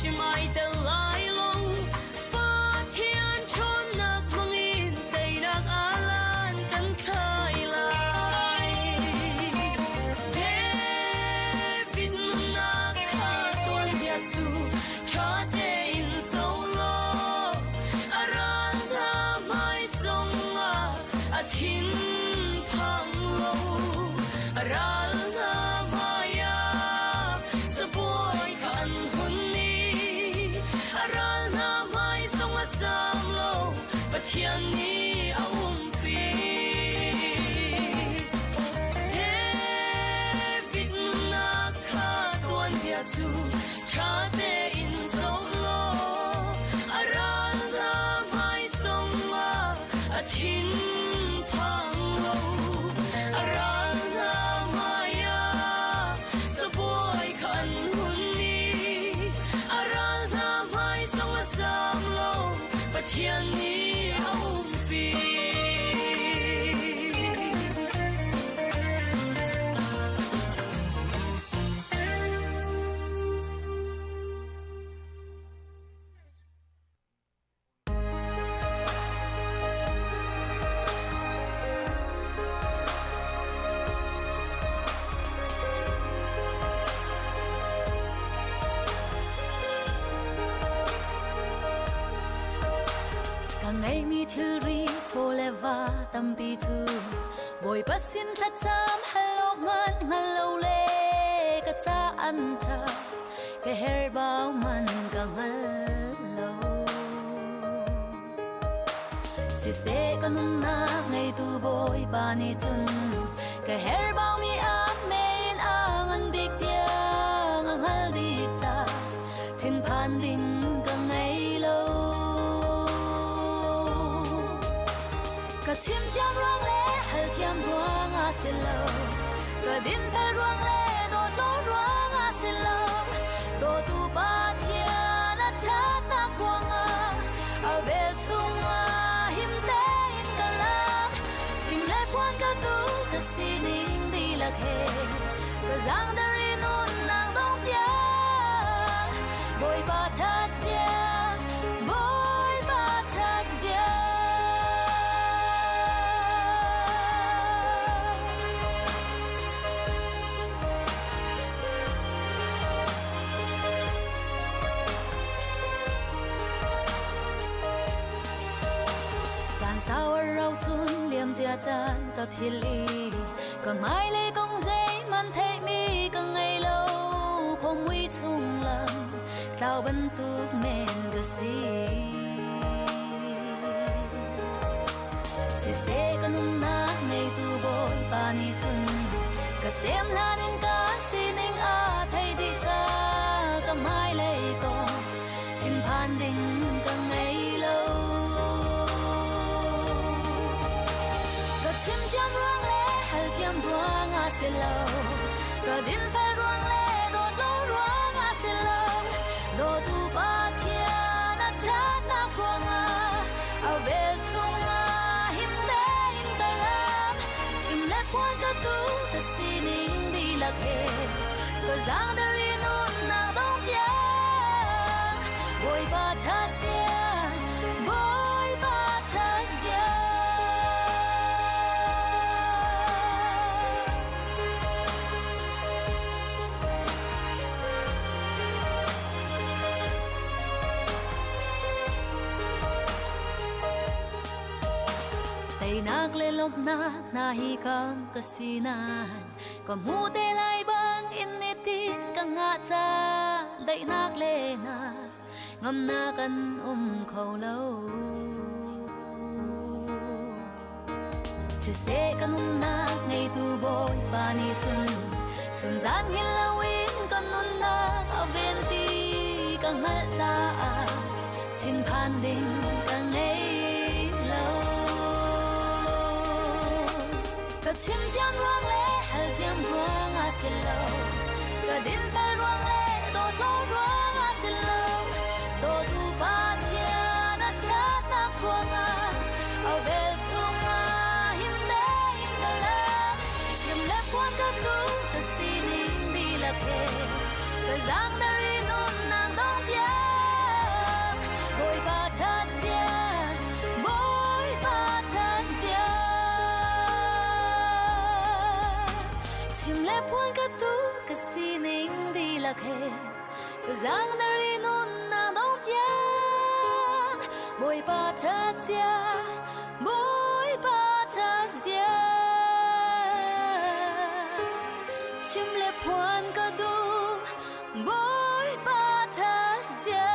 hrimhrim ai tel lai lo. Pathian ṭhawnnak hmangin teinak alan kan thlai lai. David nunnak kha tuanbia cu ṭha tein zoh law a ral hna hmai zongah a thin phang lo. A ral hna hmaiah cabuai kha an hun i a ral hna hmai zong a zam lo. Pathian nih a umpi. David nunnak kha tuanbia cu ṭha tein zoh law a ral hna hmai zongah a thin phang lo. A ral hna hmaiah cabuai kha an hun i a ral hna hmai zong a zam lo. Pathian nih a umpi. Ka ngeihmi thilri chaw le va tampi cu Bawipa sin thlacam hal awk hmanh hngal lo le ka ca an ṭha ka herbau man ka hngal lo. Siseh ka nunnak ngeitu Bawipa nih cun ka herbaumi amen a ngan bik tiang a hngal dih ca thinphan ding ka ngei lo. Ka chim thiam ruang le hal thiam ruang ah si lo ka dinfel ruang le dawtlo ruang ah si lo dawtu Pathian a ṭhatnak ruangah a vel chungah him tein ka lam chim le phuan ka tu ka sining dihlak he ka zaangdar i nunnak dong tiang Bawipa ṭhat zia Bawipa ṭhat zia. Caan sau a rau cun liam cia caan ka philh i ka hmailei kong zeihmanh theihmi ka ngei lo khawmui chung lam tlau bantuk men ka si. Siseh ka nunnak ngeitu Bawipa nih cun ka sem hlan in ka sining a thei dih ca ka hmailei kong thinphan ding ka ngei lo. Ka chim thiam ruang le hal thiam ruang ah si lo ka dinfel ruang le dawt lo ruang ah si lo dawtu Pathian a ṭhatnak ruangah a vel chungah him tein ka lam chim le phuan ka tu ka sining dihlak he ka zaangdar i nunnak dong tiang Bawipa ṭha sia Bawipa ṭha sia. Teinak le lawmhnak hna hi kam ka si nain ka hmu te lai bang in nitin ka ngah ca daihnak le na ngamnak an um kho lo. Siseh ka nunnak ngeitu Bawipa nih cun chunzan hngilh loin ka nunnak a ven ti ka hngalh caah thinphan ding ka ngei lo. Ka chim thiam ruang le hal thiam ruang ah si lo ka dinfel ruang le dawtlo ruang ah si lo dawtu Pathian a ṭhatnak ruangah a vel chungah him tein ka lam chim le phuan ka tu ka sining dihlak he ka zaangdar i nunnak dong tiang. Chim le phuan ka tu ka sining dihlak he ka zaangdar i nunnak dong tiang Bawipa ṭhatzia Bawipa ṭhatzia Chim le phuan ka duh Bawipa ṭhatzia.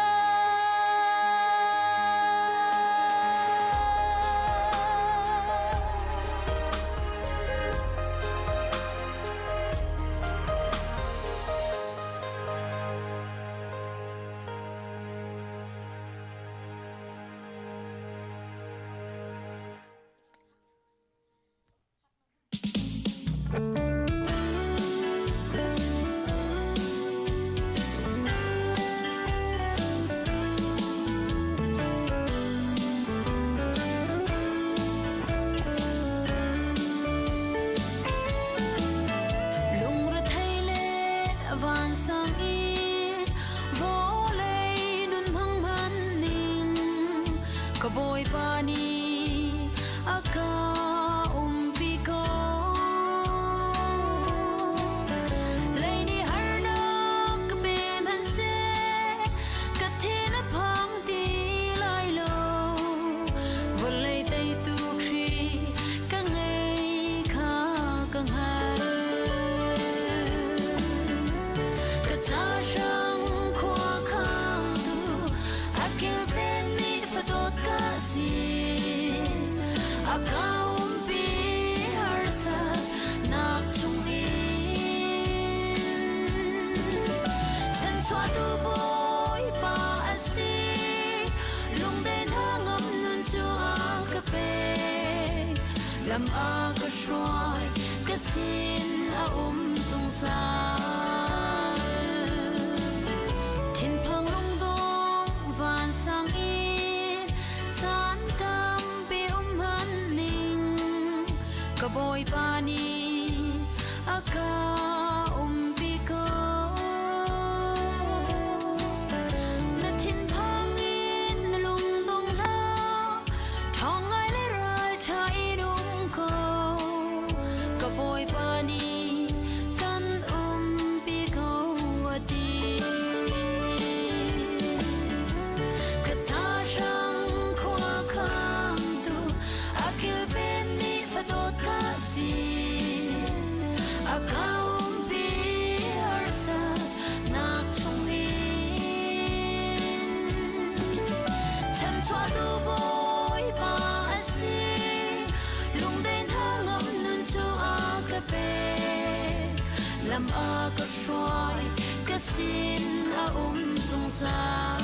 Lungrethei le vansang i vawlei nun hmang hmanning ka Bawipa nih a ka umpi ko. Lei nih harnak ka pe hmanhseh, ka thin a phang ti lai lo. Vawlei teitu Khrih ka ngei kha ka hngalh. Ka ca hrang khua khangtu a kilven mi fadawt ka si. A ka umpi harsatnak chungin chanchuahtu Bawipa a si. Lungde hna ngam nun cu a ka pek. Lam a ka hruai, ka sin a um zungzal. Thinphang lungdong vansang in caan tampi um hmanning ka Bawipa nih a ka umpi ko. Na thinphang in na lungdong hlah, ṭhawng ngai le ralṭha in um ko. Ka Bawipa nih kan umpi ko a ti. Ka ca hrang khua khangtu a kilven nih fadawt ka si. A ka umpi harsatnak chungin chanchuahtu Bawipa a si. Lungde hna ngam nun cu a ka pek. Lam a ka hruai, ka sin a um zungzal.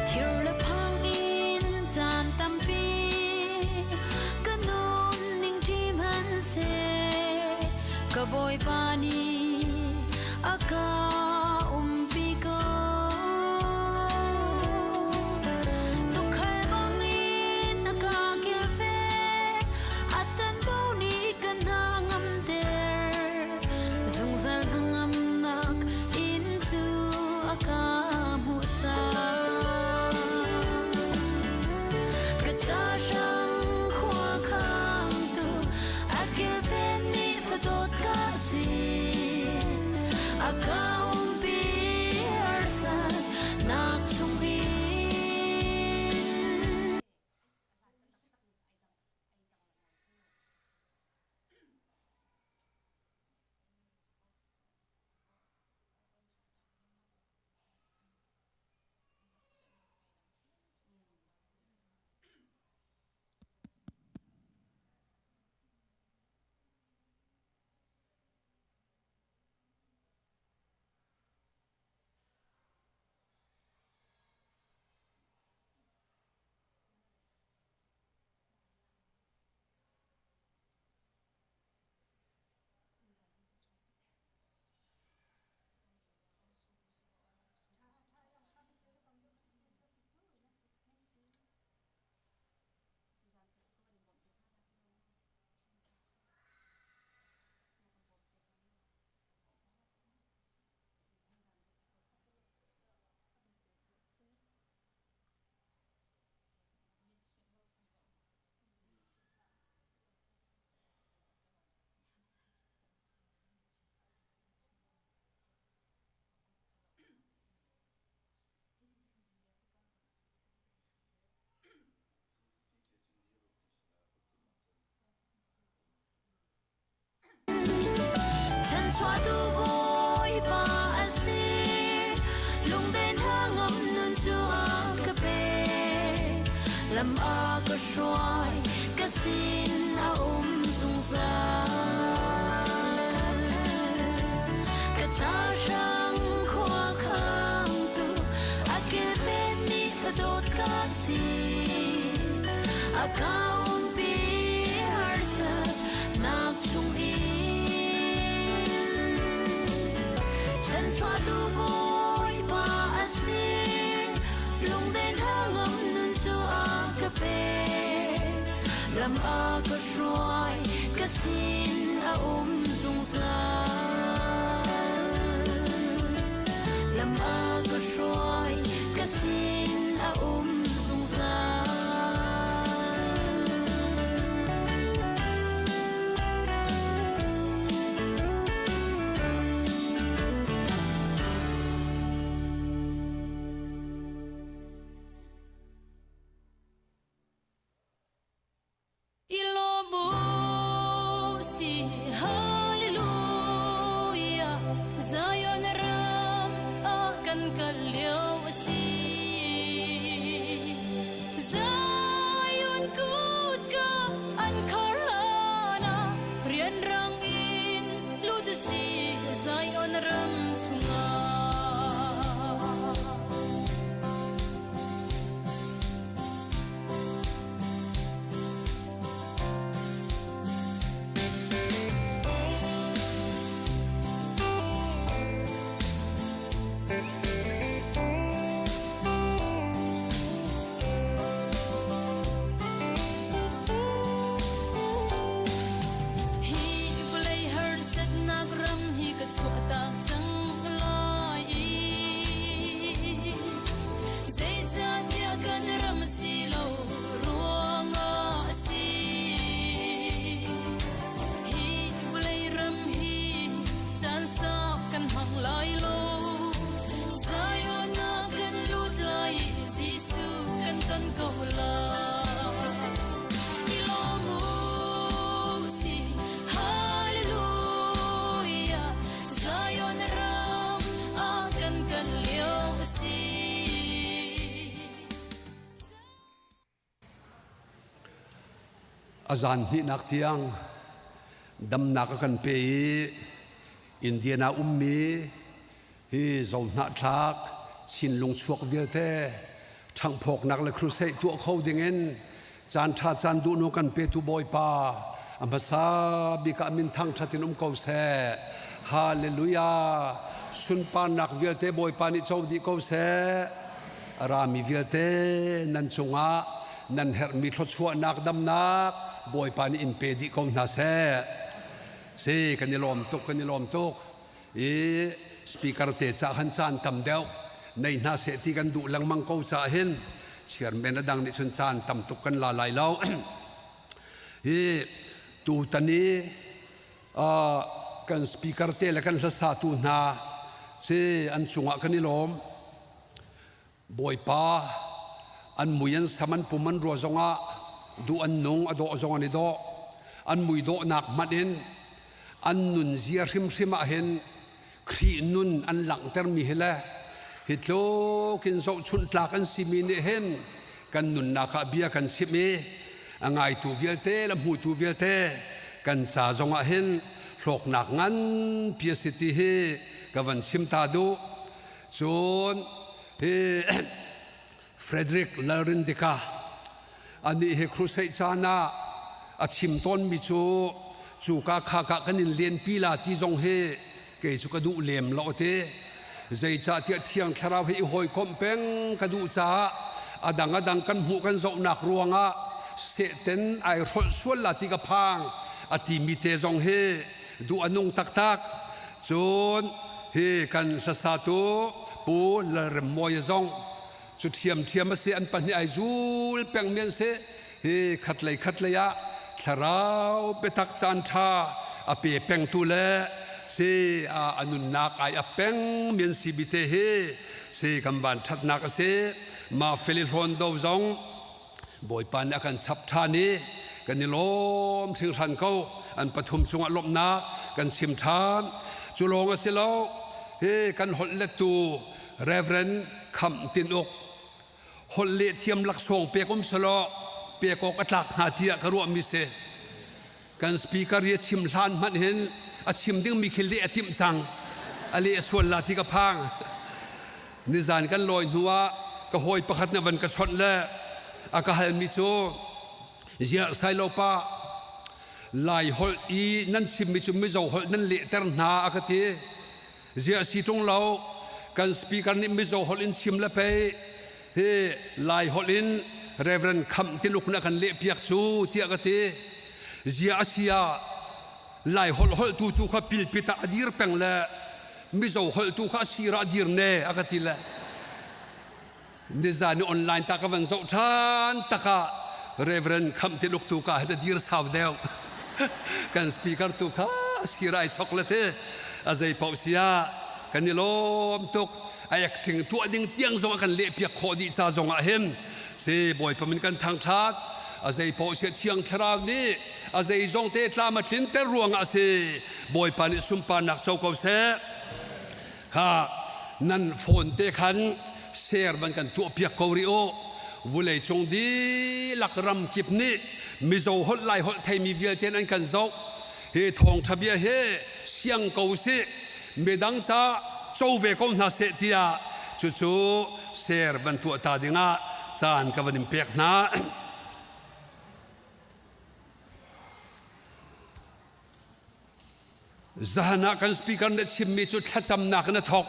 Thir le phang in caan tampi ka nun ning ṭi hmanhseh ka Bawipa nih a ka umpi ko. Tuukhal bangin a ka kilven, a tanbo nih ka hna ngamter. Zungzal hnangamnak inn cu a ka hmuhsak. Ka ca hrang khua khangtu a kilven nih fadawt ka si. A ka um Chanchuahtu Bawipa a si. Lungden hnangam nun cu a ka pek. Lam a ka hruai, ka sin a um zungzal. Ka ca hrang khua khangtu a kilvenmi fadawt ka si. A ka umpi harsat nak chung in. Chanchuahtu Bawipa a si. Lungden hangam nun cu a ka pek. Lam a ka hruai, ka sin a um zungzal. Lam a ka hruai, ka sin a um zungzal. Si Hallelujah Zion ram ah kan kal lio a si Zion kutka an khar hlan ah rianrang in lut si Zion ram chungah. Hi vawlei harsatnak ram hi ka chuahtak cang lai i zeicahtiah kan ram si lo ruangah a si. Hi vawlei ram hi caan sau kan hmang lai lo. Zion ah kan lut lai i Jesuh kan ton ko lai. I lawm u sih, Hallelujah, Zion ram ah kan kal lio a si. A zan hnihnak tiang damnak a kan pe i Indiana ummi hi zohnahthlak Chinlung chuak vialte ṭhanghphawknak le crusade tuah kho dingin caan ṭha caan duhnu kan petu Bawipa a hmasa bik ah min thangṭhat in um ko seh. Hallelujah! Sunparnak vialte Bawipa nih co dih ko seh. A rami vialte nan cungah nan herhmi thluachuahnak damnak Bawipa nih in pe dih ko hna seh. Si kan i lawm tuk kan i lawm tuk. I speaker te ca khan caan tam deuh nei hna seh ti kan duh lengmang ko ca hin chairman a dang nih cun caan tam tuk kan la lai lo. Hi tutan i kan speaker te le kan hlasatu hna si an cungah kan i lawm. Bawipa an mui an sam an pum an rua zongah duh an nung a dawh zong an i dawh an mui dawhnak hmanh in an nun zia hrimhrim ah hin Khrih nun an langhtermi hi le hi tluk in zohchunh tlak an simi nih hin kan nunnak ah bia kan chimh i a ngaitu vialte le hmutu vialte kan ca zongah hin hlawknak nganpi a si ti hi ka van chim ta duh. Cun hi Frederick Lalrindika anih hi crusade caan ah a chim tawnmi cu cuka khaka kan in lenpi la ti zong hi kei cu ka duh lem lo ti zeicahtiah thiang thlarau hi i hawikomh peng ka duh caah a dang a dang kan hmuh kan zohnak ruangah sehten ai hrolh sual la ti ka phang a timi te zong hi duh a nung taktak cun hi kan hlasatu pu Lalremmawia zong cu ṭhiamṭhiam a si an pahnih ai zul pengmi an si hi khatlei khatlei ah thlarau biatak caan ṭha a pe pengtu le si a nunnak ai a pengmi an si bite hi si kan van ṭhatnak a si ma feli hlawn do zong Bawipa nih a kan chap ṭhan i kan i lawm hringhran ko. An pathum cungah lawmhnak kan chim ṭhan. Cu lawng a si lo. Hi kan holh lettu Reverend Kham Tin Uk holh leh thiam laksawng pek um selaw pek awk a tlak hnga tiah ka ruahmi si. Kan speaker hi a chim hlan hmanh hin a chim dingmi khi leh a timh cang. A leh sual la ti ka phang. Nizan kan lawi hnu ah ka hawi pakhat na van ka chawnh le a ka halmi cu ziah Sailopa Lai holh i nan chimmi cu Mizo holh nan lehter hna a ka ti. Ziah si ṭung lo kan speaker nih Mizo holh in chim le pei hi Lai holh in Reverend Kham Tinuk na kan lehpiak cu tiah ka ti. Ziah a si ah Lai holh holh tu tu kha pilpit ah a dir peng le Mizo holh tu kha a sir ah a dir ne a ka ti le Nizan i online ta ka van zoh ṭhan takah Reverend Kham Tiluk tu ka hin a dir sau deuh. Kan speaker tu kha sir ai chok le te a zei paoh sia kan i lawm tuk. A acting tuah ding tiang zong a kan leh piak khawh dih ca zong ah hin si Bawipa min kan thangṭhat. A zei paoh sia Thiang Thlarau nih a zei zong te tlam a tlinter ruangah a si. Bawipa nih sunparnak co ko seh. Kha nan phone te khan share van kan tuah piak ko rih u. Vulei cung dihlak ram kip nih Mizo holh Lai holh theimi vialte an kan zoh. Hi thawngṭha bia hi siang ko sih midang ca co ve ko hna seh tiah cucu share van tuah ta dingah caan ka van in pek hna. Zahan ah kan speaker nih chimmi cu thlacamnak in a thawk.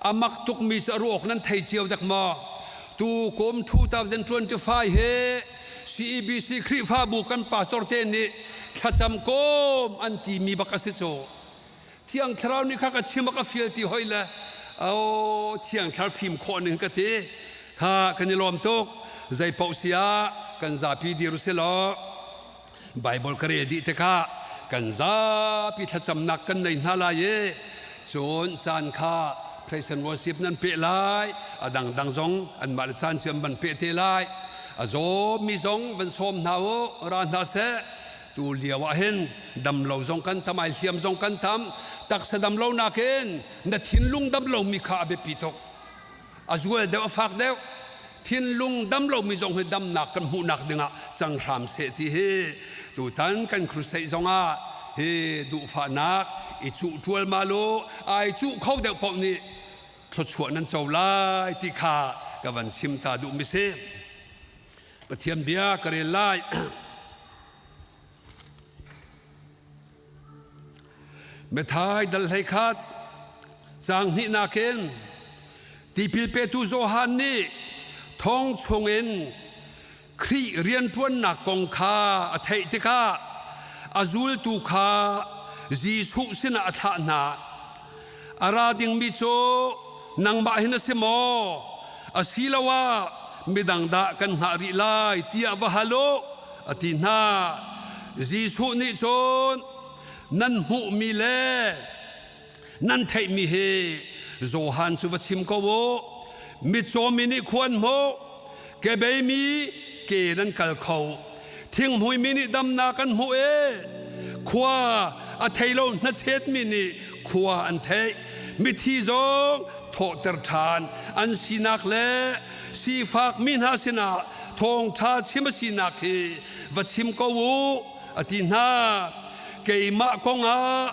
A mak tukmi cu a ruak nan thei cio dek maw? Tu kum 2025 hi CEBC Khrihfabu kan pastor te nih thlacam kom an timi bak a si cu. Thiang Thlarau nih kha ka chim a ka fial ti hoi le oh Thiang Thlarau fim khawh ning ka ti. Ha kan i lawm tuk. Zei paoh si ah kan zapi dir usih law Baibal ka rel dih tikah kan zapi thlacamnak kan nei hna lai i cun caan kha praise and worship nan peh lai a dangdang zong anmah le caan cu an van peh te lai a zawmi zong van sawm hna u ra hna seh tu lio ah hin dam lo zong kan tam ai hliam zong kan tam taksa dam lo nakin na thinlung dam lomi kha a biapi tuk a zual deuh a fak deuh thinlung dam lomi zong hi damnak kan hmuhnak dingah cang hram seh ti hi tutan kan crusade zongah hi duhfahnak i cuh ṭualmal u ai cuh kho deuh paoh nih thluachuah nan co lai ti kha ka van chim ta duhmi si Pathian bia ka rel lai Methai dal 11 caang hnihnak in tipil petu Johan nih thong chungin Khrih rianṭuannak kong kha a theih tikah a zultu kha Jesuh sinah a thlah hna. A ra dingmi cu nangmah hin a si maw? Asiloah midang dah kan hngah rih lai tiah va hal u a ti hna. Jesuh nih cun nan hmuhmi le nan theihmi hi Johan cu va chim ko u. Mitcawmi nih khua an hmuh, kebeimi ke nan kal kho, thinghmuimi nih damnak an hmuh i khua a thei lo hnachetmi nih khua an theih. Mithi zong thawhter ṭhan an sinak le sifakmi hna sinah thawngṭha chim a sinak hi va chim ko u a ti hna. Keimah kongah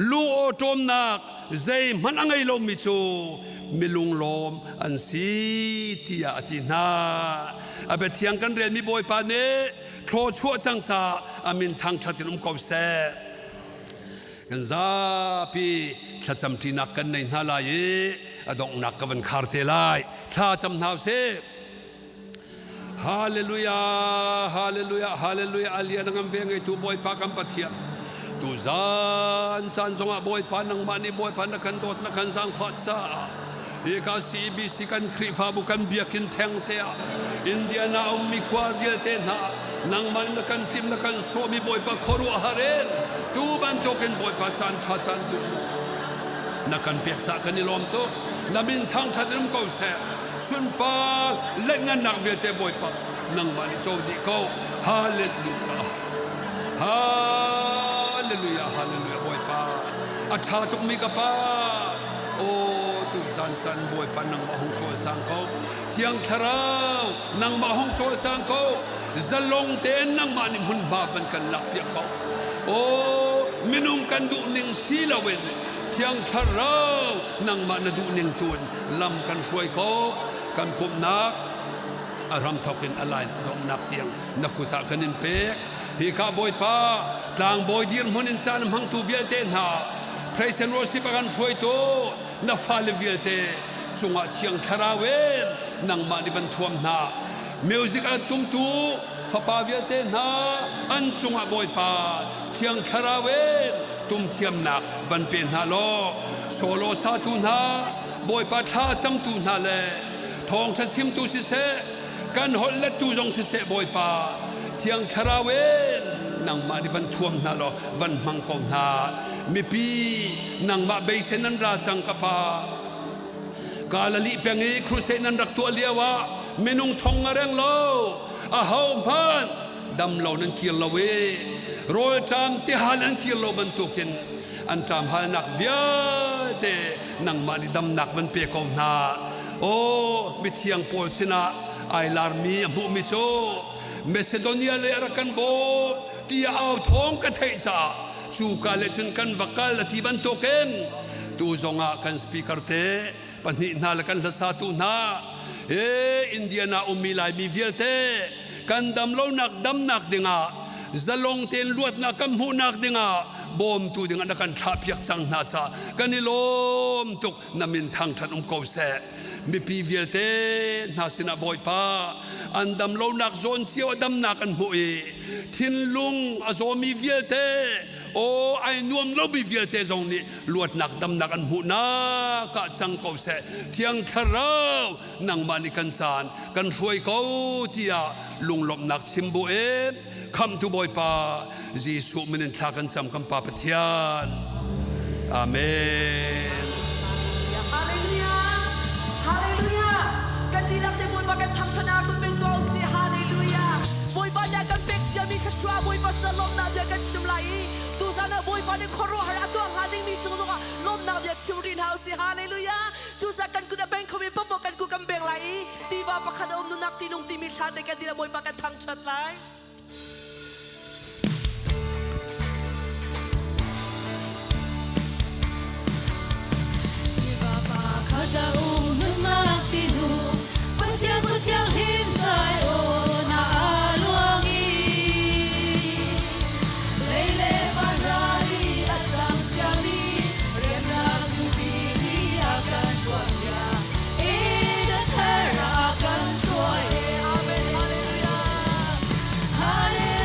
lungawṭawmnak zeihmanh a ngei lomi cu milunglawm an si tiah a ti hna. A biathiang kan relmi Bawipa nih thlawchuah cang caah a min thangṭhat in um ko seh. Kan zapi thlacam ṭinak kan nei hna lai i a donghnak ka van khar te lai. Thla cam hna usih. Hallelujah, hallelujah, hallelujah. Alian ngam ve ngeitu Bawipa kan Pathian. Tu zan caan zongah Bawipa nangmah nih Bawipa na kan dawt na kan zaangfah caah hika CBC kan Khrihfabu kan biakinn theng te ah Indiana ummi khua vialte hna nangmah na kan tim na kan sawmi Bawipa khuaruahhar in tu bantukin Bawipa caan ṭha caan duh na kan pek sa kan i lawm tuk na min thangṭhat in um ko seh sunpar lengngannak vialte Bawipa nangmah nih co dih ko hallelujah hallelujah hallelujah Bawipa. A ṭha tukmi ka pa. Aw tuzan caan Bawipa nangmah hung cawlcang ko. Thiang Thlarau nangmah hung cawlcang ko. Zalong tein nangmah nih hmunhma van kan lakpiak ko. Aw minung kan duh ning si loin Thiang Thlarau nangmah na duh ning tu in lam kan hruai ko. Kan pumhnak a hramthawk in a lain a donghnak tiang na kut ah kan in pek. Hika Bawipa tlangbawi dirhmun in caan hmangtu vialte hna praise and worship a kan hruaitu na fale vialte cungah Thiang Thlarau in nangmah nih van thuam hna. Music a tumtu fapa vialte hna an cungah Bawipa Thiang Thlarau in tumthiamnak van pe hna law solo satu hna Bawipa thla camtu hna le thawngṭha chimtu siseh kan holh lettu zong siseh Bawipa Thiang Thlarau in nangmah nih van thuam hna law van hmang ko hna mipi nangmah beisei nan ra cang ka pa Galilee peng i crusade nan rak tuah lio ah minung thong a reng lo aho hmanh dam lo nan kir lo i rawlṭam tihal an kir lo bantukin an ṭam halnak vialte nangmah nih damnak van pe ko hna. Aw mithiang Paul sinah ai larmi a hmuhmi cu Macedonia lei a rak kan bawm tiah au thawng ka theih caah cu ka le cun kan va kal a ti bantukin tu zongah kan speaker te pahnih hna le kan hlasatu hna he Indiana ummi Laimi vialte kan damlonak damnak dingah zalong tein luatnak kan hmuhnak dingah bawmtu dingah na kan thlahpiak cang hna caah kan i lawm tuk na min thangṭhat um ko seh mipi vialte hna sinah Bawipa an damlonak zawn cio a damnak an hmuh i thinlung a zawmi vialte aw ai nuam lomi vialte zong nih luatnak damnak an hmuhnak ah cang ko seh thiang thlarau nangmah nih kan caan kan hruai ko tiah lunglawmhnak chim bu in khamtu Bawipa Jesuh min in thla kan cam kan Pa Pathian Amen. Hallelujah. Hallelujah. Kan dihlak te Bawipa kan thangṭhatnak tu peng tuah usih. Hallelujah. Bawipa nih a kan pek ciami thluachuah Bawipa sinah lawmhnak bia kan chim lai i tuzan ah Bawipa nih khuaruahhar a tuah hnga dingmi cung zongah lawmhnak bia chim rih hna usih. Hallelujah. Cucaah kan kut a beng khomi paohpaoh kan kut kan beng lai i tiva pakhat a um nunak tinung timi thla te kan dilah Bawipa kan thangṭhat lai. Tiva pakhat a um nunnak tinu Pathian kut thianghlim zai aw na a luang i Lei le van ral i a cang ciami remnak zupi li a kan tuahpiak Eden thar ah a kan hruai. Amen. Hallelujah. Hallelujah.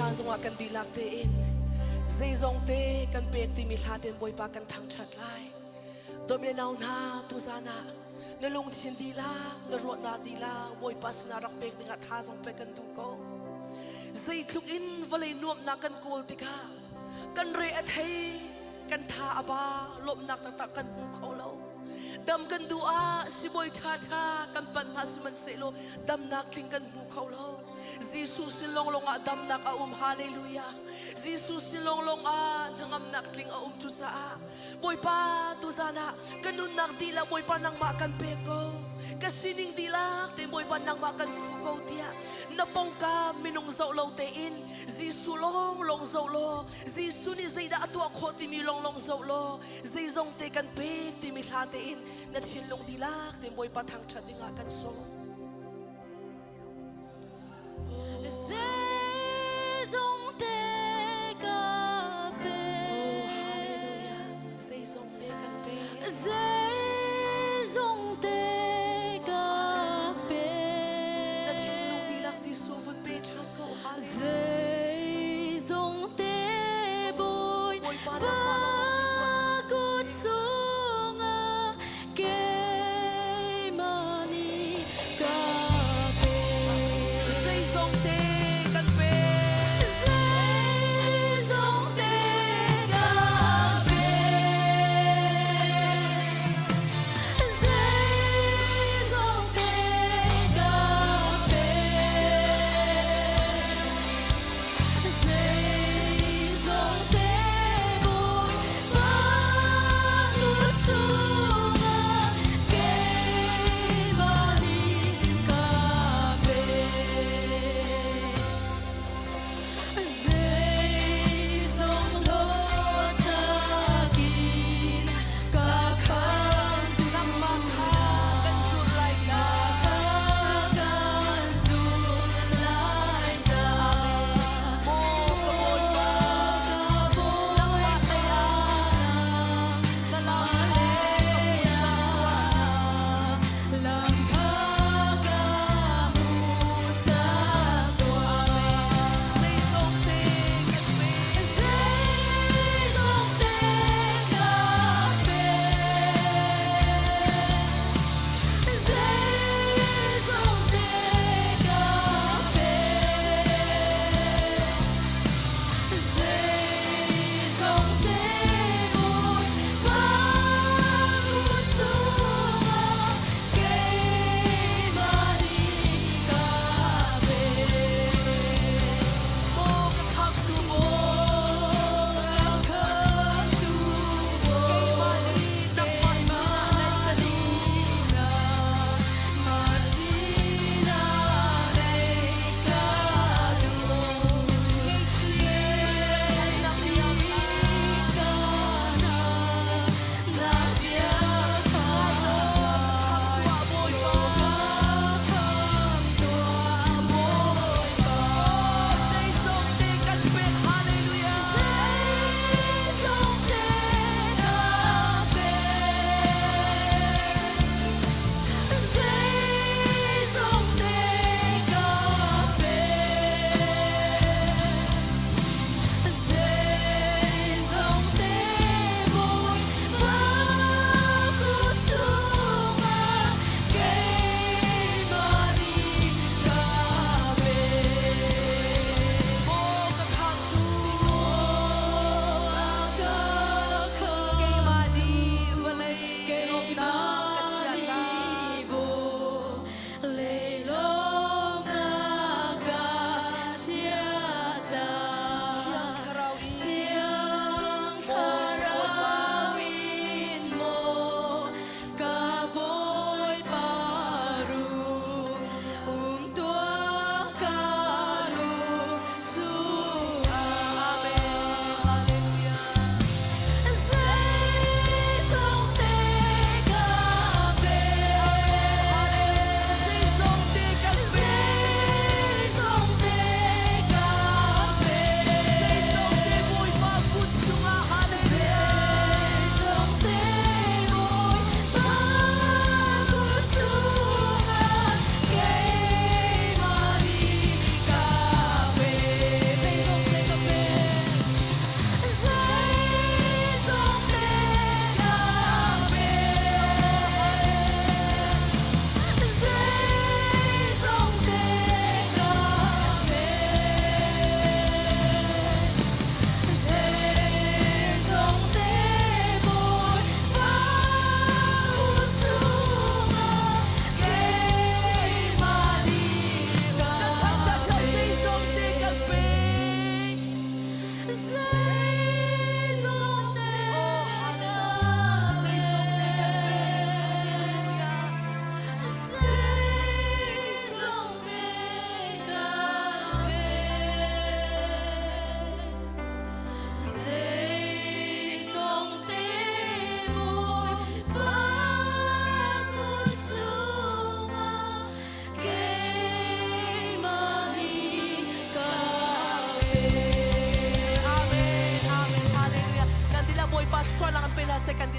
Tuzaan zongah kan dihlak tein zeizong te kan pek timi hla tein Bawipa kan thangṭhat lai. Dawtmi le nau hna, tuzaan ah na lungthin dihlak, na ruahnak dihlak Bawipa sinah rak pek dingah thazaang pek kan duh ko. Zeitluk in vawlei nuamhnak kan kawl tikah kan re a thei, kan tha a ba, lawmhnak taktak kan hmu kho lo. Dam kan duh ah sibawi ṭhaṭha kan panh hna sihmanhsehlaw damnak tling kan hmu kho lo. Jesuh sin lawnglawng ah damnak a um. Hallelujah. Jesuh sin lawnglawng ah hnangamnak tling a um cucaah Bawipa tuzan ah ka nunnak dihlak Bawipa nangmah kan pek ko. Ka sining dihlak te Bawipa nangmah kan fuh ko tiah na pongka minung zoh lo tein Jesuh lawnglawng zoh law Jesuh nih zeidah a tuah khawh timi lawnglawng zoh law zeizong te kan pek timi hla tein na thinlung dihlak te Bawipa thangṭhat dingah kan sawm. Zeizong te ka pe. Oh, hallelujah. Zeizong te kan pe. Zeizong te ka pe. Na thinlung dihlak Jesuh vun pe ṭhan ko. Hallelujah. Zeizong te Bawi Bawipa nangmah lawng kut chungah keimah nih.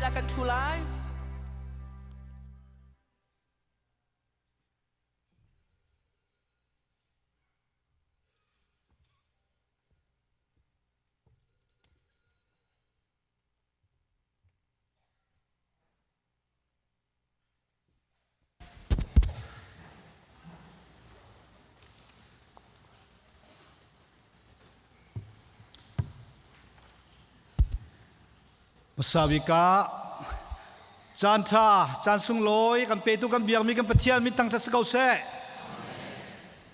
ah kan ṭhu lai. Hmasa caan ṭha, caan sunglawi kan petu kan biakmi kan Pathian min thangṭhat si ko seh.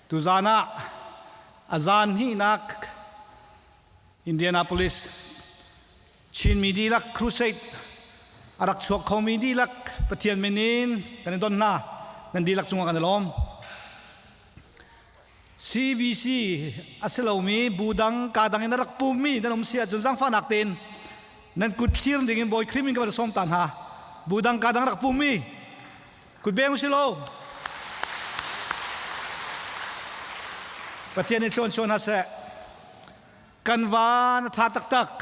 Tuzaan ah a zan hnihnak Indianapolis Chinmi dihlak crusade a rak chuak khomi dihlak Pathian min in kan i don hna. Nan dihlak cungah kan i lawm. CBC a si lomi bu dang ka dang in a rak pummi nan um si ahcun zaangfahnak tein nan kut thlir ding in Bawi Khrih min ka van sawm ta hna. Bu dang ka dang rak pummi kut beng si lo. Pathian nih tluan chuah hna seh. Kan van a ṭha taktak.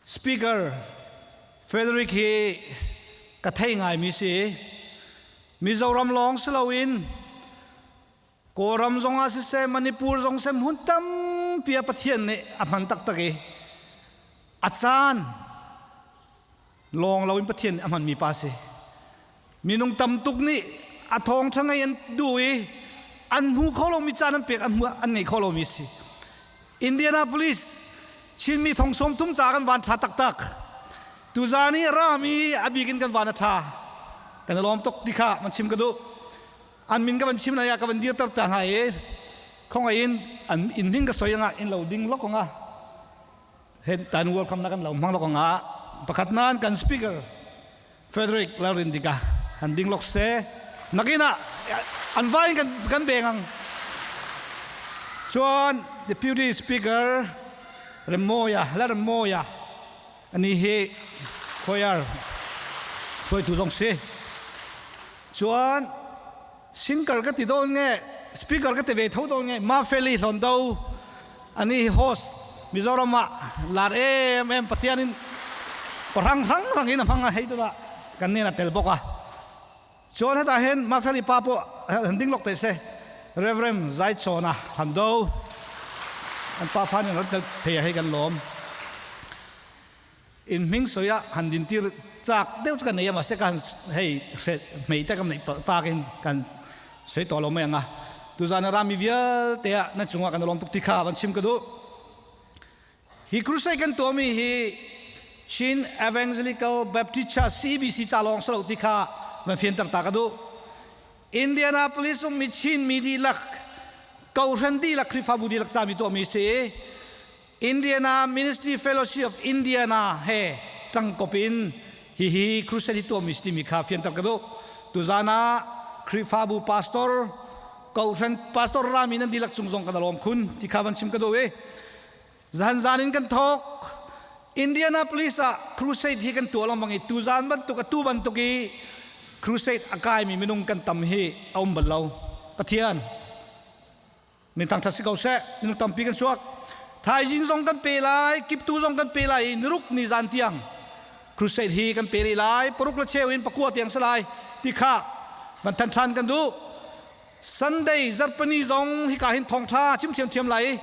Speaker Frederick hi ka thei ngaimi si. Mizoram lawng si loin Kawlram zong ah siseh, Manipur zong seh hmun tampi ah Pathian nih a hman taktak i a caan lawng loin Pathian nih a hmanmi pa si. Minung tam tuk nih a thawngṭha ngei an duh i an hmu kho lomi caan an pek an hmu an ngei kho lomi si. Indianapolis Chinmi thong sawm thum ca kan van ṭha taktak. Tuzaan i rami a bik in kan van a ṭha. Kan i lawm tuk ti kha man chim ka duh. An min ka van chim lai ah ka van dirter ta hna i khongai in an inn hing ka soi anga in lo ding lok anga he tan welcome na kan lo hmang lok anga pakhat nan kan speaker Frederick Lalrindika han ding lok se nakin ah an vai kan kan beng ang chuan deputy speaker Remoya la Remoya ani hi choir hruaitu zong si chuan singer ka ti dawn nge speaker ka ti ve tho dawn nge Mafeli Hlondo ani host Mizoram ah lar em em Pathian in parang rang rang in a hmang a hei tu kan nen a tel bawk a chuan heta hen Mafeli pa pawh han ding lok te se Reverend Zaichona Hlondo an pa fan in ron tel thei a hei kan lawm in hming soi ah han din tir chak deuh chu kan nei a mahse kan hei hmei te kan neih palh tak in kan soi tawh lo mai anga tuzan a rami vialte ah nan cungah kan lawm tuk ti kha van chim ka duh hi crusade kan tuahmi hi Chin Evangelical Baptist Church CBC ca lawng salo ti kha van fianter ta ka duh Indianapolis ummi Chin mi dihlak kohhran dihlak Khrihfabu dihlak ca mi tuahmi si Indiana Ministry Fellowship of Indiana he tlangkop in hihi crusade hi tuahmi si timi kha fianter ka duh. Tuzan ah Khrihfabu pastor kohhran pastor rami nan dihlak cung zong kan lawm khun ti kha van chim ka duh i zan zan in kan thawk Indianapolis ah crusade hi kan tuah lengmang i tuzan bantuk atu bantuk i crusade a kaimi minung kan tam hi a um bal lo Pathian Min thangṭhat si ko seh. Minung tampi kan chuak. Thaizing zong kan pe lai, kiptu zong kan pe lai i niruk ni zan tiang crusade hi kan pe rih lai. Paruk le cheu in pakua tiang si lai ti kha van than ṭhan kan duh. Sunday zarhpini zong hika hin thawngṭha chim ṭhiamṭhiam lai i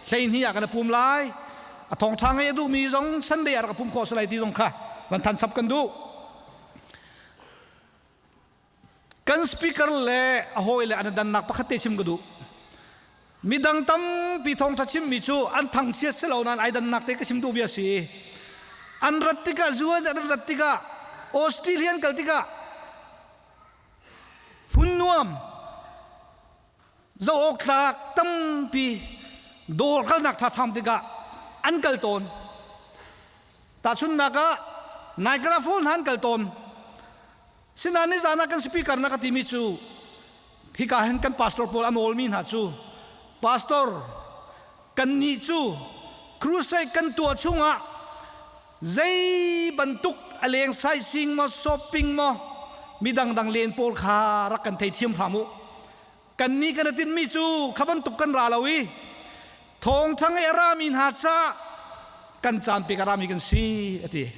hleihnih ah kan i pum lai. A thawngṭha ngei a duhmi zong Sunday ah rak pum khawh si lai ti zong kha van than chap kan duh. Kan speaker le a hawi le an dannak pakhat te chim ka duh. Midang tampi thawngṭha chimmi cu an thangchiat si lo nain ai dannak te ka chim duh bia si. An rat tikah zuan an rat tikah Australian kal tikah hmun nuam zoh awk tlak tampi dawr kalnak ṭha ṭham tikah an kal tawn. Tahchunhnak ah Niagara Falls hna an kal tawn. Sinain nizan ah kan speaker na ka timi cu hika hin kan pastor pawl a nawlmi hna cu pastor kannih cu crusade kan tuah chungah zei bantuk a leng sightseeing maw shopping maw mi dangdang len pawl kha rak kan theithiam hram u kannih kan i tinhmi cu kha bantuk kan ra lo i thawngṭha ngei a rami hna caah. Kan caan pek a rami kan si ati.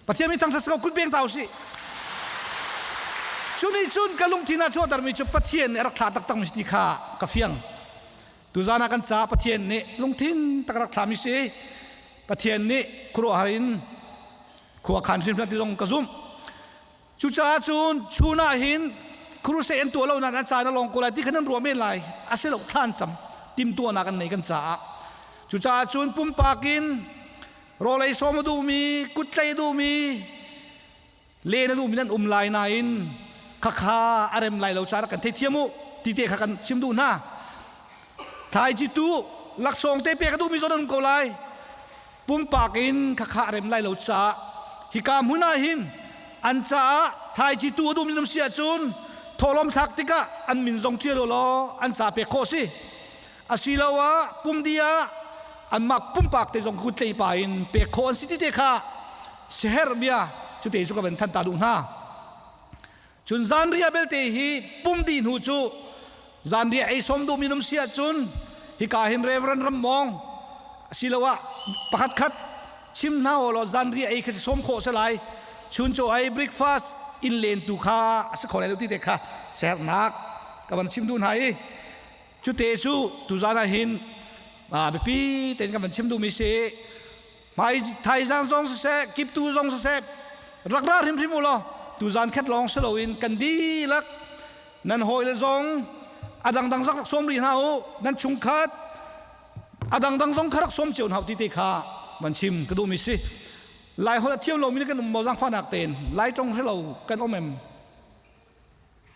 Pathian mi thangṭhat ko kut beng ta usih. Cu nih cun ka lungthin ah chuahtermi cu Pathian nih a rak thlah taktak mi si ti kha ka fiang. Tuzan ah kan caah Pathian nih lungthin tak rak thlami si. Pathian nih khuaruahhar in khua khan hrimhrim ti zong ka zumh. Cucaah cun chun ah hin crusade an tuah lo nain an caan a lawng ko lai ti kha nan ruah men lai. A si lo thlan cam timtuahnak an nei kan caah. Cucaah cun pumpak in rawlei sawm a duhmi, kuttlei a duhmi, len a duhmi nan um lai nain khakha a rem lai lo caah kan theithiam u ti te kha kan chim duh hna. Thlaici tu laksawng te pek a duhmi zawn an um ko lai. Pumpak in khakha a rem lai lo caah hika hmun ah hin an caah thlaici tu a duhmi nam si ahcun thawhlawm thlak tikah an min zong ṭial u law an ca pek khawh si. Asiloah pumdi ah anmah pumpak te zong kut tlei pa in pek khawh an si ti te kha siherh bia cute cu ka van than ta duh hna. Cun zanriah belte hi pumdi hnu cu zanriah ei sawm duh minum si ahcun hika hin Reverend Rammawng asiloah pakhat khat chim hna u law zanriah ei kha sawm khawh si lai chuncaw ei breakfast inn len tu kha a si kho lai lo ti te kha siherhnak ka van chim duh hna i Cute cu tuzan ah hin biapi tein kan van chim duhmi si. Hmai thaizang zong siseh, kiptu zong siseh, rak ra hrimhrim u law tuzan khat lawng si loin kan dihlak nan hawile zong a dangdang zong rak sawm rih hna u, nan chungkhat a dangdang zong kha rak sawm cio hna u ti te kha van chim ka duhmi si. Lai holh a thiam lomi kan um maw zaangfahnak tein Lai ṭong hrelo kan um em?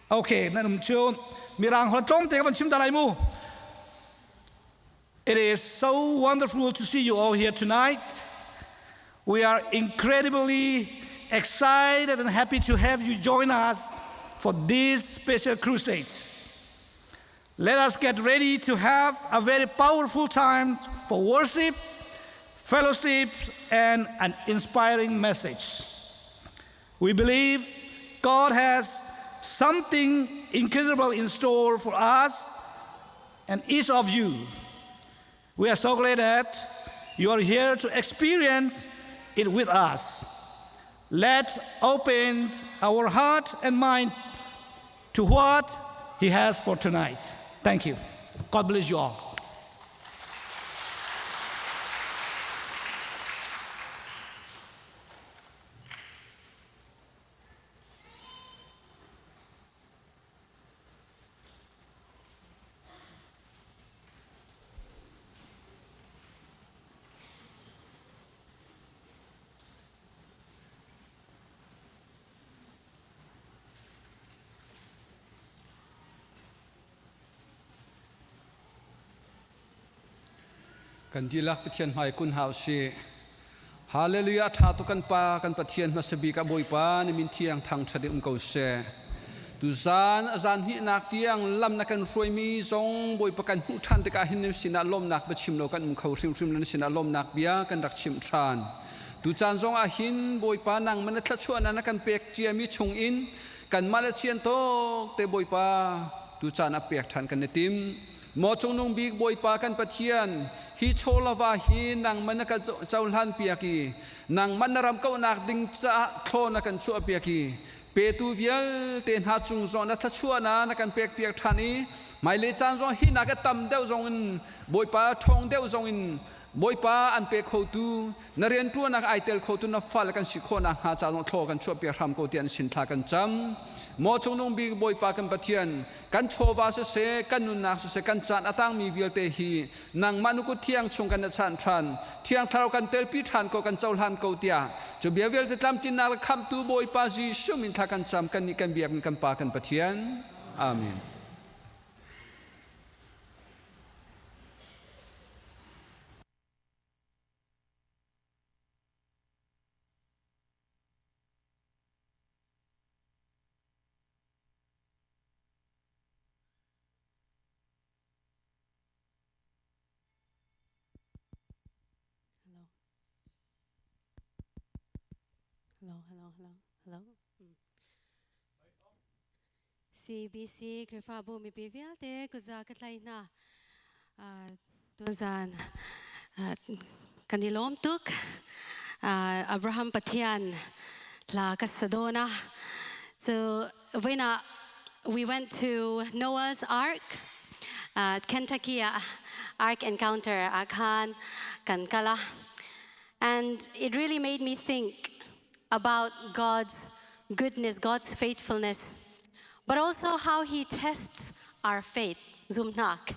Okay, nan um cu Mirang holh tlawmte ka van chim ta lai mu. It is so wonderful to see you all here tonight. We are incredibly excited and happy to have you join us for this special crusade. Let us get ready to have a very powerful time for worship, fellowship, and an inspiring message. We believe God has something incredible in store for us and each of you. We are so glad that you are here to experience it with us. Let's open our heart and mind to what He has for tonight. Thank you. God bless you all. Kan dihlak Pathian hmai kun hau si. Hallelujah tha tu kan pa kan Pathian hmasabik a Bawipa ni min thiang thang ṭhat um ko seh. Tuzan azan hi nak tiang lam na kan hruaimi zong Bawipa kan hmuh ṭhan tikah hin sinah lawmnak biachim lo kan um kho hrimhrim lo sinah lawmnak bia kan rak chim ṭhan. Tucaan zong ah hin Bawipa nang man na thluachuahnak na kan pek ciami chung in kanmah le sian tawk te Bawipa tucaan a pek ṭhan kan i tim. Maw cungnung bik Bawipa kan Pathian, hi chawlava hi nangmah na ka cohlan piak i nangmah na ram kauhnak ding caah thlaw na kan chuah piak i petu vialte hna cung zong na thluachuahnak na kan pek piak ṭhan i hmailei caan zong hi nak a tam deuh zong in Bawipa ṭhawng deuh zong in Bawipa an pe khotu na rianṭuannak ai tel khotu na fale kan si khawh nakhnga ca zong thlaw kan chuahpiak hram ko tiah an sin thla kan cam. Maw cungnung bik Bawipa kan Pathian, kan chawva siseh, kan nunnak siseh, kan caan a tangmi vialte hi nangmah na kut thiang chung kan na chanh ṭhan, Thiang Thlarau kan telpi ṭhan ko, kan cohlan ko tiah cu bia vialte tlamtlinnak le khamhtu Bawipa Jesuh min thla kan cam, kannih kan biakmi kan Pa kan Pathian. Amen. Hello. Hello, hello, hello, hello. CBC Khrihfabu mipi vialte kuza ka tlai hna. Tuzan. Kan i lawm tuk. Abraham Pathian hla ka sa dawn a. So when we went to Noah's Ark, Kentucky ah Ark Encounter ah khan kan kal a. And it really made me think about God's goodness, God's faithfulness, but also how he tests our faith, zumnak.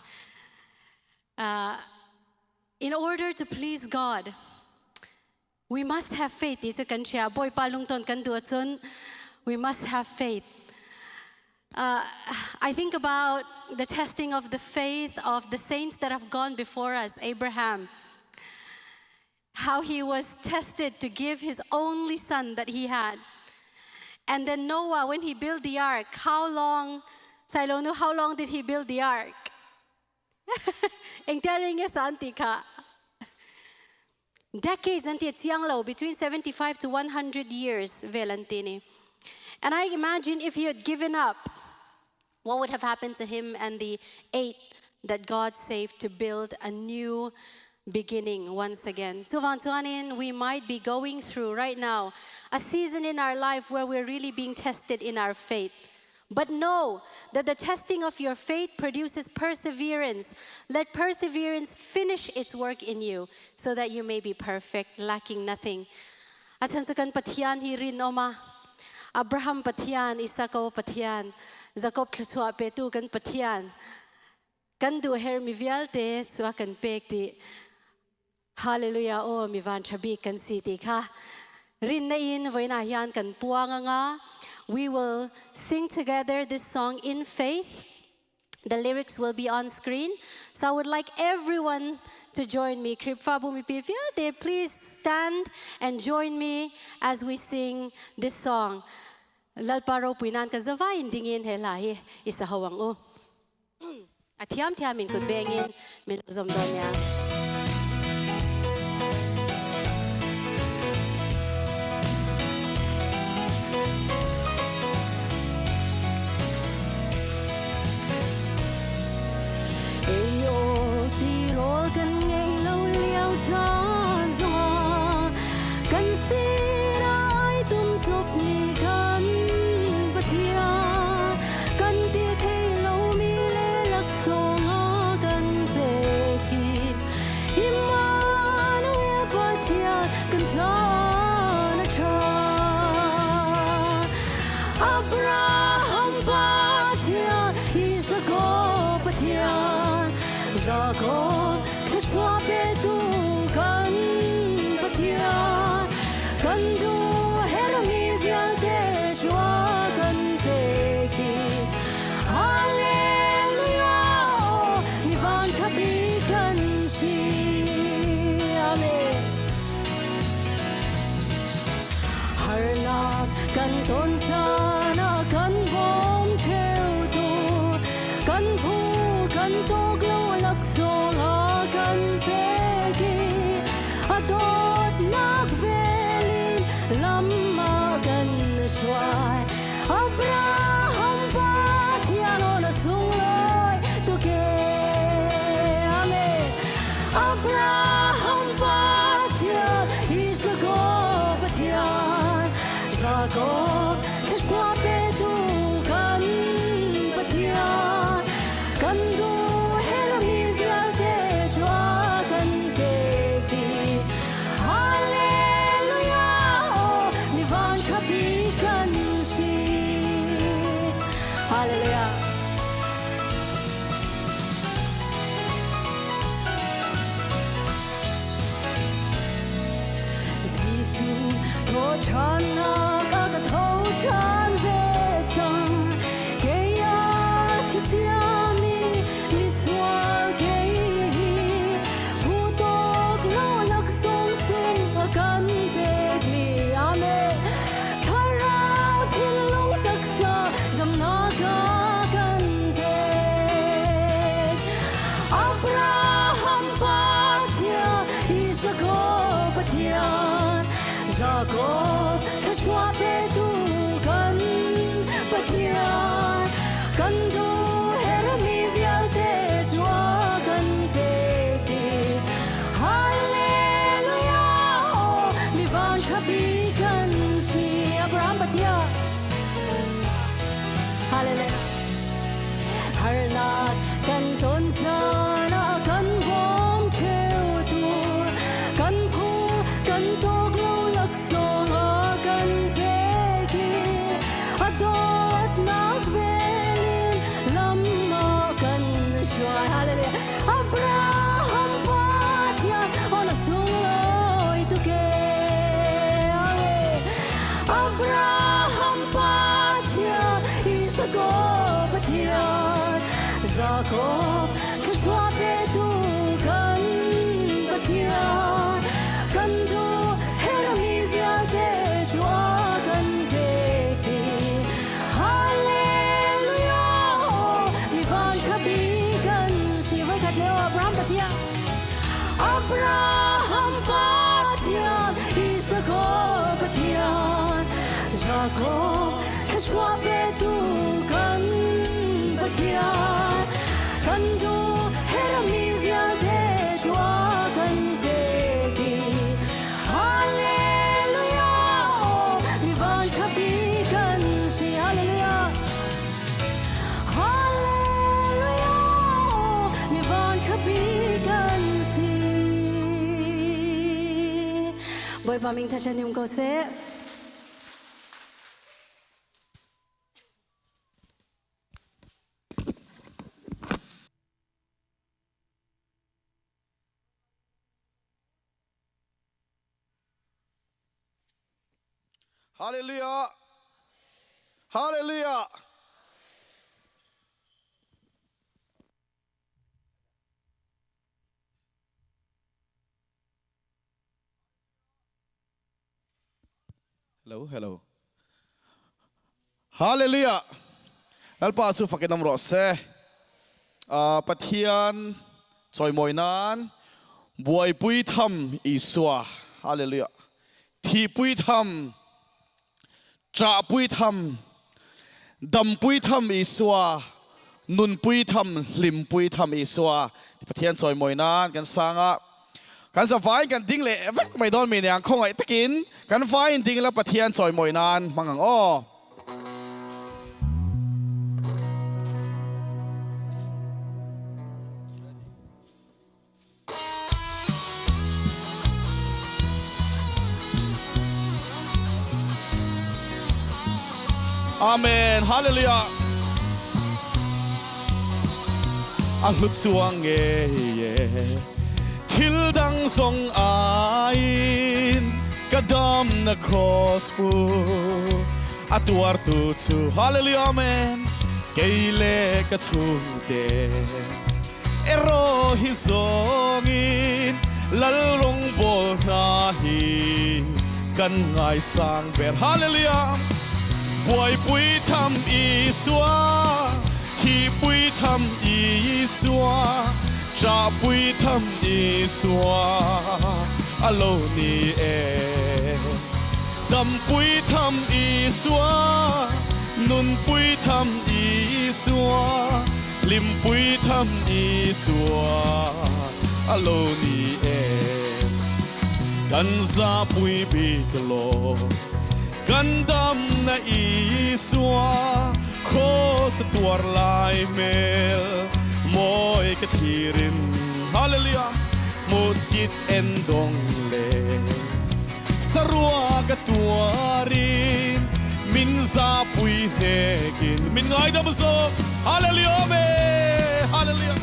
In order to please God, we must have faith ti cu kan hria. Bawipa lungton kan duh ahcun we must have faith. I think about the testing of the faith of the saints that have gone before us, Abraham, how he was tested to give his only son that he had. And then Noah, when he built the ark, how long, Sailonu, how long did he build the ark? Engtia rei nge sa an ti kha? Decades an ti chiang lo, between 75 to 100 years vel an ti ni. And I imagine if he had given up, what would have happened to him and the eight that God saved to build a new beginning once again. Chuvang chuanin, we might be going through right now a season in our life where we're really being tested in our faith. But know that the testing of your faith produces perseverance. Let perseverance finish its work in you so that you may be perfect, lacking nothing. A chan chu kan Pathian hi rin oma. Abraham Pathian, Isako Pathian, Jacob thluachuah petu kan Pathian. Kan duh her mi vialte chu a kan pek ti. Hallelujah aw mi van tha bik kan si ti kha rin na in voina hian kan puang anga. We will sing together this song in faith. The lyrics will be on screen. So I would like everyone to join me. Kripabu mi pi vialte, please stand and join me as we sing this song. Lalpa ropui nan ka zawai in dingin he hla hi isa hawang u. A thiamthiam in kut beng in min lo zom dawn nia. Ei aw tirawl kan ngei lo lio caan zongah kan sinah ai tum cop mi kan Pathian kan ti thei lomi le laksawng a kan pek i Immanuel Pathian kan caan a ṭha. Abraham Pathian, Isaac Pathian, Jacob thluachuah petu kan Pathian, kan duh hermi vialte cu a kan pek dih. Hallelujah, mi vanṭha bik kan si. Amen. Harnak kan ton caan ah kan bawm ṭheutu, kan phu kan tawk lo laksawng a kan pek i a dawtnak vel in lam a kan hruai. Abraham Pathian aw na sunglawi tuk ee. Amen. Abraham Pathian, Isaac Pathian, Jacob thluachuah petu kan Pathian, kan duh hermi vialte cu a kan pek dih. Hallelujah, aw mi vanṭha bik kan si. Hallelujah. Jesuh thawṭhannak a ka tho ṭhan ve cang. Kei a thi ciami misual kei hi phu tawk lo laksawng sung a kan pekmi. Amen. Thlarau thinlung taksa damnak a kan pek. Abraham Pathian, Isaac Pathian, Jacob thluachuah. Abraham Pathian, Isaac Pathian, Jacob thluachuah petu kan Pathian. Kan duh hermi vialte chuah kan pek i Hallelujah, oh, mi van ṭha kan si. Hallelujah. Hallelujah, oh, mi van ṭha kan si. Bawipa min thangṭhat um ko seh. Hallelujah. Hallelujah. Hello, hello. Hallelujah. Lalpa chu fakin am rawh se. Pathian chawimawi nan buaipui tham Isua. Hallelujah. Thihpui tham, ṭahpui tham, dampui tham Isua, nunpui tham, hlimpui tham Isua. Pathian chawimawi nan kan sanga kan zavai kan ding le vek mai dawn mi niang khawngaih takin kan vai in ding la Pathian chawimawi nan hmang ang aw. Amen. Hallelujah. A hlut chuang nge ye. Thil dang zong ai in ka dam na cross pu. A tuar tu chu hallelujah amen. Kei le ka chungte. Ero hi zawngin lalrong bawl hna hi kan ngaisang ber. Hallelujah! Buaipui tham Isua, thihpui tham Isua, ṭahpui tham Isua, a lo ni e. Dampui tham Isua, nunpui tham Isua, Hlimpui tham Isua a lo ni em kan zapui bik lo kan dam na Isua cross tuar lai mel moi ka thirin hallelujah mu sit en dong le sarua ka tuarin min zapui hnekin min ngaidam zo hallelujah amen hallelujah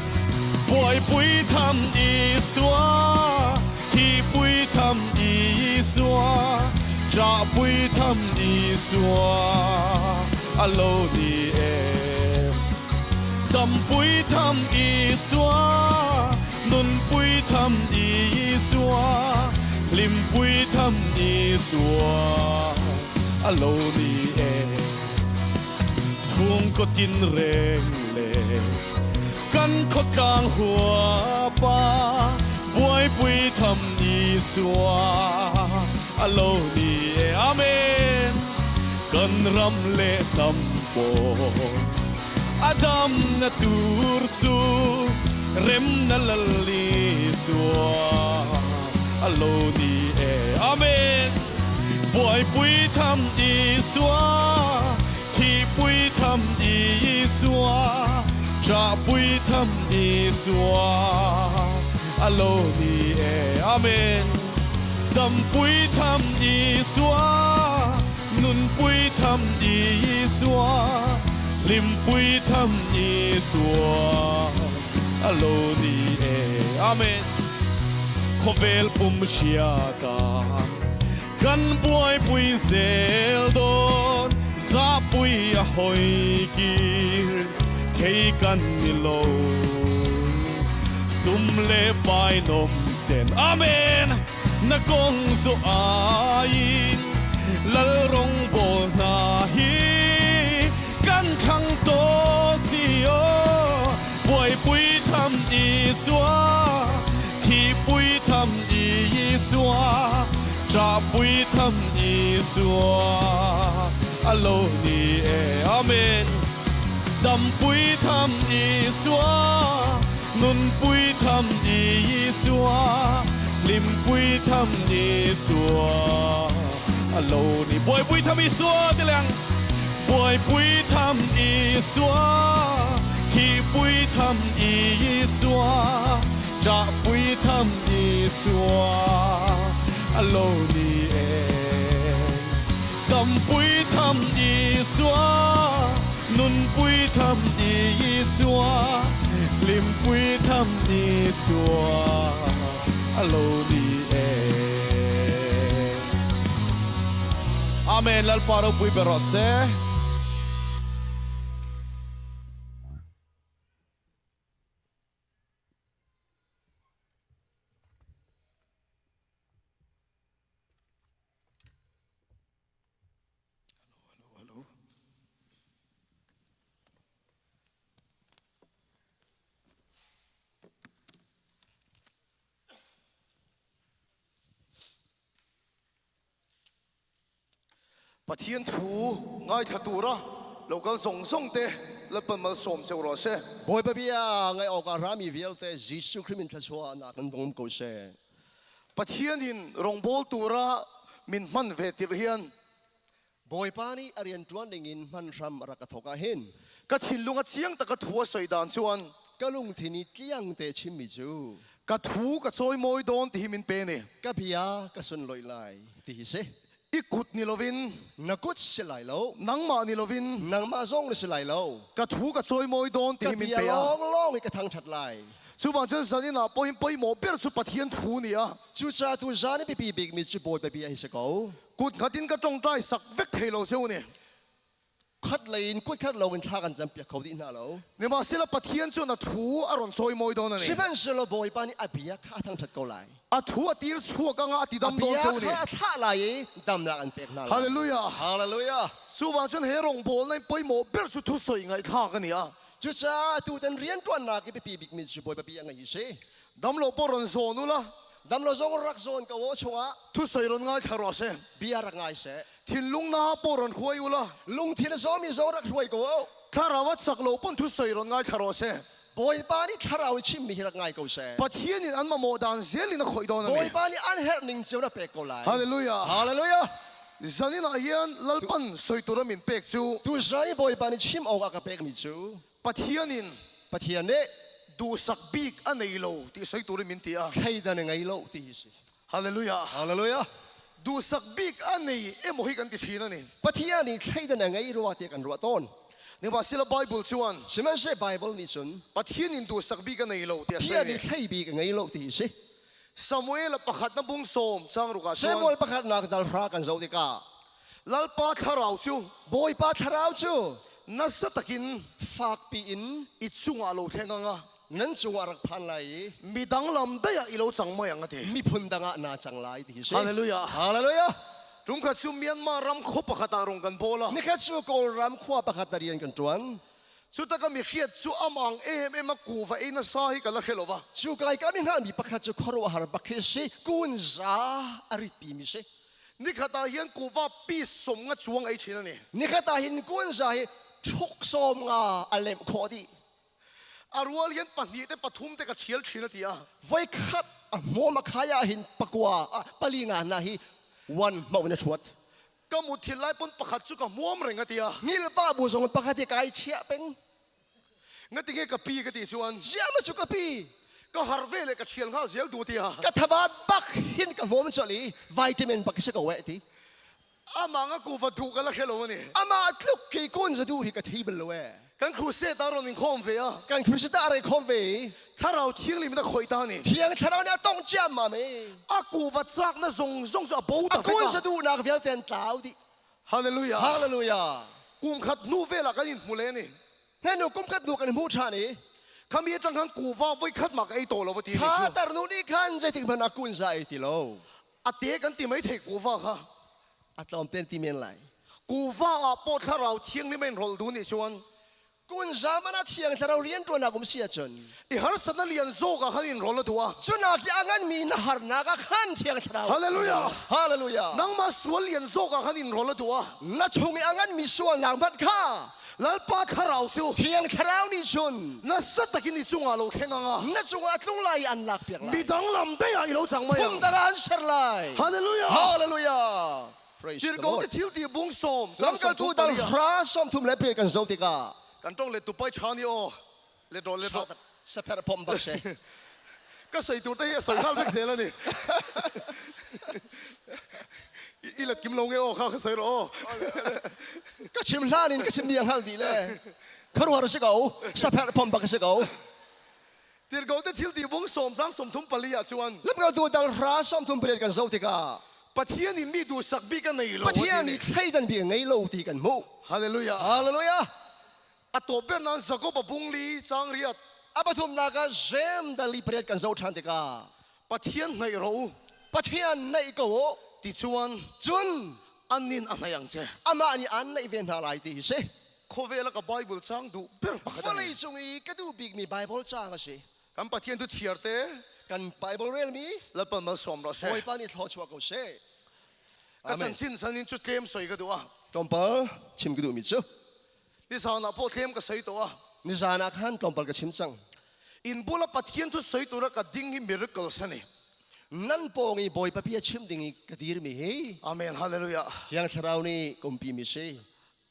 buaipui tham Isua thihpui tham Isua ṭahpui tham Isua a lo ni em dampui tham Isua nunpui tham Isua hlimpui tham Isua a lo ni e chhungkaw tin reng le kan khawtlang huapa buaipui tham Isua a lo ni e amen kan ram le hnam pawh Adam na tur chu rem na lal Isua a lo ni e. Amen. Buaipui tham Isua, thihpui tham Isua, ṭahpui tham Isua a lo ni e. Amen. Dampui tham Isua, Nunpui tham Isua, hlimpui tham Isua, a lo ni e. Amen. Khawvel pum hriata kan buaipui zel dawn, zahpui a hawi kir thei kan ni lo. Sum le pai nawm chen. Amen. Na kong zu aiin lal rawngbawl hna hi kan thlang tawh si aw. Buaipui tham Isua, thihpui tham. Isua ṭahpui tham Isua a lo ni e Amen dampui tham Isua nunpui tham Isua hlimpui tham Isua a lo ni buaipui tham Isua ti leng buaipui tham Isua thihpui tham Isua ṭahpui tham Isua a lo ni e dampui tham Isua nunpui tham Isua hlimpui tham Isua a lo ni e Amen Lalpa ropui ber rawh se. Pathian thu ngaithla tura lo kal zawng zawng te Lalpan malsawm cheu rawh se. Bawipa bia ngaih awkah rami vialte Jesuh Khrih min thluachuahnak in bawm ko seh. Pathianin rawngbawl tura min hman ve tirh hian. Bawipa nih a rianṭuan dingin hman hram a rak ka thawk ahhin. Ka thinlung a chiang taka thu a sawi dan chuan. Ka lungthin i tliang te chimmi cu. Ka thu ka chawimawi dawn ti hi min pe ni. Ka bia ka sunlawih lai ti hi si. I kut ni lovin. Na kut si lai lo. Nangmah ni lovin. Nangmah zong na si lai lo. Ka thu ka chawimawi dawn ti hi min pe a. Ka bia lawnglawng hi ka thangṭhat lai. Chuvang cun zan in ah pawhin pawimawh ber cu Pathian thu ni a. Cucaah tu zan i biapi bikmi cu Bawipa bia hi si ko. Kut khat in ka ṭongṭai sak vek thei lo cheu ni. Khat lei in kut khat lo in thla kan campiak kho dih hna lo. Sihmanhsehlaw Pathian cu na thu a ron chawimawi dawn a ni. Sihmanhsehlaw Bawipa nih a bia kha a thangṭhat ko lai. A thu a tir chuak anga a ti dam dawn cheu ni. A bia kha a thlah lai i damnak an pek hna lai. Hallelujah. Hallelujah. Chuvang cun he rawngbawl na in pawimawh ber cu thusawi ngaihthlak a ni a. Cucaah tutan rianṭuannak i biapi bikmi cu Bawipa bia ngaih hi si. Damlo pawh ron zawn u la. Damlo zong rak zawn ko aw chungah. Thusawi ron ngaithla rawh seh. Bia rak ngai seh. Thinlung na pawh ron hruai u la. Lungthin a zawmi zong rak hruai ko aw. Thlarau a cak lo pawn thusawi ron ngaithla rawh seh. Bawipa nih thlarau i chimmi hi rak ngai ko seh. Pathian in an mamawh dan zel in a khawih dawn a ni. Bawipa nih an herh ning cio na pek ko lai. Hallelujah. Hallelujah. Zanin ah hian Lalpan soi tur a min pek cu. Tuzan i Bawipa nih chim awk a ka pekmi cu. Pathian in Pathian nih duhsak bik a nei lo ti soi tur in min ti a. Thleidan a ngei lo ti hi si. Hallelujah. Hallelujah. Duhsak bik a nei emaw hi kan ti thin a ni. Pathian nih thleidan a ngei rua tiah kan ruah tawn. Nimahsela Bible chuan Sihmanhsehlaw Bible nih cun Pathian in duhsak bik a nei lo ti a Pathian nih thlei bik a ngei lo ti hi si. Samuel a pakhatna bung sawm chang ruk ah cun Samuel pakhatnak dal hra kan zoh tikah Lalpa thlarau cu Bawipa thlarau cu nasa takin fakpi in i chungah lo thleng anga nan cungah rak phan lai i midang lam daih ah i lo cang mai ang a ti. Miphun dang ah naa cang lai ti hi si. Hallelujah. Hallelujah. Tumkhat cu Myanmar ram khua pakhat ah rung kan bawl a. Nikhat cu Kawlram khua pakhat ah rian kan ṭuan. Cu tak mi hriat cu amang em em a kuva ei nasa hi ka la hre lo va. Cu kai ka mi hna mi pakhat cu khuaruahhar bak khi si kun za a ritpi mi si. Nikhat ah hin kuva pi som nga chuang ei thin ani. Nikhat ah hin kun za hi thuk som nga a lem khawh dih. A rual hian pahnih te pathum te ka thial thin a ti a. Voi khat a hmawm a khai ah hin pakua pali nga na hi one hmau na thuat. Ka muthil lai pon pakhat chu ka hmuam reng a ti a. Ngilpa bu zong pakhat hi kai chiah peng. Ngatinge ka pi ka ti chuan. Ziah ma chu ka pi. Ka har ve le ka thial nghal zel du ti a. Ka thabat bak hin ka hmawm chol i vitamin bak si ko we ti. Amah nga kuva duh ka la hre lo ani. Amah tluk khi kun za duh hi ka thei bal lo e. Kan crusade a ron in khawm ve a. Kan crusade a re khawm ve. Thlarau thianghlim in a khawih ta ni. Thiang thlarau nih a tong ciam ma me. A kuva chak na zong zong cu a bo ta A kun za duh nak vialte an tlau dih. Hallelujah. Hallelujah. Kum khat hnu vel ah kan in hmu le ni. Henu kum khat hnu kan hmu ṭhan i. Khami atang khan kuva voi khat ma ka ei to lo va ti ni. Kha tarnu nih khan zeitik hmanh ah kun za ei ti lo. A te kan ti mai thei kuva kha. A tlawm ten ti men lai. Kuva ah pawh thlarau thianghlim in rol du nih chuan. Kun zaman ah thiang thlarau rianṭuannak um si ahcun i harsatna lian zawk ah khan in rawl a duh a. Cunak i a nganmi na harnak ah khan thiang thlarau. Hallelujah. Hallelujah. Nangmah sual lian zawk ah khan in rawl a duh a. Na chung i a nganmi sualnak hmanh kha Lalpa thlarau cu Thiang Thlarau nih cun nasa takin i cungah lo thleng anga na cungah a tlung lai i an lakpiak lai. Midang lam dei ah i lo cang mai ang. Phundang ah an ser lai. Hallelujah. Hallelujah. Praise the Tirhkoh Lord. te thil ti bung sawm Lamkaltu dal hra 30 le pe kan zo tikah kan tong le tupai tha ni aw le ro le ro sapher pom bak she. Ka sei tur te hi a soi khal vek zel ani. I let kim lo nge aw kha ka soi ro aw. Ka chim hlan in ka chim ni ang hal di le. Kharuar si ko, sapher pom bak si ko. Tirhkoh te thil ti bung sawm sang 34 ah chuan. Lamkaltu dal hra 38 kan zo tikah Pathian in mi duhsak bik a nei lo. Pathian nih thleidan bik a ngei lo ti kan hmuh. Hallelujah. Hallelujah. A tawp ber nan Jakob a bung li chang riat. A pathumnak ah Jem dali pariat kan zoh ṭhan tikah Pathian hnaih ro u. Pathian naih ko u. Ti chuan cun an nin a hnaih ang che. Amah nih an naih ve hna lai ti hi si. Khawvel a ka Bible chang duh ber pakhat a ni. Vawlei cung i ka duh bikmi Bible caang a si. Kan Pathian tu thiar te. Kan Bible relmi. Lalpan malsawm rawh seh. Bawipa nih thluachuah ko seh. Ka chanchin san in cu tlem soi ka duh a. Tlawmpal chim ka duhmi cu. Nizan ah pawh tlem ka soi to a. Nizan ah khan tlawmpal ka chim cang. In bula Pathian thu soi tura ka ding hi miracles ani. Nan pawng i Bawipa bia chim ding i ka dirmi hi. Amen. Hallelujah. Thiang Thlarau nih kumpi mi si.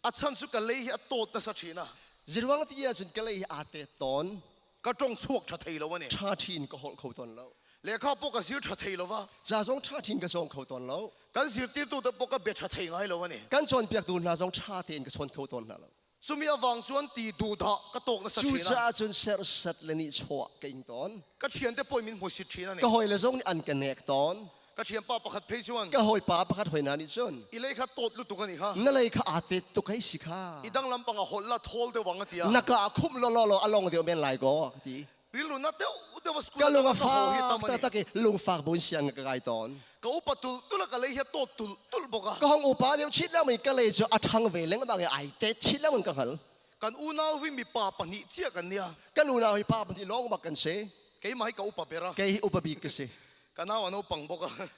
A chan cu ka lei hi a tawt nasa thin a. Ziruang ti ahcun ka lei hi aa tet tawn. Ka tong chuak tha thei lo ani. Tha thin ka holh kho tawn lo. Lehkha pawh ka zir tha thei lo va. Ca zong tha thin ka cawng kho tawn lo. Kan zirtirtu te pawh ka bia tha thei ngai lo ani. Kan cawnpiaktu hna zong tha tein ka chawn kho tawn hna lo. Cumi avang chuan ti duhdah ka tawk nasa thin a. Cucaah cun serhsat le nihchuah ka ing tawn. Ka thian te pawh min hmu sit thin ani. Ka hawile zong nih an ka nek tawn. Ka thianpa pakhat phei chuan. Ka hawipa pakhat hoi hna nih cun. I lei kha tawt lutuk ani kha. Na lei kha aa tet tuk hei si kha. I dang lampang a holh la thawl deuh wang a tia. Na ka khum lo lo lo along deuh men lai ko ka ti. Rilru na deuh deuh a school Ka lung a fak taktak i lungfak buin siang ka kai tawn. Ka upa tul tul a ka lei hi a tawt tul tul bawk a. Ka hong upa deuh chin lengmang i ka lei cu a ṭhang ve lengmang i ai tet chin lengmang ka hngal. Kan unau hi mipa pahnih cia kan nia. Kan unau hi pa pahnih lawng bak kan si. Keimah hi ka upa ber a. Kei hi upa bik ka si. Ka nau a naupang bawk a.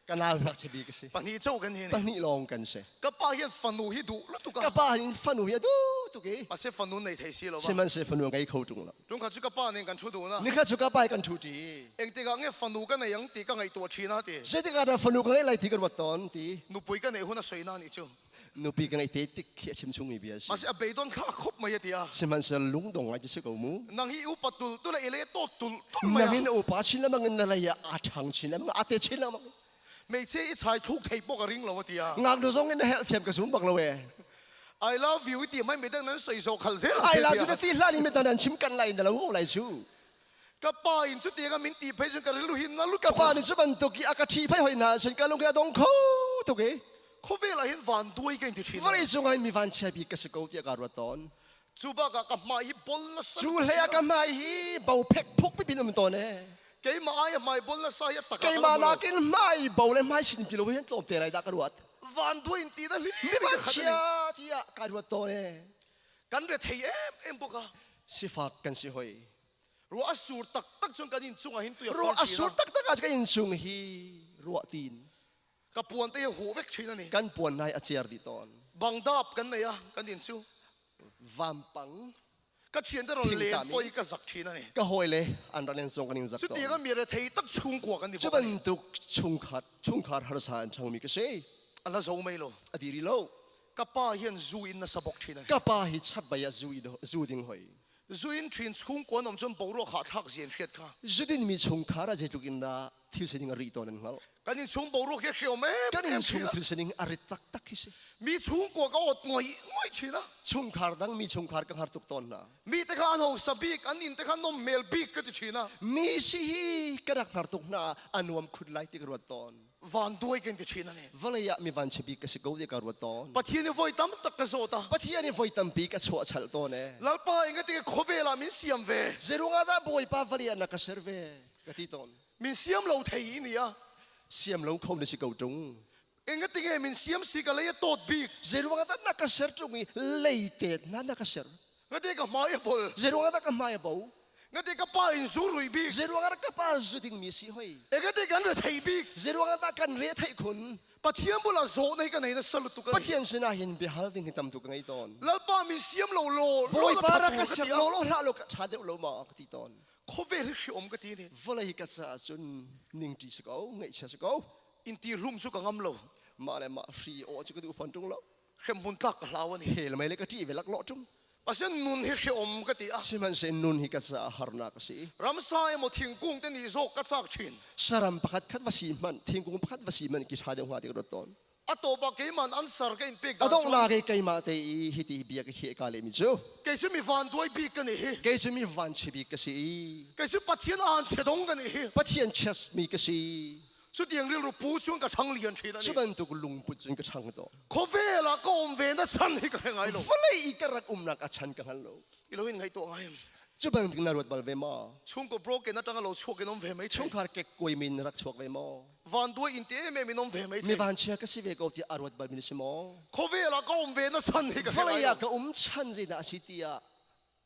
Ka nau ngakchia bik a si. Pahnih cho kan hi ni. Pahnih lawng kan si. Ka pa hian fanu hi duh lutuk a. Ka pa hin fanu hi a duh tuk i. Mase fanu nei thei si lo va. Sihmanhsehlaw fanu a ngei kho ṭung lo. Ṭung khat cu ka pa nih kan ṭhu duh na. Nikhat cu ka pa hi kan ṭhu ṭi. Engtikah nge fanu ka nei ang ti ka ngaihtuah ṭhin a ti. Zeitikah dah fanu ka ngei lai ti ka ruat tawn ti. Nupui ka neih hun a soi na nih cu. Nupi ka ngeih te tik khi a chim chungmi bia a si. Mase a beidon thla khop mai a ti a. Sihmanhsehlaw lungdong ngai ti si ko mu. Nang hi upa tul tul a ile tawt tul tul mai a. Nang in upa chin lengmang in na lei ah aa ṭhang chin lengmang a te chin lengmang. Hmeichhia i chai thluk thei pawh ka ring lo a ti a. Ngaknu zong in na helh thiam ka zum bak lo e. I love you i ti mai midang nan soi zo khal zel I love you na ti hlan in midang nan chim kan lai na lo ko lai cu. Ka pa in cu tiang min ti phei cun ka rilru hin na lut Ka pa nih cu bantuk i a ka ṭhi phei hoi na cun ka lung hi a dong kho tuk i. Khawvel ah hin van duai ka in ti ṭhin. Vawlei cungah hin mi vanchia bik ka si ko tiah kaa ruat tawn. Cu bak ah ka hmai hi bol na sa. Cu hlei ah ka hmai hi bo phek phuk pipin um tawn e. Keimah ai hmai bol na sa hi a tak Keimah nakin hmai bo le hmai sin pi lo hin tlawm te lai dah ka ruat. Van duai in ti na hli. Mi vanchia tiah ka ruat tawn e. Kan re thei em em bawk a. Sifak kan si hoi. Ruah a sur taktak cun kan inn cungah hin tui a Ruah a sur taktak ah kan inn chung hi ruah tin. Ka puan te hu vek thin ani. Kan puan nai a cer dih tawn. Bangdap kan nei a kan inn cu. Vampang. Ka thian te ron len poi ka zak thin ani. Ka hawi le an ran zong kan in zak tawn. Cuti ka mi rethei tak chungkua kan ni. Cu bantuk chungkhat chungkhar harsa an changmi ka si. An la zo mei lo. A diri lo. Ka pa hian zu in na sabok thin ani. Ka pa hi chat bai ah zu zu ding hoi. Zu in thin chungkua nom chun boruak ha thlak zian hriat kha. Zudin mi chungkhar a zeitluk in dah thil sining a ri tawn an hngalh. Kan in chung boruak hi hriam em Kan in chung thil sining a rit taktak hi si. Mi chungkua ka ot ngoi ngoi thin a. Chungkhar dang mi chungkhar ka har tuk tawn hna. Mi te kha an hausa bik an inn te kha nom mel bik ka ti thin a. Mi si hi ka rak har tuk hna a nuam khut lai ti ka ruat tawn. Van duai kan ti thin ani. Vawlei ah mi van bik ka si ko ti ka ruat tawn. Pathian i voi tam tak ka zawt a. Pathian i voi tampi ka chuah chal tawn e. Lalpa inga ti khawvel ah min siam ve. Zerunga dah Bawipa vawlei ah na ka ser ve ka ti tawn. Min siam lo thei i ni a. Siam lo kho na si ko ṭung. Engatinge min siam si ka lei a tawt bik. Zeiruang ah dah na ka ser ṭung i leitet na na ka ser. Ngati ka hmai a bol. Zeiruang ah dah ka hmai a bo? Ngati ka pa in zu rui bik. Zeiruang ah dah ka pa zu ding mi si hoi? E ngati kan re thei bik. Zeiruang ah dah kan re theih khun? Pathian bulah zawh nei ka nei na salut tuk ani. Pathian sinah hin biahal ding hi tam tuk ka ngei tawn. Lalpa min siam lo law Bawipa rak ka siam lo law hlah law ka ṭha deuh lo ma ka ti tawn. Khawvel hi hri om ka ti ni. Vawlei hi ka caah cun ningṭi si ko, ngaihchia si ko. In ti hlum cu ka ngam lo. Mah le mah hri aw cu ka duh fawn ṭung lo. Hremhmun tlak ka hlau ani. Hel mei le ka ṭih ve lak lawh ṭung. Pasien nun hi hreom ka ti a. Sihmanhsehlaw nun hi ka caah harnak a si. Ramsa emaw thingkung te nih zawk ka chak ṭhin. Saram pakhat khat va si hmanh, thingkung pakhat va si hmanh ki ṭha deuh hnga ti ka ruat tawn. A tawp ah keiman an sar ka in pek dan A donghnak i keimah te i hiti bia ka khiah ka lehmi cu. Kei cu mi vanduai bik ka nih hi. Kei cu mi vanchia bik ka si i. Kei cu Pathian aan chia dong ka nih hi. Pathian chiatmi ka si. Cutiang rilru pu cun ka ṭhang lian ṭhin ani. Cu bantuk lungput cun ka ṭhang tawn. Khawvel ah ka um ve na chan hi ka hre ngai lo. Vawlei i ka rak umnak a chan ka hngal lo. I lo in ngai tuah ngai. Cu bantuk na ruat bal ve maw? Chungkaw broken atang lo chuak in um ve mai. Chungkhar kekkuai min rak chuak ve maw? Vanduai in te em em in um ve mai. Mi vanchia ka si ve ko tiah a ruat bal mi na si maw? Khawvel ah ka um ve na chan hi ka hre ngai lo. Vawlei ah ka um chan zeidah a si tiah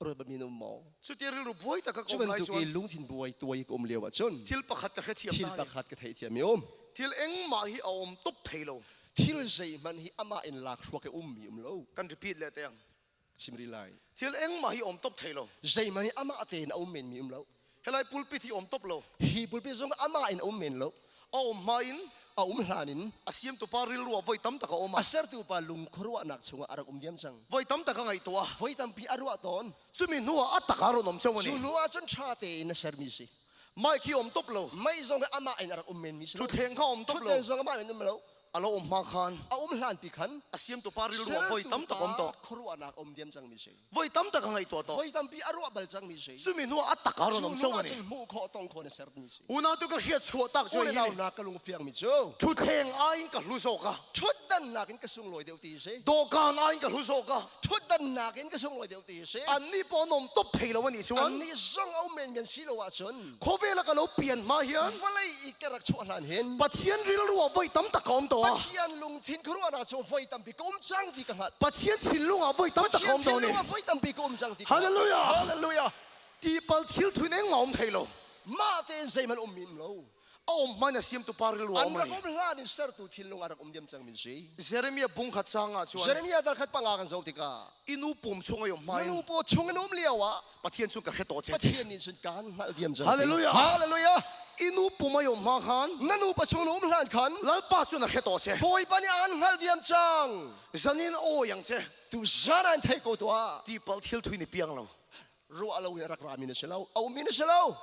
ruat bal mi na um maw? Cuti rilru buai tak ka Cu um lai bantuk i chuan lungthin buai tuai ka um lio ahcun thil pakhat ka hrethiam thil ta ni. pakhat ka theihthiam mi um. Thil engmah hi a um top thei lo. Thil zeihmanh hi amah in lak hruak i ummi um lo. Kan repeat le teng. Chim rih lai. Thil engmah hi um top thei lo. Zeihmanh hi amah tein a um menmi um lo. Helai pulpit hi um top lo. Hi pulpit zong amah in a um men lo. A um hma in a um hlan in a siamtu pa rilru ah voi tam tak a um a sertu pa lung khuaruahnak chungah a rak um diam cang. Voi tam tak a ngaihtuah. Voi tampi a ruah tawn. Cumi hnu ah a tak a ron um cheu ani. Cu hnu ah cun ṭha tein a sermi si. Mic hi um top lo. Mei zong hi amah in a rak um menmi si lo. Ṭhuthleng kha um top lo. Ṭhuthleng zong amah in um lo. A lo um hma khan. A um hlan pi khan. A siamtu pa rilru ah voi tam tak um tawh. Khuaruahnak um diam cangmi si. Voi tam tak a ngaihtuah tawh. Voi tampi a ruah bal cangmi si. Cumi hnu ah a tak a ron um Cu cheu hnu ah ani. cun hmuh khawh tong khawh na sermi si. Unau tu ka hriat chuah tak cu U le hi nau ni. na ka lung fiangmi cu. Ṭhuthleng ai in ka hlu zawk a. Ṭhutdannak in ka sunglawi deuh ti si. Dawhkaan ai in ka hlu zawk a. Ṭhutdannak in ka sunglawi deuh ti si. Annih pawl an um top thei lo ani chuan. Annih zong a um men men si lo ahcun. Khawvel ah ka lo pian hma hian. Vawlei i ka rak chuah hlan hin. Pathian rilru ah voi tam tak ka um tawh a. Pathian lungthin khuaruahnak cu voi tampi ka um cang ti ka hngalh. Pathian thinlung ah voi tam tak ka Pathian um tawh ni. thinlung ah voi tampi ka um cang ti ka hngalh. Hallelujah. Hallelujah. Tipal thil thuin engmah um thei lo. Mah tein zeihmanh um mi um lo. A um hman a siamtu pa rilru An um rak ani. um hlan in sertu thinlung a rak um diam cang min si. Jeremiah bung khat chang ah chuan. Jeremiah dal khat panga kan zoh tikah inu pum chung ai um hma in nu paw chung in um lio ah Pathian chung ka hre to che. Pathian nih cun kaan hngalh diam cang. Hallelujah. Hallelujah. Inu pum ai um hma khan na nu pa chung na um hlan khan Lalpa cun a hre to che. Bawipa nih aan hngalh diam cang. Zanin aw yang che. Tu zan an thei ko tuah. Tipal thil thui ni piang lo. Ruah lo in rak ra mi na si lo. A um mi na si lo.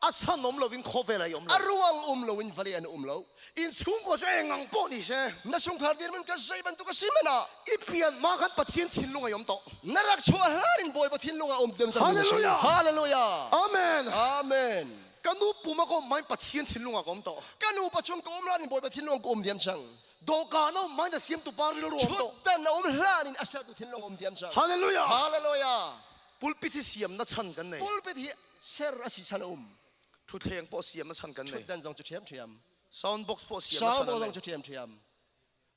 A chan um lo in khawvel ai um lo. A ruang um lo in vale an um lo. In chungkaw cu engang pawh ni se. Na chungkhar dirhmun ka zei bantuk a si man ah. I pian ma khan Pathian thinlung ai um to. Na rak chuah hlan in Bawipa thinlung ah um diam cang mi na si. Hallelujah. Hallelujah. Amen. Amen. Ka nu pum a ka um mai Pathian thinlung ah ka um to. Ka nu pa chung ka um hlan in Bawipa thinlung ka um diam cang. Dawhkaan a um mai na siamtu pa rilru um to. Thutdan na um hlan in a sertu thinlung um diam cang. Hallelujah. Hallelujah. Pulpit hi siam na chan kan nei. Pulpit hi ser a si chan a um. Ṭhuthleng pawh siam na chan kan nei. Ṭhutdan zong cu ṭhiamṭhiam. Sound box pawh siam na Sound chan box an zong nei. cu ṭhiamṭhiam.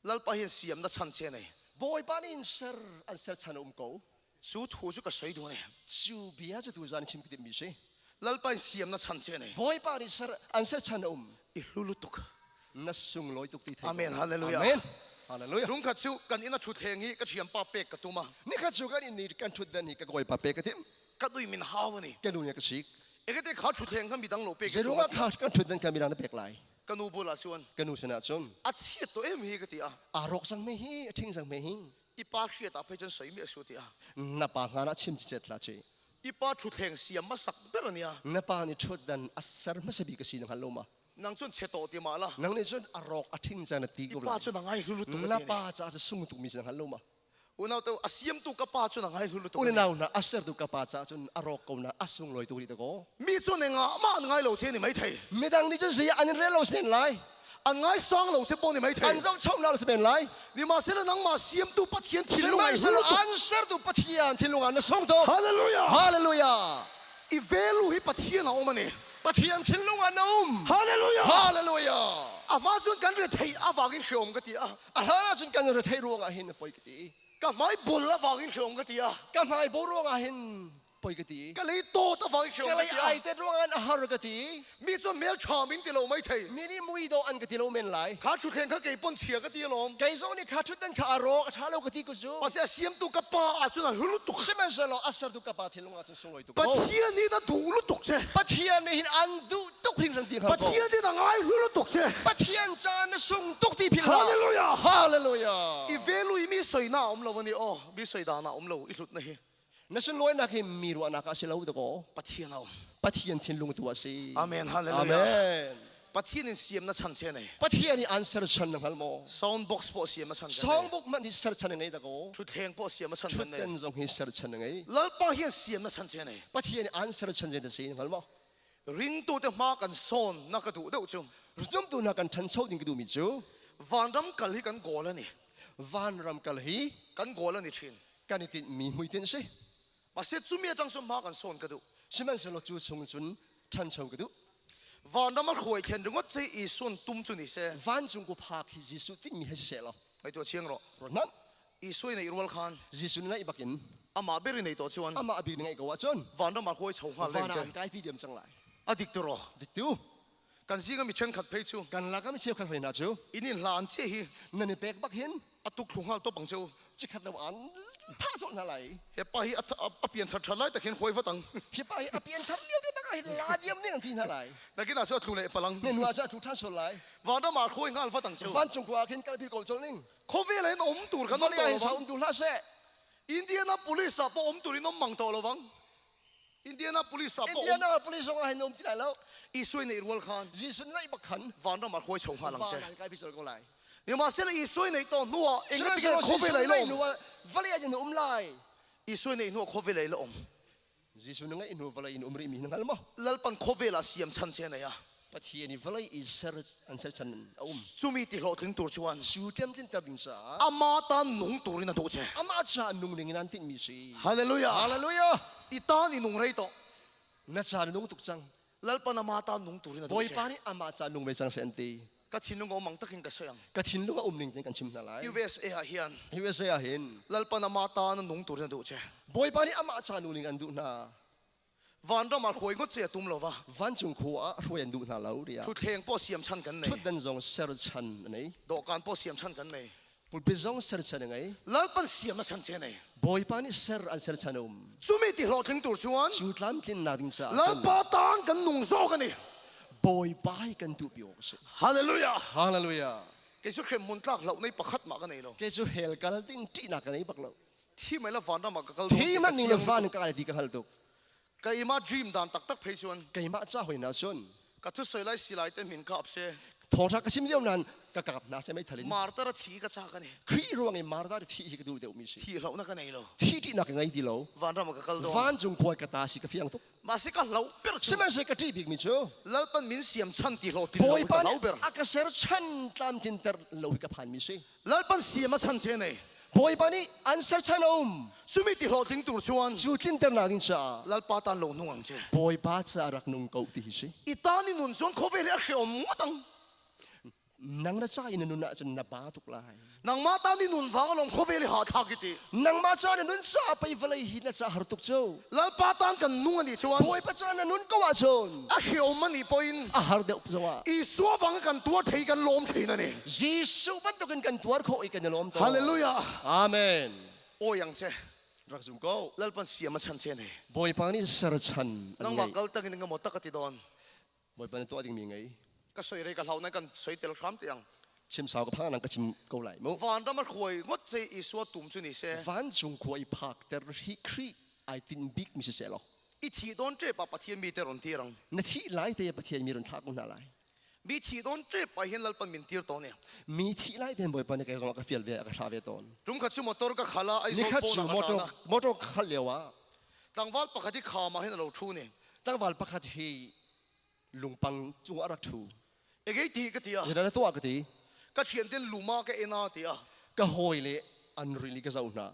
Lalpa hin siam na chan che nei. Bawipa nih in ser an ser chan a um ko. Cu thu cu ka soi duh ne. Cu bia cu tuzaan chim ka timhmi si. Lalpa in siam na chan che nei. Bawipa nih ser an ser chan a um. I hlu tuk. Na sunglawi tuk ti thei. Amen. Hallelujah. Amen. Hallelujah. Rungkhat cu kan inn a ṭhuthleng i ka ṭhiampa pek ka tum a. Nikhat cu kan inn i kan ṭhutdan hi ka kawipa pek ka tim. Ka nui min hau ani. Ka nu nih ka sik. Ekete kha ṭhuthleng kha midang lo pek. Zeirung ah kha kan ṭhutdan kha midang na pek lai. Ka nu bul ah cun. Ka nu sinah cun. A chiat to em hi ka ti a. Aa rawk sang me hi, a ṭhing sang me hi. I pa hriat ah phei cun soi mi a su ti a. Na pa hngan ah chim cicet hlah ci. I pa ṭhuthleng siam ma sak ber ania. Na pa nih ṭhutdan a ser hmasa bik a si na hngal lo ma? Nang cun cheto ti ma la. Nang nih cun a rawk a ṭhing cang na ti ko I pa lai. cun a ngai hlu tuk Na pa caah cu sung tukmi si na hngal lo ma? Unau te a siamtu ka pa cun a ngai hlu tuk. U le nau hna a sertu ka pa caah cun a rawk ko na a sunglawi tuk rih dakaw. Mi cun enga mah an ngai lo che ni mai thei. Midang nih cun zei ah an in rel lo si men lai. An ngai sang lo che pawh ni mai thei. An zohcho na lo si men lai. Sihmanhsehlaw nangmah siamtu Pathian thinlung ai Sihmanhsehlaw an sertu Pathian thinlung ah na sung tuk. Hallelujah. Hallelujah. I velu hi Pathian a um ani. Pathian thinlung ah na um. Hallelujah. Hallelujah. A hma cun kan rethei awangin hreom ka ti a. A hlan ah cun kan rethei ruangah hin poi ka ti. Ka hmai bol awangin hreawm ka ti a. Ka hmai bo ruangah hin poi ka ti. Ka lei tawt awangin hreawm Ka ka lei ti a. ai tet ruangah hin a har ka ti. Mi cu hmel ṭha min ti lo mai thei. Mi nih mui dawh an ka ti lo men lai. Kha ṭhuthleng kha kei pon chia ka ti alawm. Kei zong nih kha ṭhutdan kha a rawk a ṭha lo ka ti ko cu. Mase a siamtu ka pa ahcun a hlu lutuk. Sihmanhsehlaw a sertu ka pa thinlung ahcun sunglawi tuk ko. Pathian nih a duh lutuk che. Pathian nih hin an duh tuk hringhran ti hngal ko. Pathian nih a ngai hlu lutuk che. Pathian ca na sung tuk ti philh hlah. Hallelujah. Hallelujah. I velu i mi soina a um lo ani aw mi soidan a um lo i hlut na hi. Na sunlawinak hi mi ruahnak ah si lo dakaw. Pathian a um. Pathian thinlung tu a si. Amen. Hallelujah. Amen. Pathian in siam na chan che nei. Pathian i an ser chan na hngal maw? Sound box pawh siam a chan che nei. Songbook hmanh hi ser chan a ngei dakaw. Thutthleng pawh siam a chan che nei. Thutden zong hi ser chan a ngei. Lalpa hian siam na chan che nei. Pathian i an ser chan che na si na hngal maw? Ringtu te hma kan sawn na ka duh deuh cu. Zumtu hna kan ṭhancho ding ka duhmi cu Vanram kal hi kan goal ani. Vanram kal hi Kan goal ani ṭhin. Kan i tinhmi hmuitinh si. Mase cumi atang cun hma kan sawn ka duh. Sihmanhsehlaw cu chung cun ṭhancho ka duh. Vanram a hruai thlen ringot che Isuan tum cu ni seh. Vancung ku phak hi Jesuh tinhmi he siseh law. Ngai tuah chiang rawh. Ruat hmanh. Isua in ei rual khan. Jesuh na ngaih bakin. Amah ber in ei tawh chuan. Amah bik na ngaih ko ahcun. Vanram ah hruai cho hngal Van ah an kaipi diam cang lai. A dik tu rawh. Dik tu. Kan zing mi ṭhenkhat phei cu. Kan lak ah mi cheukhat hoi hna cu. Inn in hla an che hi. Nan i pek bak hin. A tuk thlu hngal top ang cheu. Chikhat lo an tha cawh hna lai. He pa hi a pian thar thar lai tak hin hoi vat ang. Hi pa hi a pian thar lio te bak ah hin la diam ning an ti hna lai. Nakin ah cu a tlu le palang. Ne nu ah cu a tlu ṭhan sual lai. Vanram ah hruai hngal vat ang cheu. Vancung khua ah khin kalpi ko cawlh ning. Khawvel ah hin um tur kan um to lo um tu hlah seh. Indianapolis ah pawh um tur in um mang to lo vang. Indianapolis ah pawh Indianapolis zong ah hin um ti lai lo. Isua nei rual khan. Jesuh nei bak khan. Vanram ah hruai cho hngal ang che. Van an kai pi cawlh ko lai. Sihmanhsehlaw Isua nei to hnu ah engati khawvel ai lo um. Vawlei ah in um lai. Isua nei hnu ah khawvel ai lo um. Jesuh na ngeih hnu vawlei in um rihmi na hngal maw? Lalpan khawvel ah siam chan che nei a. Pathian i vawlei i ser an ser chan a um. Cumi ti hlawhtling tur chuan. Cu tlemtlin ter ding caah. Ama tan nung tur in a duh che. Amah caah nung ding in an tinhmi si. Hallelujah. Hallelujah. I tan i nung rei to. Na ca na nung tuk cang. Lalpan ama tan nung tur in a duh che. Bawipa nih amah ca nung ve cang seh an ti. Ka thinlung a um ang takin ka sawi ang. Ka thinlung a um ning ten kan chim hna lai. USA ah hian. USA ah hin. Lalpan ama tan a nung tur in a duh che. Bawipa nih amah ca nung ning an duh hna. Vanram ah hruai ngot che a tum lo va. Vancung khua ah hruai an duh hna lo tiah. Thutthleng pawh siam chan kan nei. Thutdan zong ser chan a nei. Dawhkan pawh siam chan kan nei. Pulpit zong ser chan a ngei. Lalpan siam a chan che nei. Bawipa nih ser an ser chan a um. Cumi ti hlawhtling tur chuan. Cu tlamtlinnak ding caah Lalpa tan kan nung zawk ani. Bawipa hi kan duhpi awk a si. Hallelujah. Hallelujah. Kei cu hrem hmun tlak hlauh nei pakhat mah ka nei lo. Kei cu hell kal ding ṭihnak ka nei bak lo. Thi mai la van ram ah ka kal Thi man ning le van ka ti ka hal tuk. Keimah dream dan taktak phei chuan. Keimah ca hoi na cun. Ka thu soi lai si lai te min ka ap se. Thawngṭha ka chim lio nain ka kap hna se meithal in. Martar a thi ka cha ka ni. Khrih ruang i martar thi hi ka duh deuh mi si. Thi hlauh na ka nei lo. Thi ṭihnak ka ngei ti lo. Vanram ah ka kal dawn. Vancung khua ka ta si ka fiang tuk. Mah si ka hloh ber cu. Sihmanhsehlaw ka ṭih bik mi cu. Lalpan min siam chan ti hlawh tin lo Bawipa ka hlo ber. nih a ka ser chan tlamtlinter lo hi ka phan mi si. Lalpan siam a chan che nei. Bawipa nih an ser chan a um. Cumi ti hlawhtling tur chuan. Cu tlinternak ding caah. Lalpa tan lo nung ang che. Bawipa caah rak nung ko ti hi si. I tan i nun chuan khawvel hi a hreawm ngawt ang. Nang na ca in na nun ahcun na ba tuk lai. Nangmah ta ni nun vang along khawvel i ha thlak i ti. Nangmah ca na nun ca pei vawlei hi na ca har tuk cu. Lalpa tan kan nung ani chuan. Bawipa ca na nun ko ahcun. A hreawm ani poin. A har deuh zongah. Isua vang kan tuar thei kan lawm thin ani. Jesuh bantukin kan tuar khawh i kan i lawm tawn. Hallelujah. Amen. Awi ang che. Rak zum ko. Lalpan siam a chan che ne. Bawipa nih serchan an Nangmah ngei. kal tangin nga mo tak ati don. Bawipa nih tuah dingmi ngei. Ka soi rei ka hlau nan kan soi tel hram te ang. Chim sau ka phang nang ka chim ko lai mu. Vanram a hruai ngot che Isua tum chu ni se. Vancung khua i phak ter hi Khrih ai tin bik mi si seh law. I thi don ṭep ah Pathian mi te ron tir ang. Na thih lai te Pathian mi ron thlah ko hna lai. Mi thi don ṭep ah hin Lalpan min tir tawn e. Mi thih lai te Bawipa nih kei zong a ka fial ve a ka thlah ve tawn. Tum khat cu motor ka khal ah Aizawl Nikhat pawn cu ah ka motor tlan a. motor khal lio ah Tlangval pakhat hi kham ah hin a lo ṭhu ni. Tlangval pakhat hi lungpang cung ah rak ṭhu. Egei ti ka ti a. Zeidah na tuah ka ti. Ka thian ten luma ka ena ti a. Ka hawi le an ri li ka zoh hna.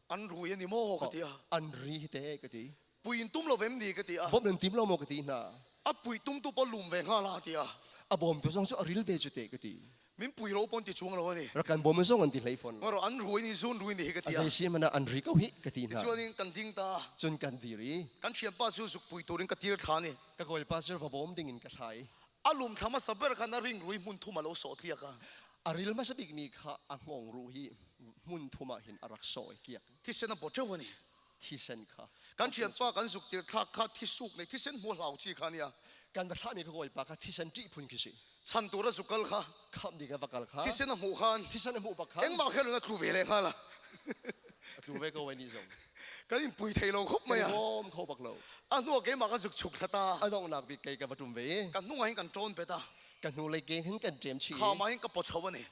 An rui ani maw ka ti a. An ri hi te ka ti. Pui in tum lo vem ni ka ti a. Bawm nan tim lo maw ka ti hna. A pui tum tu pa lum ve hnga la ti a. A bawm tu zong cu a ril ve cu te ka ti. Min pui ro pon ti chuang lo ani. Rak kan bawm zong an ti hlei fawn lo. Maro an rui ni zun rui ni hi ka ti a. Azei si mana an ri ko hi ka ti hna. Chuan in kan ding ta. Cun kan dir i. Kan thian pa cu zuk pui turin ka tir thla ni. Ka kawi pa cu va bawm ding in ka thlai. A lum thla hmasa ber khan a ring rui hmun thum a lo sawh tliak a. A ril hmasa bik mi kha a hngawng ruh hi hmun thum ah hin a rak sawh i kiak. Thisen a bawt ṭheu ani. Thisen kha. Kan thian pa kan zuk tir thlak kha thisuk nei thisen hmu hlau chi kha nia. Kan va thlahmi ka kawi pa kha thisen ṭih phun khi si. Chan tur a zuk kal kha. Khamh ding a va kal kha. Thisen a hmuh khan. Thisen a hmuh bak khan. Engmah khe lo na tlu ve le hnga la. A tlu ve ko wai ni zong. Kan in pui thei lo khop mai a. Kan bawm kho bak lo. A hnu ah keimah ka zuk chuk thla ta. A donghnak bik kei ka va ṭum ve i. Ka hnung ah hin kan ṭawn bet a. Ka hnulei ke hin kan ṭem chih i. Kham ah hin ka pawcho a ni.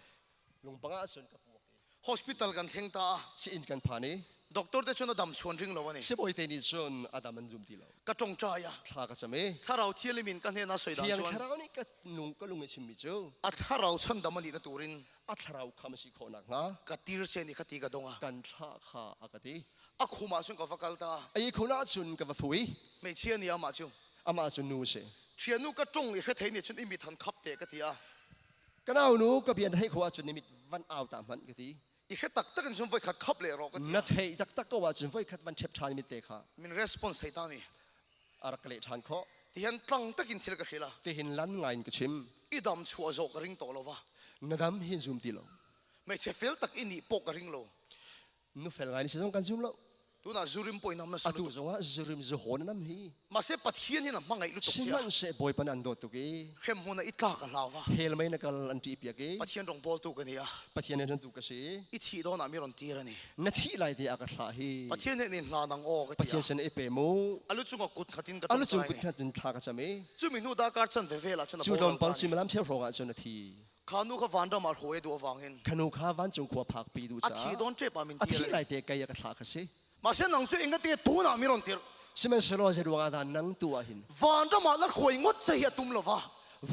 Lungpang ah cun ka puak i. Hospital kan thleng ta a. Sii-inn kan phan i. Doctor te cun a dam chuan ring lo a ni. Sibawi te nih cun a dam an zum ti lo. Ka ṭongṭai a. Thla ka cam i. Thlarau Thianghlim in ka hnen ah soi dan Thiang chuan. Thlarau nih ka nung ka lung i chimmi cu. A thlarau chandam a nih na turin. A thlarau kham a si khawh nakhnga. Ka tir se ni kha ti ka dong a. Kan thlah kha a ka ti. A khum ah cun ka va kal ta. A ihkhun ah cun ka va fu i. Hmeichhia nih amah cu. Amah cu nu a si. Ṭhianu ka ṭung i hrethei nih cun i mit han khap te ka ti a. Ka naunu ka bia na theih khawh ahcun na mit van au ta hmanh ka ti. I hre taktak in cun voikhat khap le rawh ka ti. Na theih taktak ko ahcun voikhat van ṭhep ṭhan mit te kha. Min response thei ta ni. A rak ka leh ṭhan khawh. Tihin tlang takin thil ka hril a. Tihin lan ngai in ka chim. I dam chuah zawh ka ring tawh lo va. Na dam hi zum ti lo. Hmeichhe fel tak i nih pawh ka ring lo. Nu fel ngai ni si zong kan zum lo. Tunah zurim pawh in am na Atu zongah zurim zuhawn an am hi. Mahse Pathian hin a hmangaih lutuk cia. Sihmanhseh Bawipa an dawt tuk i. Hremhmun ah i tlak a hlau va. Hell mei na kal an ṭih piak i. Pathian rawngbawltu ka ni a. Pathian in tu ka si. I thih dawn ah mi rawn tir ani. Na thih lai te ah ka thlah hi. Pathian nih nin hla nang aw ka ti. Pathian sin i pe mu. A lu cungah kut khat in ka A lu cung kut khat in thla ka cam i. Cu mi hnu dakar chan veve la cun a Cu tlawmpal suimilam cheu hrawng ah cun a thi. Kha nu kha vanram ah hruai duh awangin. Kha nu kha vancung khua phakpi duh caah. A thi dawn ṭep ah min A thi lai te kei a ka thlah kha si. Mahse nang cu engati tunah mi rawn tirh. Sihmanhsehlaw zeiruang ah dah nang tu ah hin. Vanram ah la hruai ngot che hi a tum lova.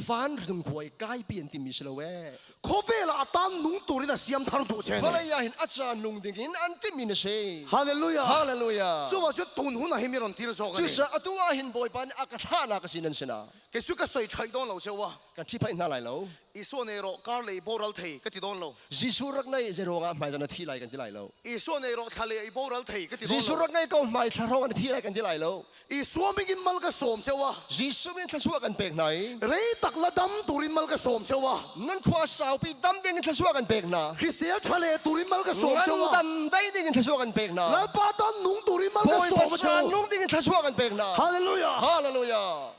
Van rungkhuai kaipi an timi si lo ee. Khawvel ah a tan nung turin a siam thar duh che. Vawlei ah hin a caan nung ding in an timi na si. Hallelujah. Hallelujah. Cu ah cun tun hun ah hi mi rawn tir zawk ani. Cucaah atu ah hin Bawipa nih a ka thlahnak a si nan sinah. Kei cu ka soi ṭhai dawn lo cheu a. Kan ṭhiphaih hna lai lo. Isua nei rawh kar lei boral thei ka ti dawn lo. Jesuh rak nei zeiruangah hmaizarh na thi lai kan ti lai lo. Isua nei rawh thla le i boral thei ka ti dawn lo. Jesuh rak ngei ko hmai thla hrawng an thi lai kan ti lai lo. Isua mingin mal ka sawm cheu a. Jesuh min thluachuah kan pek hna i. Rei tak la dam turin mal ka sawm cheu a. Nan khua saupi dam ding in thluachuah kan pek hna. Hrisel ṭha le turin mal ka sawm cheu a. Ngan dam dai ding in thluachuah kan pek hna. Lalpa tan nung turin mal ka sawm Bawipa caan nung ding in thluachuah kan pek hna. Hallelujah. Hallelujah.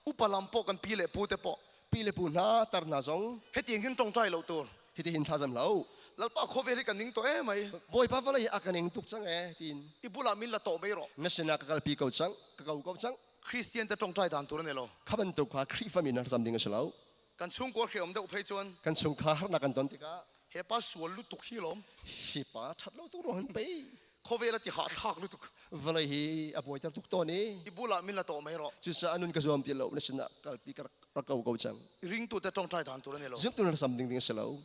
Upa lam pawh kan pi le pu te pawh. Pi le pu hna tar hna zong. Hetiang hin ṭongṭai lo tur. Hiti hin thlazam lo. Lalpa khawvel hi kan ning to e mai. Bawipa vawlei hi a ka ning tuk cang e tiin. I bulah min la tawh mai rawh. Na sinah ka kalpi ko cang, ka ko ko cang. Christian te ṭongṭai dan tur a ni lo. Kha bantuk kha Khrihfa mi na zam ding a si lo. Kan chungkhar hriam deuh phei chuan. Kan chungkhar harnak kan ton tikah. He pa sual lutuk hi lawm. Hi pa ṭhat lo tu ruang hin pei. Khawvel a ti hah thlak lutuk. Vawlei hi a buaiter tuk tawn i. I bulah min la tawh mai rawh. Cucaah nun ka zuam ti lo na sinah kalpi ka rak ko ko cang. Ringtu te ṭongṭai dan tur a ni lo. Zumtu na sam ding ding a si lo.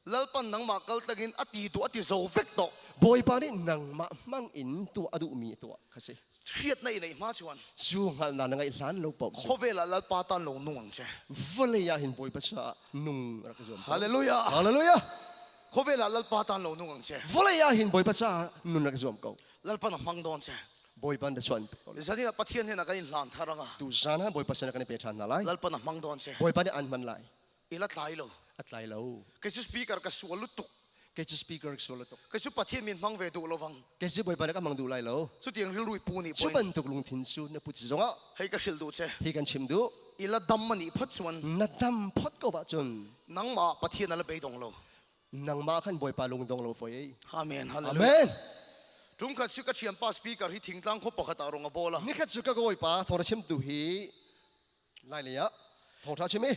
Lalpan nangmah kal tlangin a ti tu a ti zo vek tawh. Bawipa nih nangmah hmang in tuah a duhmi tuah kha si. Hriat na i neih hma chuan. Cu hngalhnak na ngeih hlan lo paoh cu. Khawvel ah Lalpa tan lo nung ang che. Vawlei ah hin Bawipa caah nung rak i zuam. Hallelujah. Hallelujah. Khawvel ah Lalpa tan lo nung ang che. Vawlei ah hin Bawipa caah nun rak i zuam ko. Lalpa na hmang dawn che. Bawipa na chuan. Zan ah Pathian he na kan in hlan thar anga. Tu zan ah Bawipa sin kan i pe ṭhan hna lai. Lalpa na hmang dawn che. Bawipa nih an hman lai. Ila tlai lo. A tlai lo. Kei cu speaker ka sual lutuk. Kei cu speaker ka sual lutuk. Kei cu Pathian min hmang ve duh lo vang. Kei cu Bawipa nih ka hmang duh lai lo. Cu tiang rilru i pu nih Cu bantuk lungthin cu na put si zongah. Hei ka hril duh che. Hi kan chim duh. Ila dam ani phot chuan. Na dam phot ko ah cun. Nangmah Pathian ala beidong lo. Nangmah khan Bawipa lungdong lo foi ei. Amen. Hallelujah. Amen. Ṭumkhat cu ka thianpa speaker hi thingtlang khua pakhat ah rong a bawl a. Nikhat cu ka Bawipa thawng chimtu hi lai lei ah thawngṭha chim i.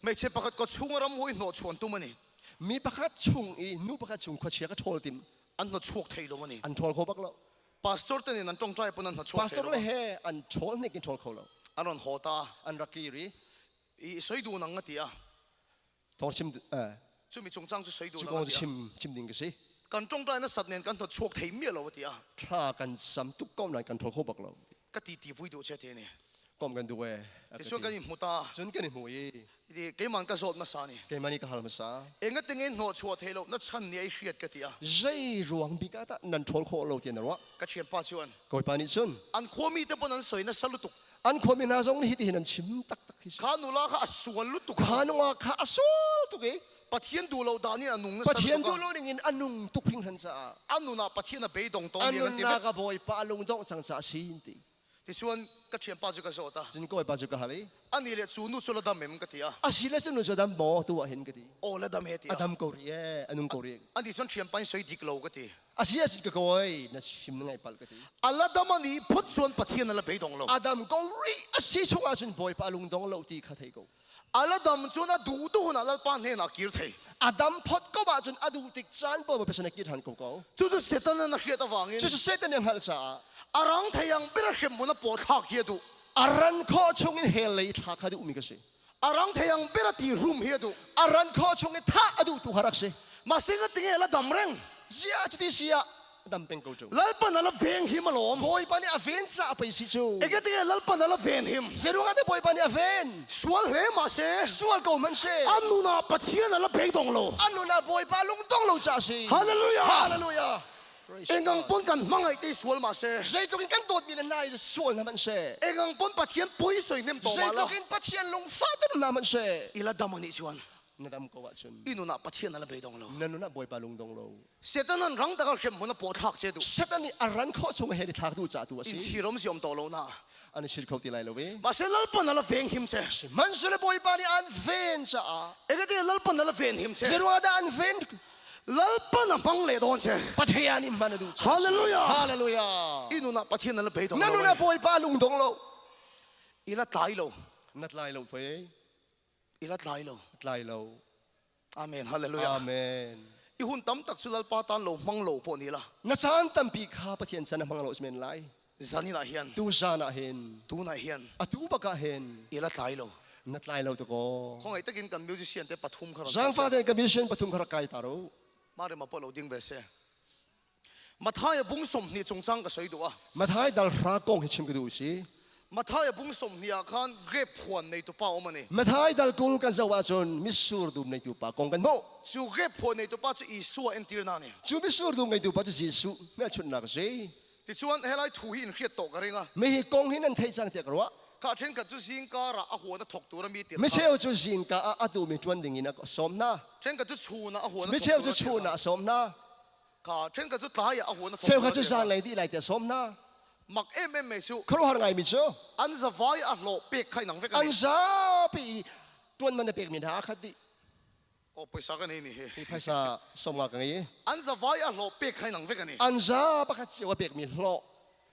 Hmeichhe pakhat ka chung ram hawi hnawh chuan tum ani. Mi pakhat chung i nu pakhat chung khuachia ka ṭhawl tim. An hnawchuak thei lo ani. An ṭhawl kho bak lo. Pastor te nih an ṭongṭai pun an hnawchuak Pastor le he an ṭhawl hnik in ṭhawl kho lo. An ron haw ta. An rak kir i. I soi du nang nga ti a. Thawng chim Cumi chungchang cu soi duh cu kong cu chim chim ding ka si. Kan ṭongṭai na sat nen kan hnawt chuak thei miah lo a ti a. Thla kan sam tuk ko nain kan ṭhawl kho bak lo. Ka ti ti pui duh che te ni. Kom kan duh e. Ti kan in hmu ta. Cun kan i hmu i. Keimah ka zawt hmasa ni. Keimah nih ka hal hmasa. Enga tinge hnawh chuah thei lo na chan ni ai hriat ka ti a. Zei ruang bik ah dah nan ṭhawl khawh lo tiah na ruah? Ka thianpa chuan. Kawipa nih cun. An khuami te pon an soi na salutuk. An khuami hna zong nih hitihin an chim taktak hi si. Kha nula kha a sual lutuk. Kha nungak kha a sual tuk i. Pathian duh lo dan in a nung na Pathian duh lo ning in a nung tuk hringhran caah. A nun ah Pathian a beidong to. A nunnak a Bawipa a lungdongh cang caah si ti. Tichuan ka ṭhianpa cu ka zawt a. Cun ka bawipa cu ka hal i. Anih le cu nu cu la dam em ka ti a. A si le cu nu cu a dam maw tu ah hin ka ti. Aw la dam he ti a. A dam ko rih ee, a nung ko rih. Ani cun ṭhianpa in soi dik lo ka ti. A si a si ka kawi na chim na ngaih palh ka ti. A la dam ani phut cun Pathian a la beidong lo. A dam ko rih a si chungah cun Bawipa a lungdong lo ti kha thei ko. A la dam cun a duh duh hun ah Lalpa hnenah kir thei. A dam phot ko ahcun a duh tik caan Bawipa sin a kir ṭhan ko ko. Cucu Satan an a hriat avangin. Cucu Satan nih a hngalh caah. A rang thei ang ber a hrem hmun a paw thlak hi a duh. A ran khawh chungin hell lei thlak kha duhmi ka si. A rang thei ang ber a ti rum hi a duh. A ran khawh chung i thah a duh tu kha rak si. Mah singa tinge la dam reng. Ziah cuti si ah dam peng ko cu. Lalpan a la veng him alawm. Bawipa nih a ven caah pei si cu. Eke tinge Lalpan a la ven him. Zeiruang ah dah Bawipa nih a ven? Sual hle ma se. Sual ko hmanh se. A nun ah Pathian a la beidong lo. A nun ah Bawipa lungdong lo caah si. Hallelujah. Hallelujah. Engang pon kan hmangaih te sual ma se. Zeitluk in kan dawtmi le nai sual hna hmanh seh. Engang pon Pathian poi soi hnem to ma la. Zeitluk in Pathian lungfah te hna hmanh seh. Ila dam ani chuan. Na dam ko ahcun. I nun ah Pathian ala beidong lo. Na nun ah Bawipa lungdong lo. Satan an rang tak hrem hmun a paw thlak che du. Satan nih a ran khawh chung he thlak du ca tu a si. In thirom siom to lo na. An i chir kho ti lai lo ve. Mahse Lalpan ala veng him che. Sihmanhsehlaw Bawipa nih an ven caah. Eke Lalpan ala ven him che. Zeruang dah an ven? Lalpan a hmang le dawn che. Pathian nih hman a duh che. Hallelujah. Hallelujah. I nun ah Pathian ala beidong Na nun ah Bawipa lungdong lo. I la tlai lo. Na tlai lo fe. I la tlai lo. Tlai lo. Amen. Hallelujah. Amen. I hun tam tak cu Lalpa tan lo hmang lo pawh ni la. Na caan tampi kha Pathian san a hmang lo men lai. Zanin ah hin. Tu zan ah hin. Tun ah hin. Atu bak ah hin. I la tlai lo. Na tlai lo to ko. Khongai takin kan musician te pathum kha Zangfa te kan musician pathum kha rak kai ta ro. Mare ma polo ding ve se. Mathai bung som ni chungchang ka soi du a. Mathai dal hra kong hi chim ka du si. Mathai bung som ni ah khan grape huan nei tu pa om ani. Mathai dal kul kan zo ahcun misur dum nei tu pa kong kan hmuh. Cu grape huan nei tu pa cu Isua entir na ni. Cu misur dum nei tu pa cu Jesuh hmelchunhnak a si. Tichuan helai thu hi in hriat tawh ka ring a. Mi hi kong hi nan theih cang tiah ka ruah. Kha ṭhenkhat cu zingkar ah a huan a thawk tur a mi tirh. Micheu cu zingka ah a duhmi ṭuan ding in a sawm hna. Ṭhenkhat cu chun ah a huan a thawk Micheu cu chun ah a sawm hna. Kha ṭhenkhat cu tlai ah a huan a thawk Cheukhat cu zanlei dih lai tiah a sawm hna. Mak em em mai cu. Khuaruahhar ngaimi cu. An zavai a hlawh pek kha inang vek ani. An zapi i ṭuan man a pekmi hna aa khat dih. Oh, phaisa ka nei ni hi. Hi phaisa somnga ka ngei. An zavai a hlawh pek kha nang vek ani. An za pakhat cio a pekmi hlawh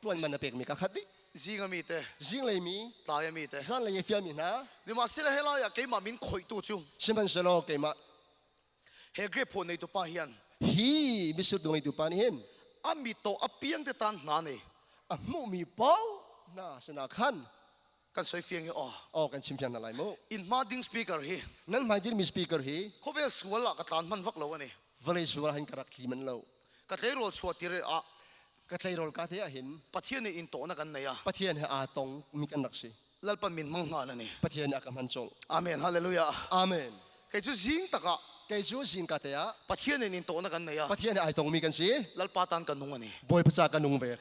tuan man a pekmi ka khat dih. Zing ami te. Zinglei mi. Tlai ami te. Zanlei i fialmi hna. Sihmanhsehlaw helai ah keimah min khoihtu cu. Sihmanhsehlaw keimah. He grape phuan neitu pa hian. Hi misur du ngeitu pa nih hin. A mi to a piang te tan hna nei. A hmuhmi paoh hna sinah khan Kan soi fiang hi aw. Aw kan chim fiang hna lai mu. In hma ding speaker hi. Nan hmai dirmi speaker hi. Khawvel sual ah ka tlan hman vak lo ani. Vawlei sual han ka rak tli man lo. Ka tleirawl chuah tir ah. Ka tleirawl ka te ah hin. Pathian nih in tawhna kan nei a. Pathian he aa tong mi kan rak si. Lalpan min hmang hngal ani. Pathian nih a ka hman colh. Amen. Hallelujah. Amen. Kei cu zing takah. Kei cu zing ka te ah. Pathian nih in tawhna kan nei a. Pathian he ai tong mi kan si. Lalpa tan kan nung ani. Bawipa ca ka nung ve.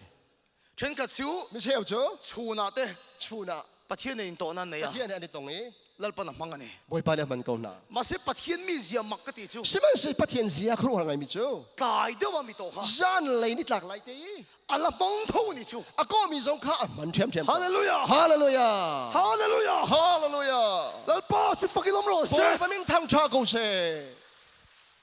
Ṭhenkhat cu micheu cu chun ah te chun ah Pathian nih in tawh nan nei a Pathian nih an i tong i Lalpan a hmang ani. Bawipa nih a hman ko hna. Mahse Pathian mi zia mak ka ti cu Sihmanhsehlaw Pathian zia khuaruahhar ngaimi cu tlai deuh ah mi tawh kha zanlei ni tlak lai te i a la hmang tho ni cu a kawmi zong kha a hman ṭhiamṭhiam. Hallelujah! Hallelujah! Hallelujah! Hallelujah! Lalpa sifak in um rawh seh. Bawipa min thangṭha ko seh.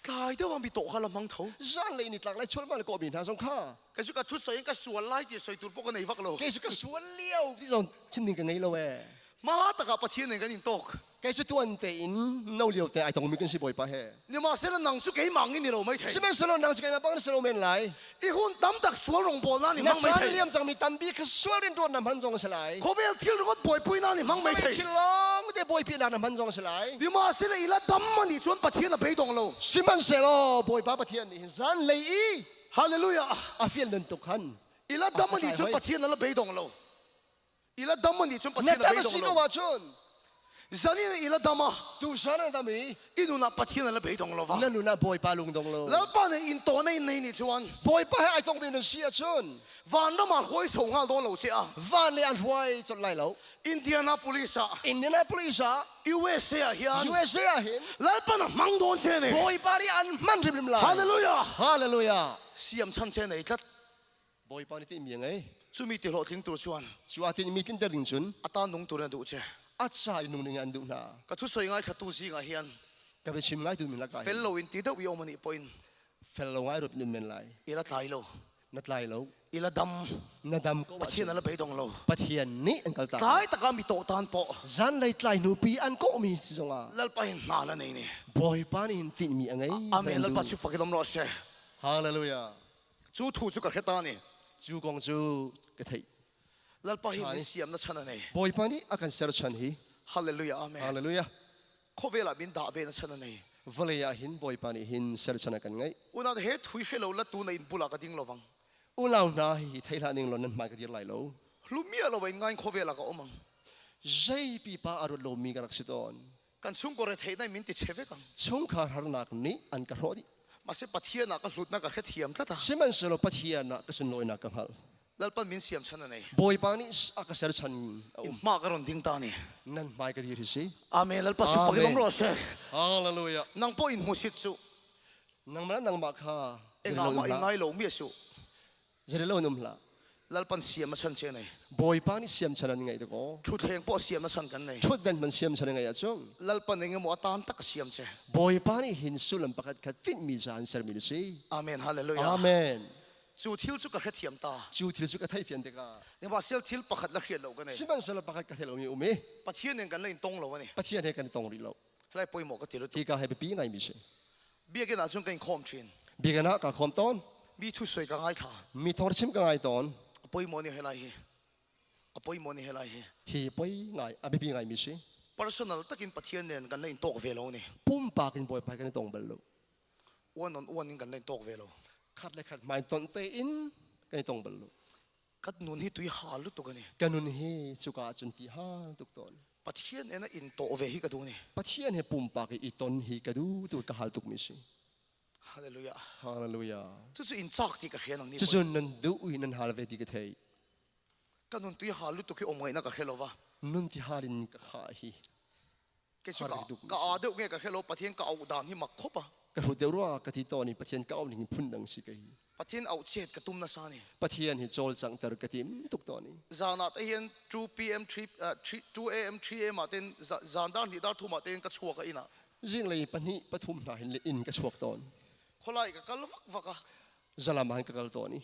Tlai deuh ah mi tawh kha la hmang tho. Zanlei ni tlak lai chualmal kawmi hna zong kha Kei cu ka thut soi in ka sual lai ti soi tur pawh ka nei vak lo. Kei cu ka sual lio ti zong chim ding ka ngei lo ee. Ma takah Pathian in kan in tawk. Kei cu tuan tein no lio te ai tongmi kan si Bawipa he. Sihmanhsehlaw nang cu keimah ngin ni lo mai thei. Sihmanhsehlaw nang cu keimah bang na si lo men lai. I hun tam tak sual rong bawl na ni hmang mai Na thei. caan liam cangmi tampi kha sual in ruat na hman zong a si lai. Khawvel thil ringot buaipui na ni hmang mai thei. Khawvel thil lawng te buaipi nak na hman zong a si lai. Sihmanhsehlaw ila dam ani cun Pathian a beidong lo. Sihmanhsehlaw Bawipa Pathian nih hin zanlei i Hallelujah. A fial bantuk khan. Ila dam ani cu Pathian ala beidong lo. Ila dam ani chun Na Pathian a dam beidong si lo. ko ahcun Zanin ila dam a tu san an dam i i nunah Pathian a la beidong lo va. Na nunah Bawipa lungdong lo. Lalpa nih in tawn in nei ni chuan Bawipa he ai tongmi nan si ahcun vanram ah hruai chho hngal dawn lo che a. Van le an hruai colh lai lo. Indianapolis ah Indianapolis ah USA ah hian USA ah hin Lalpan a hmang dawn che ni. Bawipa nih an hman hrimhrim lai. Hallelujah. Hallelujah. Siam chan che nei tlat. Bawipa nih tinhmi a ngei. Cumi ti hlawhtling tur chuan Cu ah tinhmi tlinter ding cun a ta nung tur in a duh che. A ca i nung ding in an duh hna. Ka thusawi ngaithlatu zingah hian Ka biachim ngaitu mi lakah hin fel lo in ti deuh i um anih pawhin fel lo ngai ruat in um men lai. I la tlai lo. Na tlai lo. I la dam. Na dam ko Pathian a la beidong lo. Pathian nih an kaltak. Tlai takah mi tawhtan pawh Zanlei tlai hnupi an kawhmi si zongah Lalpa hin hna la nei ni. Bawipa nih hin tinhmi a ngei. Amen. Lalpa si fak in um rawh seh. Hallelujah. Cu thu cu ka hre ta ni. Cu kong cu ka theih. Lalpa hi min siam na chan a nei. Bawipa nih a kan ser chan hi. Hallelujah. Amen. Hallelujah. Khawvel ah min dah ve na chan a nei. Vawlei ah hin Bawipa nih hin ser chan a kan ngeih. Unau he thui hre lo la tu na in bulah ka ding lovang. Unau hna hi thei hlah ning law nan hmai ka dir lai lo. Hlumia lo in ngain khawvel ah ka um ang. Zei pipa a ruat lomi ka rak si tawn. Kan chungkaw retheihnak min ti che vek ang. Chungkhar harnak nih an ka hrawh dih. Mase Pathian ah ka hlutnak ka hrethiam tlat a. Sihmanhsehlaw Pathian ah ka sunlawinak ka hngalh. Lalpa min siam chan a nei. Bawipa nih a ka ser chan a um. Hma ka ron ding ta ni. Nan hmai ka dir hi si. Amen. Lalpa si fak in ro se. Hallelujah. Nang po in hmusit su. Nangmah nangmah kha. Engah mah in ngai lo mi su. Zerilo in um hlah. Lalpan siam a chan che nei. Bawipa nih siam chan an ngeih dakaw. Thutthleng pawh siam a chan kan nei. Thutden man siam chan ngeih ahcun. Lalpan eng emaw a tan tak siam che. Bawipa nih hin sullam pakhat khat tinhmi ca an sermi na si. Amen. Hallelujah. Amen. Cu thil cu ka hrethiam ta. Cu thil cu ka theifian tikah. Sihmanhsehlaw thil pakhat la hriat lo ka nei. Sihmanhsehlaw pakhat ka thei lomi um i. Pathian in kan la in tong lo ani. Pathian he kan i tong rih lo. Helai poimawh ka ti lu tuk. Hika he biapi ngaimi si. Biakinn ah cun kan khawm thin. Biakinn ah ka khawm tawn. Mi thu soi ka ngai thla. Mi thawng chim ka ngai tawn. A poimawh ni helai hi. A poimawh ni helai hi. Hi poi ngai a biapi ngaimi si. Personal takin Pathian nen kan la in talk ve lo ni. Pumpak in Bawipa kan i tong bal lo. One on one in kan la in talk ve lo. Khat le khat hmai ton te in kan i tong bal lo. Kan nun hi tui hal lutuk ani. Ka nun hi cuka ah cun ti hal tuk tawn. Pathian ena in tawh ve hi ka duh ni. Pathian he pumpak i ton hi ka duh tu ka hal tuk mi si. Hallelujah. Hallelujah. Cucu in cak ti ka hrian ang ni. Cucu nan duh i nan hal ve ti ka thei. Ka nun tui hal lutuk hi om ngaihna ka hre lova. Nun ti hal in ka kha hi. Ke su ka ka a deuh nge ka hre lo Pathian ka auh dan hi mak khop a. Ka hrut deuh rua ka ti tawn i Pathian ka auh ning phun dang si ka hi. Pathian auh chiat ka tum nasa ni. Pathian hi cawlcangh ter ka tim tuk tawn i. Zan ah te hian 2 pm 3 2 am 3 am ah ten zan dar hnih dar thum ah ten ka chuak a inn ah. Zinglei pahnih pathum hna hin le inn ka chuak tawn. Khualai ka kal vak vak a. Zalam ah hin ka kal tawn i.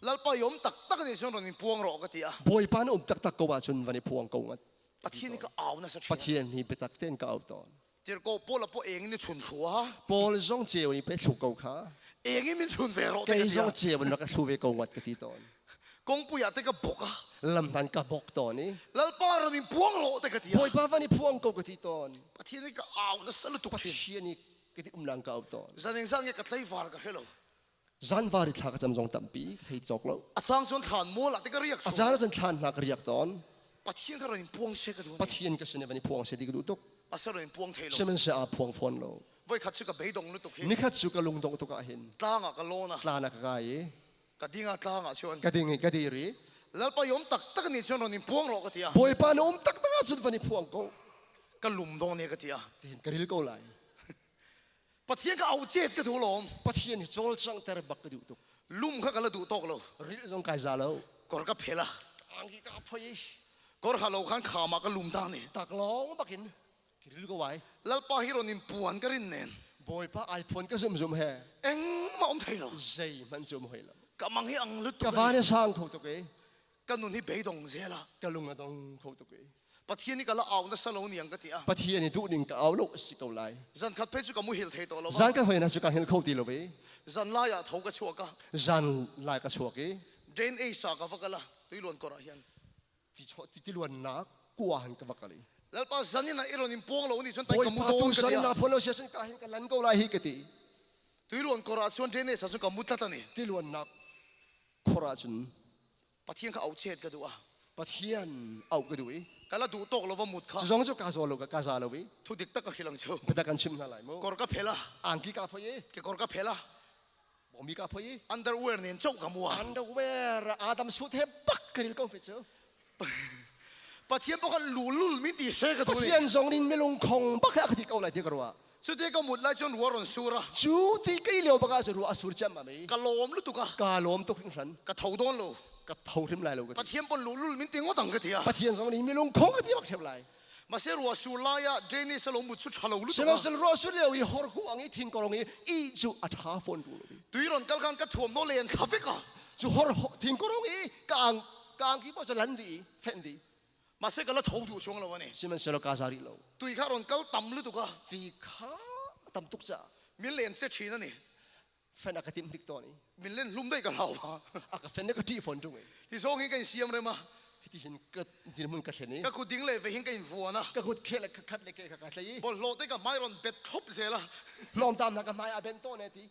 Lalpa i um taktak ni cun ron in puang rawh ka ti a. Bawipa na um taktak ko ahcun van i phuang ko ngat. Pathian hi ka au nasa thin. Pathian hi biatak tein ka au tawn. Tirko Paul a po eng in chun thlu a. Paul zong ceu ni pe thlu ko kha. Eng in min chun ve rawh Kei zong ceu in rak thlu ve ko ngat ka ti tawn. Kongpui ah te ka bok a. Lamhnan ka bok tawn i. Lalpa ron in puang rawh te ka ti a. Bawipa van i phuang ko ka ti tawn. Pathian hi ka au nasa lutuk thin. Pathian hi ka ti umlang ka au tawn. Zaning zan nge ka tlaivar ka hre lo. Zanvar i thla ka cam zong tampi ka thei cawk lo. A cang cun thlan mual ah te ka riak. A caan cun thlan hna ka riak tawn. Pathian kha ron in puang she ka duh. Pathian ka sin i van i phuang se ti ka duh tuk. A se ron in puang thei lo. Sihmanhsehlaw aa phuang fawn lo. Voikhat cu ka beidong lu tuk hi. Nikhat cu ka lungdongh tuk ah hin. Tlang ah ka lawn a. Tlan ah ka kai i. Ka ding ah tlang ah cun. Ka ding i ka dir i. Lalpa i um taktak nih cun ron in puang rawh ka ti a. Bawipa na um taktak ahcun van i phuang ko. Ka lum dong ne ka ti a. Tihin ka ril ko lai. Pathian ka au chet ka duh lawm. Pathian hi cawlcanghter bak ka duh tuk. Lum kha ka la duh tawk lo. Rilh zong kai za lo. Kor ka phel a. Angki ka phoi. Kor ha lo khan khama ka lum ta ni. Tak lawng bakin kiril ko wai. Lalpa hi ron in puan ka rin nen. Bawipa iPhone ka zum zum he. Eng ma om thei lo. Zei man zum hoi lo. Ka mang hi ang lut Ka van sang kho tuk e. Ka nun hi beidong zel a. Ka lung a dong kho tuk e. Pathian hi ka la au nasa lo niang ka ti a. Pathian hi duh ning ka au lo si ko lai. Zan khat phe cu ka mu hil thei to lo. Zan kan hoi na cu ka hil kho ti lo ve. Zan lai ah tho ka chuak a. Zan lai ka chuak i. Drain a sa ka va kala tuiluan kor ah hian. Ti ti luan nak kua han ka va kal i. Lalpa zan in a iron in puang lo ni chun tai ka mu don ka ti. Zan na phone lo sia sun ka hin ka lan ko lai hi ka ti. Tuiluan kor ah chuan drain a sa sun ka mu tlat ani. Tiluan nak khor ah cun Pathian kha au chet ka duh a. Pathian au ka duh i Ka la duh tawk lo va mut kha. Cu zong cu ka zaw lo ka za lo i. Thu dik tak ka khilang cheu. Biatak kan chim hna lai mu. Kor ka phela. Angki ka phoi i. Ke kor ka phela. Bomi ka phoi i. Underwear nen chau ka mua. Underwear Adam suit he bak ka ril ko pe cu. Pathian bok kan lulul min ti she ka tu ni. Pathian zong nin milung khong bak he a ka ti ko lai ti ka ruah. Cute ka mut lai cun ruah ron sur a. Cu ti kei lio bak ah ruah a sur cem ami. Ka lawm lutuk a. Ka lawm tuk hringhran. Ka tho dawn lo. Ka tho hrim lai lo ka ti. Pathian pon lulul min ti ngawt ang ka ti a. Pathian zong nih milung khong ka ti bak theu lai. Mase ruah sur lai ah drainage a lo mut cu tha lo lutuk. Sihmanhsehlaw ruah sur lio i hor ku ang i thin korong i i cu a tha fawn ru lo. Tui ron kal khan ka thuam no len kha vek a. Cu hor thin korong i ka ang ka ang ki po cu lan di fen di. Mase ka la tho duh chuang lo ani. Sihmanhsehlaw ka za rih lo. Tui kha ron kal tam lutuk a. Ti kha tam tuk ca. Min len che thin ani. Fen a ka tim dik tawn i. Min len hlum dei ka hlau ma. A ka fen ka ṭih fawn ṭung i. Ti zong hin ka in siam rema. Hiti hin ka dirhmun ka thlen i. Ka kut ding le ve hin ka in vuan a. Ka kut khe le khat le ke ka ka tlei i. Bawlhhlawh te ka hmai ron bet thlop zel a. Hnawm tam na ka hmai a ben tawn e ti.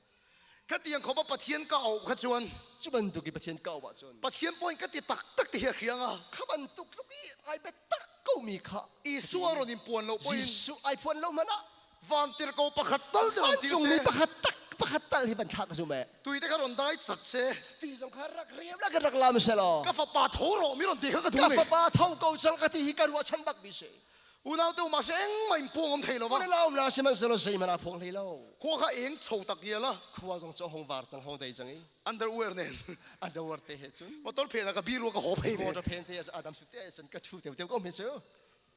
Khatiang khopa Pathian ka auh kha chuan cu bantuk i Pathian ka auh ahcun Pathian point ka ti taktak ti hi a hriang a kha bantuk tluk i ai biatak ko mi kha Isua ron in puan lo poin Jesuh ai phuan lo hmanh ah vantir ko pakhat tal te ron ti mi pakhat tak pakhat tal hi van thlah ka zum e tui te kha ron dai chat se ti zong kha rak riam la ka rak lam se law ka fapa tho ro mi ron ti kha ka thu ka fapa tho ko chang ka ti hi ka ruah chan bak mi se Unau te uma se engmah in puang om thei lo va. Unau um la sihmanhsehlaw zeihmanh aa phuang hlei lo. Khua kha eng cho tak ial a. Khua zong cu hong var cang hong dei cang i. Underwear nen. Underwear te he cun. Motor phen ah ka biru ka ho phei ne. Motor phen te Adam su te cun ka thu teu teu ko mi cu.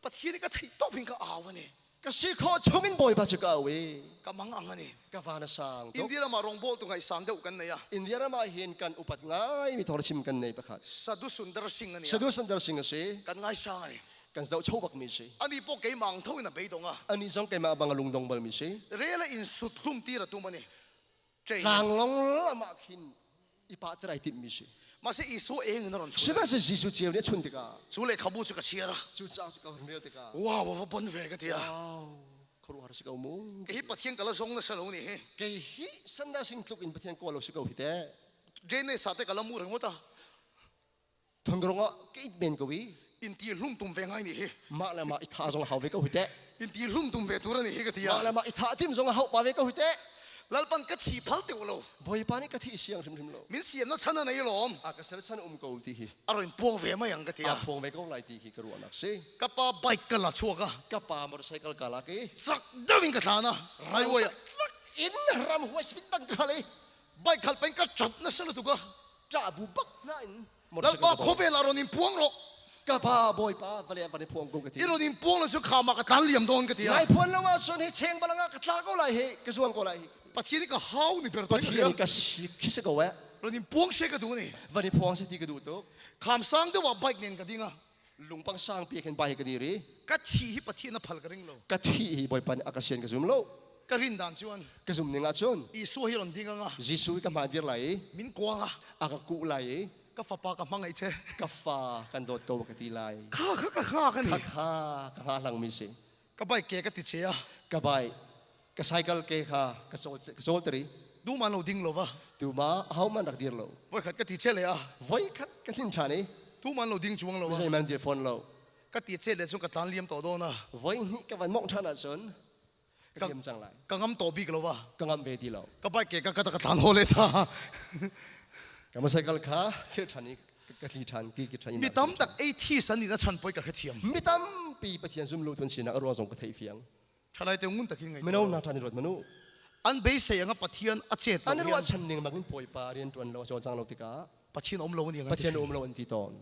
Pathian ka thei top hin ka au ani. Ka si kho chungin Bawipa cu ka au i. Ka mang ang ani. Ka van a sang tuk. India ram ah rongbawl tu ngai sang deuh kan nei a. India ram ah hin kan upat ngai mi thor chim kan nei pakhat. Sadhu Sundar Singh ani. Sadhu Sundar Singh a si. Kan ngai sang ani. Kan zohcho bakmi si. Ani pawh keimah ang tho in a beidong a. Ani zong keimah bang a lungdong balmi si. Rel a in sut hlum tir a tum ani. Tlanglong lam ah khin i pah ter ai timmi si. Mase Isu eng in a ron chun. Sihmanhsehlaw Jesuh ceu nih a chun tikah. Cu lehkhabu cu ka chiar a. Cu ca cu ka hun rel tikah. Wow, va bon ve ka ti a. Wow, khuaruahhar si ko mu. Kei hi Pathian ka la zong na sa lo ni hi. Kei hi sandar sing tluk in Pathian kawl lo si ko hi te. Jane sa te ka la mu ringot a. Thongrong ah ka it men ko i. In ti hlum tum ve ngai ni hi. Mah le mah i tha zong hau ve ko hi teh. In ti hlum tum ve tur ani hi ka ti Mah le mah i tha tim zong hau pa ve ko hi teh. Lalpan ka thi phal teu lo. Bawipa nih ka thi siang hrimhrim lo. Min siam na chan a nei lawm. A ka ser chan um ko ti hi. A roin puang ve mai ang ka ti a. A phuang ve ko lai ti hi ka ruahnak si. Ka pa bike ka la chuak a. Ka pa motorcycle ka lak i. Chak deuh in ka thlan a. Highway in ram huai speed bang ka le. Bike khal pen ka chap na sel tu ka. Ṭah bu bak hna in Lalpa khawvel ah rawn in puang rawh. Ka pa Bawipa vale van i phuang ko ka ti. I rawn in puang lo cu khama ka tlan liam dawn ka ti. Nai phuan lo ahcun hi cheng balangah ka tla ko lai hi ka zuang ko lai hi. Pathian i ka hau ni ber Pathian i ka si khi si ko eh. Rawn in puang she ka duh ni. Van i phuang se ti ka duh tuk. Kham sang deuh ah bike nen ka ding a. Lungpang sang pi khin bai ka dir i. Ka thi hi Pathian a phal ka ring lo. Ka thi hi Bawipa nih a ka sian ka zum lo. Ka rin dan chuan. Ka zum ning ahcun. Isua hi ron ding anga. Jesuh hi ka hma dir lai i. Min kuang a. A ka kuh lai i. Ka fapa ka hmangaih che. Ka fa kan dawt ko ka ti lai. Kha kha ka kha ka ni. Kha kha ka nga hlang mi si. Ka bike ke ka ti che a. Ka bike ka cycle ke kha ka sol ka sol tari. Du man lo ding lo va. Tu ma hau man rak dir lo. Voi khat ka ti che le a. Voi khat ka hnin than i. Tu man lo ding chuang lo va. Zei man dir phone lo. Ka ti che le chung ka tlan liam to do na. Voi hnih ka van mong than ahcun ka liam cang lai. Ka ngam to bik lo va. Ka ngam ve ti lo. Ka bike ke ka ka ka tlan ho le ta. Ka motorcycle kha khil than i ka tli than ki ki than Mi tam tak atheist an ni na chan poi ka thiam. Mi tampi Pathian zum lo tun sinak a ruang zong ka thei fiang. Thalai te ngun takin ngai. Mino na than ruat manu. An beisei anga Pathian a chet lo. An ruah chan ning bangin Bawipa rian tuan lo chaw cang lo tikah Pathian um lo ani Pathian um lo an ti tawn.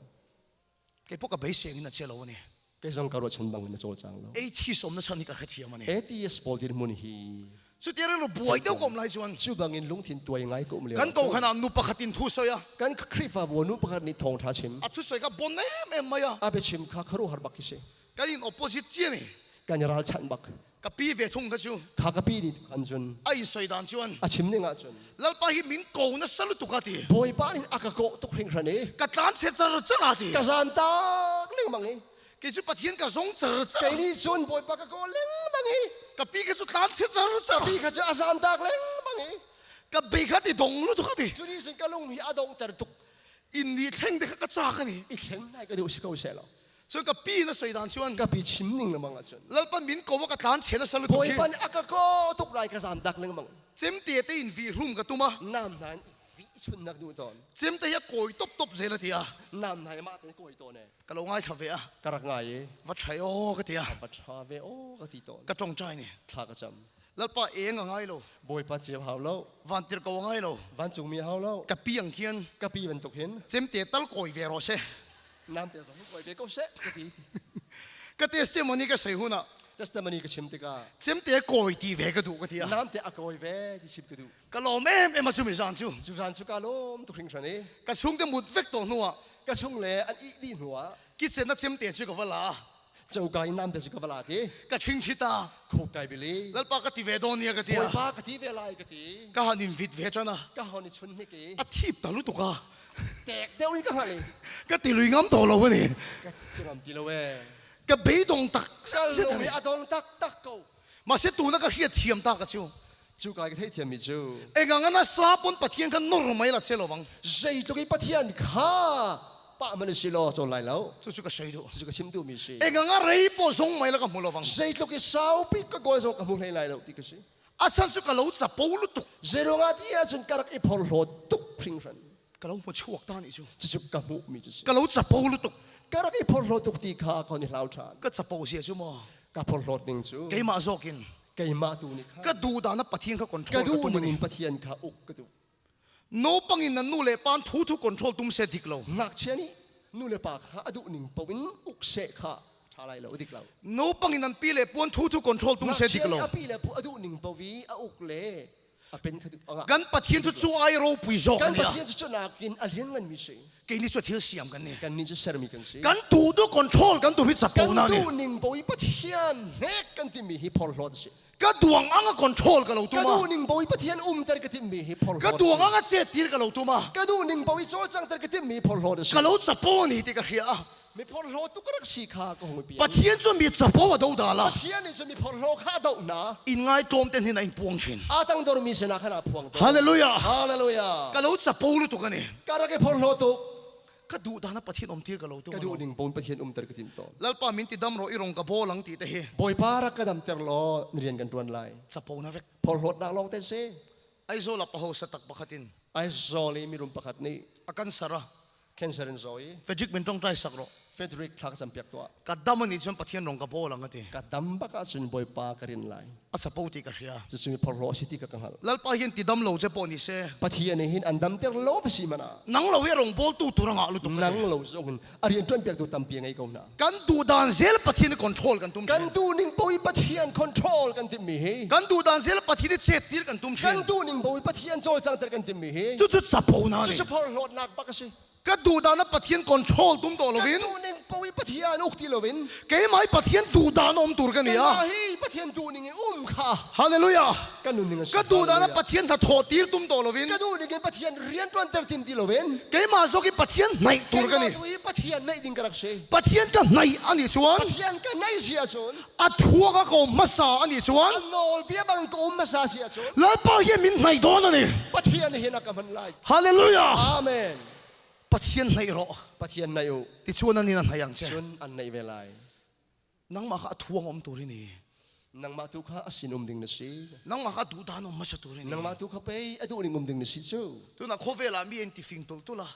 Kei pawh ka beisei in a che lo ani. Kei zong ka ruah chan bangin a cawl cang lo. Atheist om na chan hi ka hrethiam ani. Atheist pawl dirhmun hi Cu ti rilru buai deuh ko um lai chuan. Cu bangin lungthin tuai ngai ko um lio. Kan ko khan ah nu pakhat in thu soi a. Kan Khrihfabu nu pakhat nih thawngṭha chim. A thu soi kha bon em em mai a. A biachim kha khuaruahhar bak khi si. Kan in opposite chi ani. Kan i ralchanh bak. Ka pi ve thung kha cu. Kha ka pi nih khan cun. A in soi dan chuan. A chim ning ahcun. Lalpa hi min ko na salu tuk a ti. Bawipa nih a ka kawh tuk hringhran i. Ka tlan che char char a ti. Ka zam tak lengmang i. Kei cu Pathian ka zong char char. Kei nih cun Bawipa ka kawl lengmang i. Ka pi kha cu tlan che char char. Ka pi kha cu a zam tak lengmang i. Ka bei kha ti dong lu tuk a ti. Cu nih cun ka lung hi a dongter tuk. In ni thleng te kha ka chak ani. I thleng nai ka duh si ko se lo. Cun ka pi na soi dan chuan. Ka pi chim ning lengmang ahcun. Lalpan min ko ka tlan chen a sal tuk hi. Bawipa nih a ka ko tuk lai ka zam dak lengmang. Cemte te in vi hlum ka tum a. Nam nain i vi chun nak duh tawn. Cemte hi a kawi top top zel a ti a. Nam nai mah te kawi tawn e. Ka lo ngaithla ve a. Ka rak ngai i. Va ṭhai aw ka ti a. Va ṭha ve aw ka ti tawn. Ka ṭongṭai ni. Thla ka cam. Lalpa eng a ngai lo. Bawipa ceu hau lo. Vantir ko a ngai lo. Vancungmi hau lo. Ka pi ang khian. Ka pi bantuk hin. Cemte tal kawi ve rawh seh. Namte zong kawi ve ko seh ka ti. Ka testimony ka sei hunah. Testimony ka chim tikah. Cemte kawi ti ve ka duh ka ti a. Namte a kawi ve ti chim ka duh. Ka lawm em em a cu mi zan cu. Cu zan cu ka lawm tuk hringhran i. Ka chungte mut vek to hnuah. Ka chung le an ih dih hnuah. Kitchen na cemte cu ka va la. Coka in namte cu ka va lak i. Ka ṭhingṭhi ta. Khuk kai bili. Lalpa ka ti ve dawn nia ka ti. Bawipa ka ti ve lai ka ti. Ka han in vit ve ṭan a. Ka hon i chun hnik i. A thip ta lutuk a. Tek deuh in ka hngalh i. Ka ti lui ngam to lo ani. Ka ti ngam ti lo e. Ka beidong tak. Ka lung hi a dong tak tak ko. Mase tu na ka hriat thiam ta ka chu. Cu kai ka theithiam mi cu. Engang ana sa pon Pathian kha nor mai la che lovang. Zeitluk i Pathian kha pa man si law cawn lai lo. Cu cu ka sei du. Cu ka chim duh mi si. Engang a rei po zong mai la ka hmu lovang. Zeitluk i saupi ka goal zong ka hmu hlei lai lo ti ka si. A chan cu ka lo capo lutuk. Zeirung ah ti ahcun ka rak i phorhlawt tuk hringhran. Ka lo hmu chuak ta ni cu. Cucu ka hmuh mi cu si. Ka lo capo lutuk. Ka rak i phorhlawt tuk ti kha ka i hlau ṭhan. Ka capo sia cu maw. Ka phorhlawt ning cu. Keimah zawkin. Keimah tu nih khan. Ka duh dan ah Pathian kha control ka duh ning in Pathian kha uk ka duh. No pangin nan nu le pa thu thu control tum se dik lo. Ngakchia nih nu le pa kha a duh ning paoh in uk seh kha ṭha lai lo dik lo. No pangin nan pi le puan thu thu control tum se dik lo. Ngakchia nih a pi le pu a duh ning paoh i a uk le a pen kha duh anga. Kan Pathian cu cu ai ropui zawk Kan Pathian cu cu nakin a lianngan mi si. Kei nih cu thil siam kan ni. Kan nih cu sermi kan si. Kan tu tu control kan tu hi capo na ni. Kan duh ning paoh i Pathian hnek kan timi hi phorhlawt a si. Ka duang ang a control ka lo tuma. Ka duh ning paoh i Pathian umter ka timmi hi phorhlawt Ka duang ang a chet tir ka lo tuma. Ka duh ning paoh i cawlcangter ka timmi phorhlawt a si. Ka lo capo ni ti ka hria. Mi phorhlaw tu ka rak si kha ka hung pian. Pathian cu mi capo a do da la. Pathian nih cun mi phorhlaw kha a doh hna. In ngai tlawm ten hin a in puang chin. A tang dor mi sinah khan a phuang tawn. Hallelujah. Hallelujah. Ka lo capo lu tuk ani. Ka rak i phorhlaw tuk. Ka duh dan a Pathian um tir ka lo tu. Ka duh ning bon Pathian umter ka tim tawn. Lalpa min ti dam ro i rong ka bol ang ti te hi. Bawipa rak ka dam ter law rian kan tuan lai. Capo na vek. Phorhlawt nak lawng te si. Aizawl ah paho satak pakhat in. Aizawl i mirum pakhat nih. A kan sara. Cancer in zaw i. Frederick min tongtai sak rawh. Frederick thla ka campiak tuah. Ka dam ani cun Pathian rong ka bawl ang ati. Ka dam bak ahcun Bawipa ka rin lai. A sapo ti ka hria. Cucu mi phorhlaw si ti ka ka hngalh. Lalpa hin ti dam lo che pawh ni se. Pathian nih hin an damter lo va si mana. Nang lo hi rong bawl tu tur anga lutuk. Nang lo zong in a rian tuan piak tu tampi ngei ko hna. Kan duh dan zel Pathian control kan tum. Kan duh ning paoh i Pathian control kan timmi hi. Kan duh dan zel Pathian i chet tir kan tum Kan duh ning paoh i Pathian cawlcangter kan timmi hi. Cucu capo na ni. Cucu phorhlawtnak bak a si. Ka duh dan ah Pathian control tum to lovin. Kan duh ning paoh i Pathian uk ti lovin. Keimah i Pathian duh dan um tur ka ni a. Keimah hi Pathian duh ning in um kha. Hallelujah. Kan nun ning a si. Ka duh dan ah Pathian tha thawh tir tum to lovin. Ka duh ning in Pathian rian tuanter tim ti lovin. Keimah zok i Pathian hnaih tur ka ni. Keimah tu i Pathian naih ding ka rak si. Pathian ka hnaih ani chuan. Pathian ka naih si ahcun. A thuak a ka um hmasa ani chuan. A nawlbia bang ka um hmasa si ahcun. Lalpa hi min hnaih dawn ani. Pathian hin a ka hman lai. Hallelujah. Amen. Pathian hnaih rawh. Pathian naih u. Ti chuan an in a hnaih ang che. Cun an naih ve lai. Nangmah kha a thuang um tur ini. Nangmah tu kha a sin um ding na si. Nangmah kha duh dan um hmasa tur ini. Nangmah tu kha pei a duh ning um ding na si cu. Tuna khawvel ah mi an ti fing tul tula.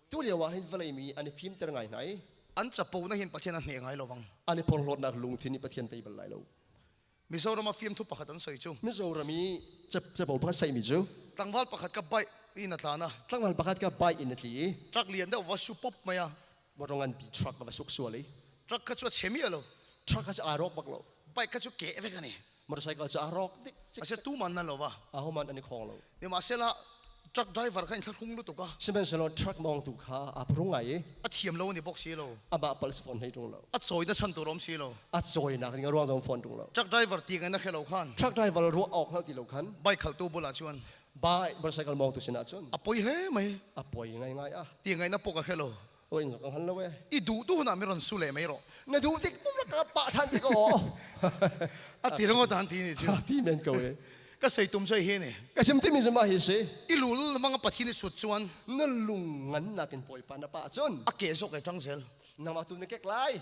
Tu lio ah hin vawlei mi an i fimter ngai hna i. An capo na hin Pathian a hne ngai lo vang. An i porhlawtnak lungthin i Pathian tei bal lai lo. Mizoram ah fiamthu pakhat an soi cu. Mizoram i capo pakhat saimi cu. Tlangval pakhat ka bike in a tlan a. Tlangval pakhat ka bike in a tli i. Truck lian deuh va su pop mai a. Motor ngan pi truck va suk sual i. Truck kha cu a chemi a lo. Truck kha cu aa rawk bak lo. Bike kha cu ke vek ani. Motorcycle cu aa rawk dik. Ase tu man na lo va. Aho man an i khong lo. Nimahsela truck driver kha in thlahrung lutuk a. Sihmanhsehlaw truck mawngtu kha aa phrung ngai i. A thiam lo ani bawk si lo. Amah pal si fawn hlei ṭung lo. A cawi na chan tur um si lo. A cawinak ding a ruang zong fawn ṭung lo. Truck driver ti ngai na hre lo khan. Truck driver ruah awk hngal ti lo khan. Bike khaltu bulah chuan. Bike motorcycle mawngtu sinah cun. A poi hle mai. A poi ngai ngai a. Ti ngai na pok a hre lo. O in zong kan lo e. I duh duh na mi ron su le mai ro. Na duh tik pum la ka pa than ti ko. A ti rongo dan ti ni chu. Ti men ko e. Ka sei tum choi hi ni. Ka sim timi zuma hi si. I lul manga pathin i sut chuan. Na lung ngan nakin bawipa na pa cun. A ke zok ai tang zel. Nangmah tu na kek lai.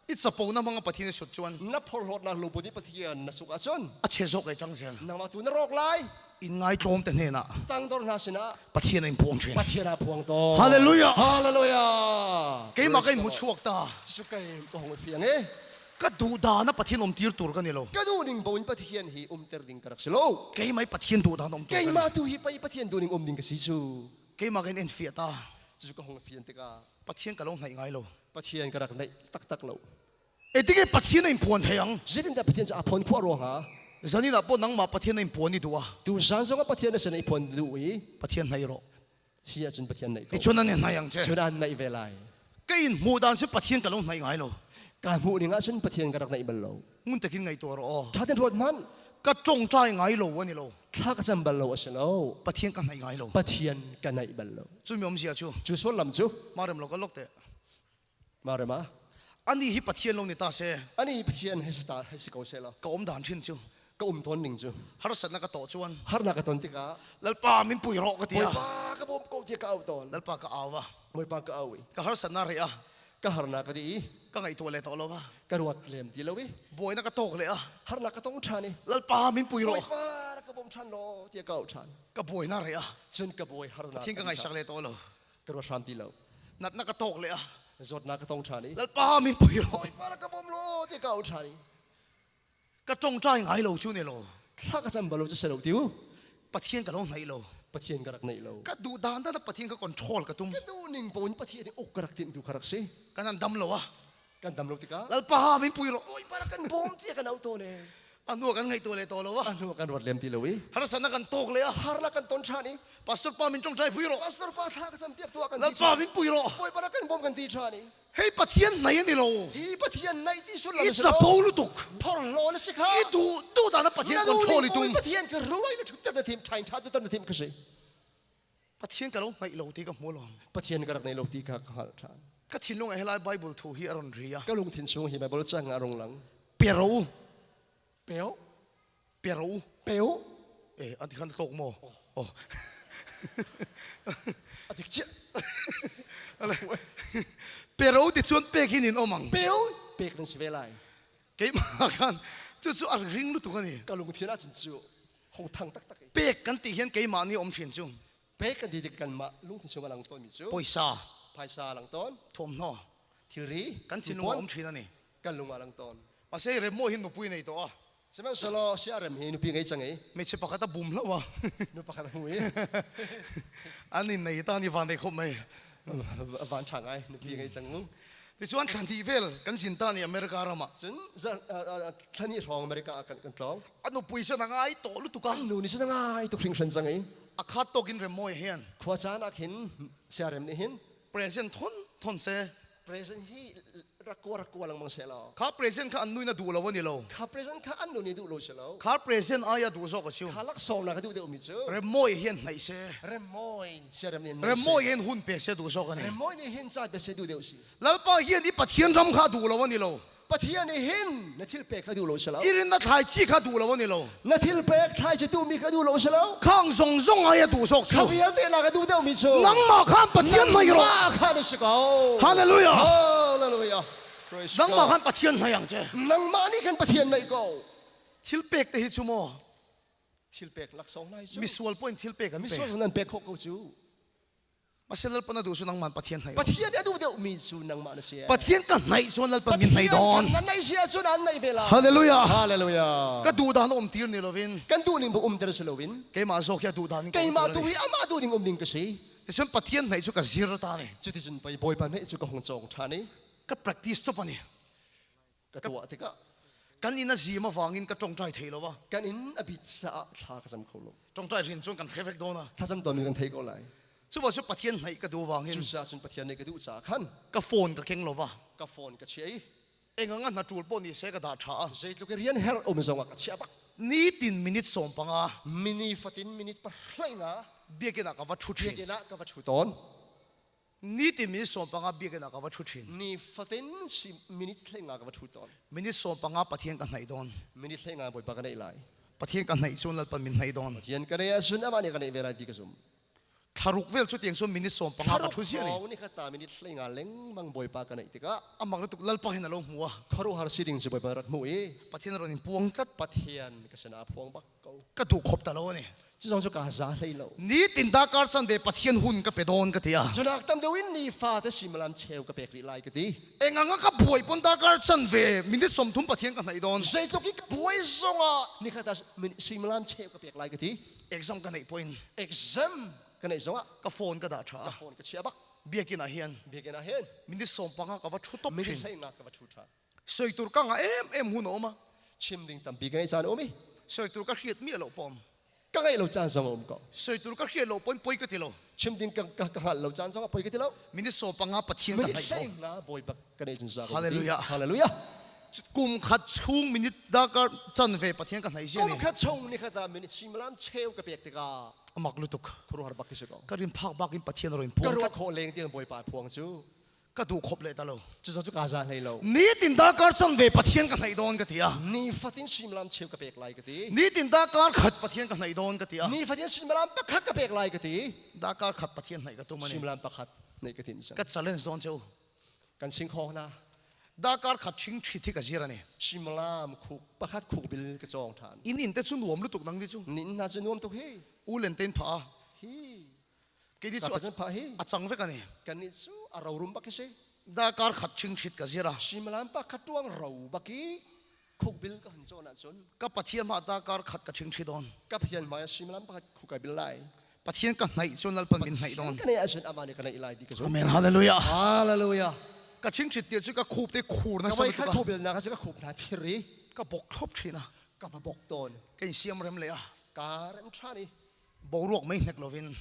I capo na manga pathin i sut chuan. Na phorhlawtnak lungput i Pathian na suk ahcun. A che zok ai tang zel. Nangmah tu na rawk lai. In ngai tlawm te hnen ah. Tangdor hna sinah. Pathian in phuang thin. Pathian ah phuang tawn. Hallelujah. Hallelujah. Keimah kai mu chuak ta. Cu kai ka hong fiang e. Ka duh dan a Pathian um tir tur ka ni lo. Ka duh ning bo in Pathian hi um ter ding ka rak si lo. Keimah Pathian duh dan um tur. Keimah tu hi pei Pathian duh ning um ding ka si cu. Keimah kan in fiah ta. Cu ka hong fian tikah. Pathian ka lo hnaih ngai lo. Pathian ka rak naih taktak lo. E tike Pathian in phuan thei ang. Zeitindah Pathian cu a phuan khua ruang ha? Zanin ah pawh nangmah Pathian in phuan i duh a. Tu zan zong ah Pathian a sin i phuan duh i. Pathian hnai rawh. Si ahcun Pathian naih ko. Cun an hnai ang che. Cun an naih ve lai. Ka in hmuh dan si Pathian ka lo hnai ngai lo. Ka hmuh ning ahcun Pathian ka rak naih bal lo. Ngun takin ngai tuah rawh. Ṭha ten ruat hmanh. Ka ṭongṭai ngai lo ani lo. Thla ka cam bal lo a si lo. Pathian ka hnaih ngai lo. Pathian ka naih bal lo. Cu mi awmzia cu. Cu sullam cu. Ma rem lo ka lok te. Ma rem ah. Ani hi Pathian lo ni ta se. Ani Pathian hei si ta hei si ko se lo. Ka um dan thin cu. Ka um tawn ning cu. Harsatnak ka tawh chuan. Harnak ka ton tikah. Lalpa min pui rawh ka ti a. Bawipa ka bawm ko tiah ka au tawn. Lalpa ka au va. Bawipa ka au i. Ka harsatnak re a. Ka harnak ka di i. Ka ngaihtuah le tawh lo va. Ka ruat lem ti lo i. Buaina ka tawk le a. Harnak ka tong ṭhan i. Lalpa min pui rawh. Bawipa ka bawm ṭhan law tiah ka au ṭhan. Ka buaina re a. Cun ka buai harnak. Pathian ka ngaihsak le tawh lo. Ka ruat hram ti lo. Natna ka tawk le a. Zawtnak ka tong ṭhan i. Lalpa min pui rawh. Bawipa ka bawm law tiah ka au ṭhan i. Ka ṭongṭai ngai lo cu ne lo. Thla ka cam bal lo cu si lo tiu. Pathian ka lo hnaih lo. Pathian ka rak neih lo. Ka duh dan dan Pathian ka control ka tum. Ka duh ning pawn Pathian uk ka rak timh tu ka rak si. Kan an dam lo a. Kan dam lo tikah. Lalpa min pui rawh. Bawipa rak kan bawm tiah kan au tawn e. Anu kan ngaih to le to lo a. Anu kan ruat lem ti lo i. Harsatnak kan tawk le a. Harnak kan ton ṭhan i. Pastor pa min ṭongṭai pui rawh. Pastor pa thla ka cam piak tuah kan ti. Lalpa min pui rawh. Bawipa rak kan bawm kan ti ṭhan i. Hei Pathian nai ani lo. Hi Pathian nai ti sullam I capo lutuk. Thorhlawn a si kha. I duh duh dan Pathian control i tum. Pathian ka ruai na thutter na thim ṭhain ṭha tu na thim ka si. Pathian ka lo hnaih lo ti ka hmu lo. Pathian ka rak nei lo ti kha ka hngalh ṭhan. Ka thinlung ah helai Bible thu hi a ron ri a. Ka lungthin chung hi Bible cang a rung lang. Pero. Pero. Pero. Pero. Eh, an ti khan tlok mo. Oh. A dik chiah. Pero ti chuan pek hin in omang. Pero pek nan si ve lai. Keimah khan cu cu a ring lutuk ani. Ka lungthin ah cun cu hong thang taktak i. Pek kan ti hian keimah nih om thin cu. Pek kan ti tik kanmah lungthin chung a lang tawn mi cu. Poisa. Phaisa lang tawn. Thuamhnaw. Thilri. Kan thinlung ah om thin ani. Kan lung ah lang tawn. Mase remo hin nupui nei to a. Sihmanhsehlaw siarem hi nupi ngei cang i Hmeichhe pakhat a bum hlo a. nu pakhat a hmu i An in nei ta ni van nei khop mai. van ṭha ngai nupi ngei cang mu. Tichuan thlan ti vel kan zin ta ni America ram ah. Cun thlani hrawng America ah kan kan tlawng. A nupui cun a ngai to lutuk a. Nu nih cun a ngai tuk hringhran cang i A khat tawk in rem mawi hian. Khua caan ah khin siarem nih hin Present thon thon se. Present hi rak kua rak kua lengmang seh law. Kha present kha an nui na duh lo ani lo. Kha present kha an nu nih duh lo si lo. Kha present ai a duh zawk a chu. Kha laksawng na ka duh deuh mi cu. Remawi hian hnaih se. Remawi siarem nih Remawi hian hun pe se duh zawk ani. Remawi nih hin caan pe se duh deuh si. Lalpa hian i Pathian ram kha duh lo ani lo. Pathian nih hin na thil pek kha duh lo si lo. Irin na thlai chi kha duh lo ani lo. Na thil pek thlai chi tu mi kha duh lo si lo. Khang zong zong ai a duh zawk chu. Kha vialte na ka duh deuh mi cu. Nangmah khan Pathian nai rawh. Nangmah khan si ko. Hallelujah. Hallelujah. Praise Nangmah khan Pathian nai ang che. Nangmah nih khan Pathian nai ko. Thil pek te hi chu maw. Thil pek laksawng nai cu. Misual point thil pek an pe. Misual nan pek khawh ko cu. Masel Lalpa na duh cu nangmah Pathian hnai. Pathian a duh deuh mi cu nangmah na si. Pathian ka hnaih cun Lalpa min hnai dawn. Pathian kan naih si ahcun an naih ve la. Hallelujah. Hallelujah. Ka duh dan um tir ni lovin. Kan duh ning bu um ter si lovin. Keimah zawk hi a duh dan in Keimah tu hi amah duh ning um ding ka si. Ticun Pathian hnaih cu ka zir ta ni. Cuticun pei Bawipa hnaih cu ka hung cawng ṭhan i. Ka practice top ani. Ka tuah tikah kan inn a zim avangin ka ṭongṭai thei lo a. Kan inn a bit caah thla ka cam kho lo. Ṭongṭai rin cun kan hrevek dawn a. Thlacam tawn mi kan thei ko lai. Cuba cu Pathian hnaih ka duh vangin. Cucaah cun Pathian nih ka duh caah khan. Ka phone ka keng lo va. Ka phone ka chia i. Engang a hna ṭul pawh ni se ka dah ṭha a. Zeitluk i rian herh um zong ah ka chia bak. Nitin minute 15. Mini fatin minute pahlai nga. Biakinn ah ka va ṭhu ṭhin. Biakinn ah ka va ṭhu tawn. Nitin minute 15 biakinn ah ka va ṭhu ṭhin. Ni fatin si minute 15 ka va ṭhu tawn. Minute 15 Pathian ka hnaih dawn. Minute 15 Bawipa ka naih lai. Pathian ka hnaih cun lalpan min hnaih dawn. Pathian ka nei ahcun amah nih ka neih ve lai ti ka zum. Thlaruk vel cu tiang cun minute 15 ka thu zia ni. Ni kha ta minute hlei nga lengmang Bawipa ka neih tikah amak tuk lalpa hin alo hmu a. Khuaruahhar si ding cu Bawipa rak hmuh i Pathian ron in puang tlat. Pathian ka sinah phuang bak ko. Ka duh khop ta lo ani. Cu zong cu ka za hlei lo. Nitin dakar chan ve Pathian hun ka pe dawn ka ti a. Cunak tam deuh in nifa te suimilam cheu ka pek rih lai ka ti. Enganga ka buai pon dakar chan ve minute 30 Pathian ka hnaih dawn. Zeitluk i ka buai zongah nikhat ah suimilam cheu ka pek lai ka ti. Exam ka neih point. Exam ka neih zongah ka phone ka dah tha. Ka phone ka chia bak. Biakinn ah hin. Biakinn ah hin. Minute 15 ka va thu top thin. Minute 15 ka va thu tha. Soi tur ka nga em em hun a um a. Chim ding tampi ka ngeih caan um i. Soi tur ka hriat mi lo pom. Ka ngeih lo caan zong a um ko. Soi tur ka hriat lo pon poi ka ti lo. Chim ding ka ka hngalh lo caan zong ah poi ka ti lo. Minute 15 Pathian ka hnaih ko. Minute 15 Bawipa ka neih cun za ko. Hallelujah. Hallelujah. Kum khat chung minute dakar chan ve Pathian ka hnaih zia ni. Kum khat chung ni khat ah minute suimilam cheu ka pek tikah amak lutuk. Khuaruahhar bak khi si ko. Ka rin phak bak in Pathian ro in puang. Ka ruah khawh leng tiang Bawipa phuang cu. Ka duh khop le ta lo. Cu cu ka za hlei lo. Nitin dakar chan ve Pathian ka hnaih dawn ka ti a. Nifatin suimilam cheu ka pek lai ka ti. Nitin dakar khat Pathian ka hnaih dawn ka ti a. Nifatin suimilam pakhat ka pek lai ka ti. Dakar khat Pathian hnaih ka tum ani. Suimilam pakhat hnaih ka tim. Ka challenge dawn cheu. Kan sing khawk na. Dakar khat ṭhing ṭhit hi ka zir ani. Suimilam khuk pakhat khuk bil ka cawng ṭhan. Inn in te cu nuam lutuk nang di cu. Nin hna cu nuam tuk hi. U len ten pha. Hi. Kei ni cu a cang vek ani. Kan nih cu a ro rum bak si. Dakar khat ṭhing ṭhit ka zir a. Suimilam pakhat ṭuang ro bak i khuk bil ka hun cawn ahcun. Ka Pathian ma dakar khat ka ṭhing ṭhi dawn. Ka Pathian hmai ah suimilam pakhat khuk kai bil lai. Pathian ka hnaih cun lalpan min hnaih dawn. Ka neih ahcun amah nih ka neih lai ti ka zumh. Amen. Hallelujah. Hallelujah. Ka ṭhingṭhit tir cu ka khup te khur na sa khat khup na ka ka khup na thir i ka bok thlop ṭhin a. Ka va bok tawn. Ka in siam rem le a. Ka rem ṭhan i. Boruak mei hnek lovin.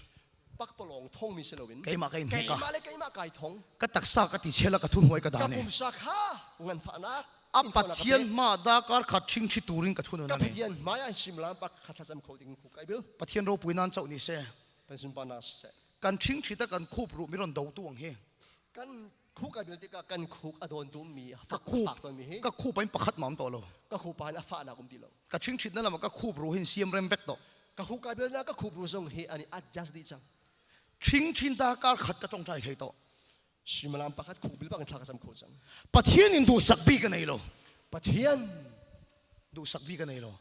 Pakpalawng thong mi si loin. Keimah ka in hnek a. Keimah le keimah kai thong. Ka taksa ka ti chela ka thun huai ka dan Ka pumsa kha ngan fahnak. A Pathian ma dakar khat ṭhingṭhi turin ka thun Ka Pathian hmai ah simlam pak khat thlacam kho ding khu kai bil. Pathian ropui nan chauh ni se. Kan sunpa na se. Kan ṭhingṭhi ta kan khup ru mi ron do tu ang hi. Kan khuk a bil tikah kan khuk a dawn tum mi ka khup ton mi hi. Ka khup in pakhat ma um to lo. Ka khup ah a fa nak um ti lo. Ka ṭhingṭhit na lam ka khup ru hin siam rem vek to. Ka khuk a bil na ka khup ru zong hi ani adjust di chang. Ṭhingṭhin ta kar khat ka ṭongṭai thei to. Suimilam pakhat khuk bil bang thla ka cam kho cang. Pathian in duhsak bi ka nei lo. Pathian duhsak bi ka nei lo.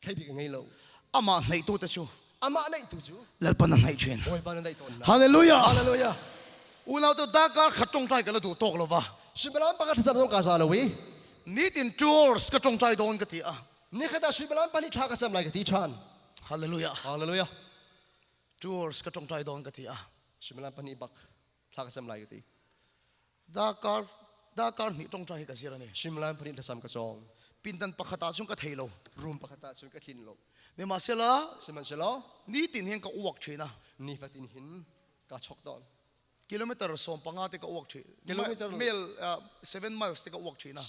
Thei bi ka ngei lo. Amah hnaih tu te cu. Amah naih tu cu. Lalpa na hnaih ṭhin. Bawipa na naih tawn na. Hallelujah. Hallelujah. Unau tu dakar khat ṭongṭai ka la duh tawk lo va. Suimilam pakhat thlacam zong ka za lo i. Nitin tours ka ṭongṭai dawn ka ti a. Nikhat ah suimilam pahnih thla ka cam lai ka ti ṭhan. Hallelujah. Hallelujah. Tours ka ṭongṭai dawn ka ti a. Suimilam pahnih bak. Thla ka cam lai ka ti. Dakar dakar hnih ṭongṭai hi ka zir ani. Suimilam pahnih thlacam ka cawng. Pindan pakhat ah cun ka thei lo. Room pakhat ah cun ka tlin lo. Sihmanhsehlaw Sihmanhsehlaw nitin hin ka uak ṭhin a. Nifatin hin ka chok tawn. Kilometer 15 te ka uak ṭhin. Kilometer mel 7 miles te ka uak ṭhin a.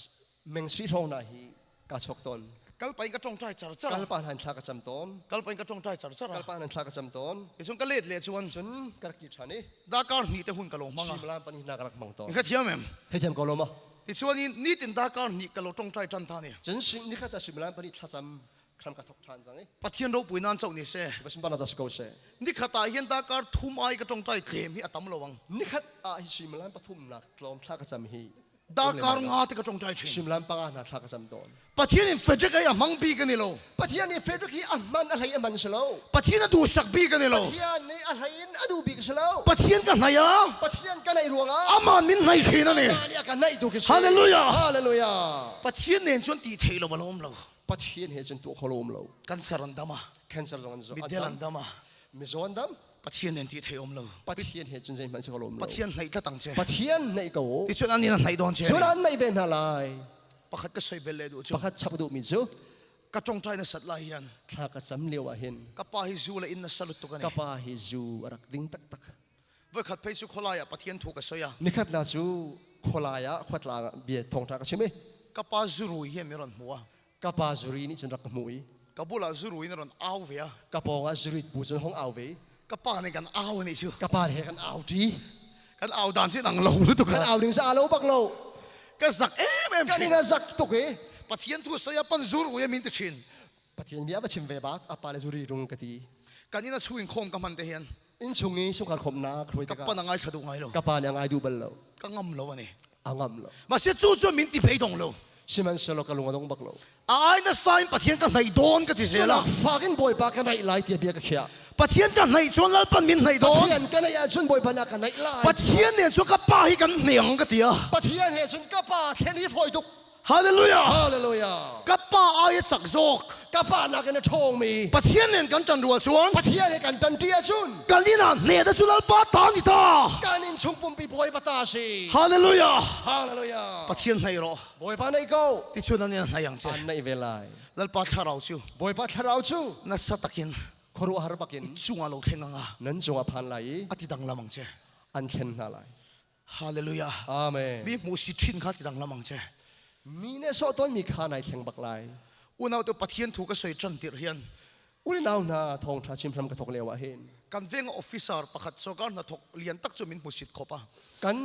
Meng si hrawng na hi ka chok tawn. Kalpa in ka ṭongṭai char char. Kalpa han thla ka cam tawn. Kalpa in ka ṭongṭai char char. Kalpa han thla ka cam tawn. Ticun ka let le chuan. Cun ka rak ki ṭhan i. Dakar hnih te hun ka lo hmang a. Suimilam pahnih hna ka rak hmang tawn. Ka thiam em? Hei thiam ko lo ma. Tichuan in nitin dakar hnih ka lo ṭongṭai ṭan ta ni. Cun nikhat ah suimilam pahnih thlacam khram ka thok ṭhan cang i. Pathian ropui nan chauh ni seh. Pathian pa na ko seh. Nikhat ah hin dakar thum ai ka ṭongṭai tlem hi a tam lo ang. Nikhat ah hi suimilam pathum nak tlawm thla ka cam hi Dakar nga te ka ṭongṭai ṭhin. Suimilam panga hna thla ka cam tawn. Pathian in Frederick ai a hmang bik ani lo. Pathian nih Frederick hi a hman a hlei a man si lo. Pathian a duhsak bik ani lo. Pathian nih a hlei in a duh bik si lo. Pathian ka hnai a. Pathian ka naih ruangah. Amah min hnai hrin ani. Amah nih a ka naih tu khi si. Hallelujah. Hallelujah. Pathian nen cun ti thei lo a lawm lo. Pathian he cun tuah kho lo um lo. Cancer an dam a. Cancer zong an zo. Mitdel an dam a. Mizaw an dam. Pathian nen ti thei um lo. Pathian he cun zeihmanh si kho lo um lo. Pathian hnaih tlat ang che. Pathian hnaih ko. Ti cun an in a hnaih dawn che. Cun an hnaih ve hna lai. Pakhat ka soi bel le duh cu. Pakhat chap duh mi cu. Ka ṭongṭai na sat lai hian. Thla ka cam lio ah hin. Ka pa hi zu le inn na salut tuk ani. Ka pa hi zu a rak ding taktak. Voikhat phei cu khualai ah Pathian thu ka soi a. Nikhat na cu khualai ah khuatlang ah bia thawngṭha ka chim i. Ka pa zurui hi mi ron hmu a. Ka pa zuri nih cun rak ka hmuh i. Ka bulah zurui in ron au ve a. Ka pawng ah zurit bu cun hong au ve. Ka pa nih kan au nih cu. Ka pa he kan au ṭi. Kan au dan cu nang lo lutuk. Kan au ding sa lo bak lo. Ka zak em em Kan ing a zak tuk i. Pathian thu saya pan zurui a min ti ṭhin. Pathian bia va chim ve bak apa le zuri rung ka ti. Kan inn a chung in khom ka hman te hian. Inn chung i chungkhar khomnak hruai tikah. Ka pa na ngai thla duh ngai lo. Ka pa nih a ngai duh bal lo. Ka ngam lo ani. A ngam lo. Mase cu cu min ti phei dong lo. Sihmanhsehlaw ka lung a dong bak lo. Ai na sain Pathian ka hnaih dawn ka ti zel a. Fakin Bawipa ka naih lai tiah bia ka khiah. Pathian ka hnaih cun Lalpan min hnaih dawn. Pathian ka naih ahcun Bawipa na ka naih lai. Pathian nen cun ka pa hi kan hniang ka ti a. Pathian he cun ka pa thlen hi fawi tuk. Hallelujah. Hallelujah. Ka pa ai a cak zawk. Ka pa nakin a ṭhawngmi. Pathian nen kan ṭan rual chuan. Pathian he kan ṭanṭi ahcun. Kan inn ah hne cu Lalpa ta ni ta. Kan inn chung pumpi Bawipa ta si. Hallelujah. Hallelujah. Pathian hnei rawh. Bawipa naih ko. Ti chun an in hnei ang che. An naih ve lai. Lalpa thlarau cu. Bawipa thlarau cu. Na sa takin. Khuaruahhar bakin. Chungah lo thleng anga. Nan cungah phan lai i. Ati dang lamang che. An thlen hna lai. Hallelujah. Amen. Mi hmu si thin kha ti dang lamang che. Mi ne sawh tawn mi kha nai thleng bak lai. Unau tu Pathian thu ka soi tran tir hian. Unau hna thawng tha chim hram ka thok leo ah hin. Kan veng officer pakhat sokar na thok lian tak chu min hmu sit khop a. Kan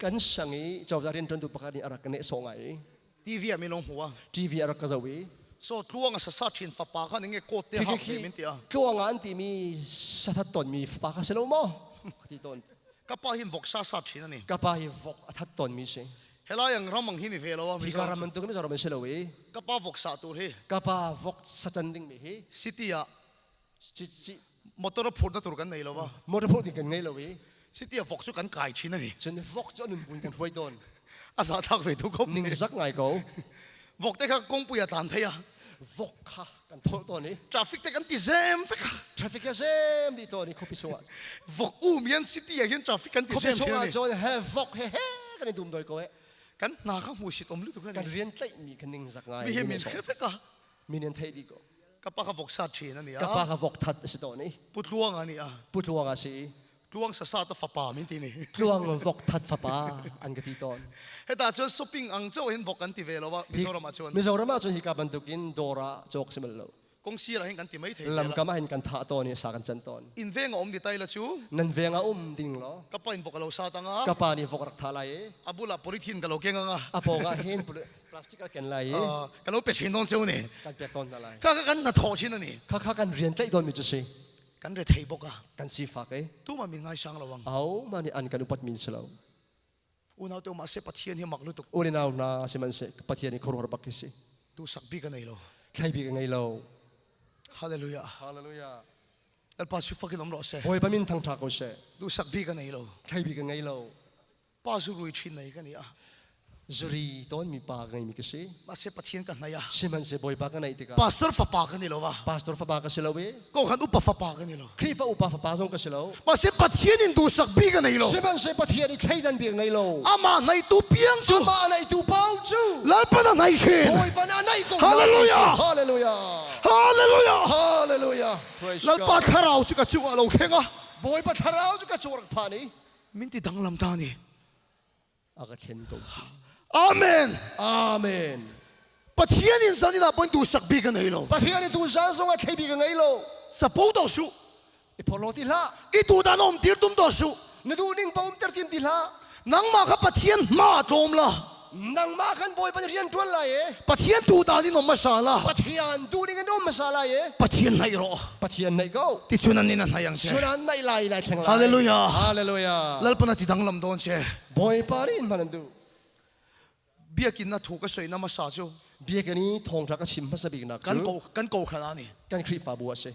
kan sangi chawza rian tran tu pakhat ni arak ne so ngai. TV a mi long hmu a. TV arak ka zo i. So tluang a sa thin fapa kha ninge kot te hak min ti a. Tluang an ti mi sathat ton mi fapa kha selo mo. Ti ton. Kapa hin vok sa sa thin ani. Kapa hi vok a that ton mi si. Helai ang ramang hi ni ve lo a. Hi ka ram tu mi zoram se lo i. Kapa vok sa tur hi. Kapa vok sa chan ding mi hi. City a motor a phur na tur kan nei lo wa. Motor phur ding kan ngei lo i. City a vok chu kan kai thin ani. Cun vok chu anun bun kan huai ton. A za thak ve tu ko. Ning zak ngai ko. Vok te kha kongpui a tlan phei a. Vok kha kan thol ton i. Traffic te kan ti zem te kha. Traffic a zem di ton i khuapi chungah. Vok um yan city ah hin traffic kan ti zem Khuapi chungah cun he vok he he kan i dum doi ko he. Kan hna kha hmu sit om lu tu kan. Kan rian tlaih mi kan ning zak ngai. Mi he min khe ka. Min an thei di ko. Ka pa kha vok sa thin ani a. Ka pa kha vok that a si tawn i. Pu Tluang ani a. Pu Tluang a si. Tluang sasa ta fapa min ti ni. Tluang vok that fapa an ka ti tawn. Heta chuan shopping ang chau hin vok kan ti ve lo wa Mizoram ah chuan. Mizoram ah chuan hika bantukin dawr ah cawk si mal lo. Kong sir ah hin kan ti mai thei Lam kam ah hin kan thah tawn i sa kan can tawn. In veng a um di tai la chu. Nan veng a um ding lo. Ka pa in vok lo sa tanga. Ka pa nih vok rak tha lai i. A bula polythene ka lo keng anga. A pawng ah hin plastic a ken lai i. Ka lo pe chin don cheu ni. Kan pek tawn hna lai. Ka ka kan na thaw chin ani. Kha kha kan rian tlaih tawn mi cu si. Kan re thei bok a. Kan sifak e. Tu ma min ngai sang lo wang. Au ma nih an kan upat min si lo. Unau te ma se Pathian hi mak lutuk. Unau na sihmanhseh Pathian hi khuaruahhar bak hi si. Tu sak bi ka nei lo. Thlai bi ka ngei lo. Hallelujah. Hallelujah. Lalpa su fakin om ro se. Bawipa min thangtha ko seh. Du sak bi ka nei lo. Thlai bi ka ngei lo. Pa zu rui ṭhin nei ka ni a. Zuri tawn mi pa ka ngei mi ka si. Mahse Pathian ka hnai a. Sihmanhseh Bawipa ka naih tikah. Pastor fapa ka ni lo va. Pastor fapa ka si lo i. Kokhan upa fapa ka ni lo. Khrihfa upa fapa zong ka si lo. Mahse Pathian in duhsak bi ka nei lo. Sihmanhseh Pathian i thleidan bik ngei lo. Amah neitu piang cu. Amah neitu pau cu. Lalpa na nei thin. Bawipa na naih ko. Hallelujah. Hallelujah. Hallelujah. Hallelujah. Praise Lalpa thlarau cu ka cungah lo thleng a. Bawipa thlarau cu ka cung rak phan i. Min ti danglam ta ni. A ka thlen ko si. Amen. Amen. Pathian in zan in ah pon duhsak bik a nei lo. Pathian in tu zan zong ah thlei bik a ngei lo. Capo to su. I phorlo ti hlah. I tu dan om tir tum to su. Na duh ning pa um ter tim ti hlah. Nangmah kha Pathian hma tlawm la. Nangmah khan Bawipa nih rian ṭuan lai e. Pathian tu dan in om hmasa la. Pathian duh ning in um hmasa lai e. Pathian naih rawh. Pathian naih ko. Ti cun an in a hnai ang che. Cun an naih lai lai thleng lai. Hallelujah. Hallelujah. Lalpan a ti danglam dawn che. Bawipa nih in hman an duh. Biakinn na thu ka soi na hmasa cu. Biakinn i thawngṭha ka chim hmasa biknak cu. Kan ko kan ko khan ani. Kan Khrihfabu a si.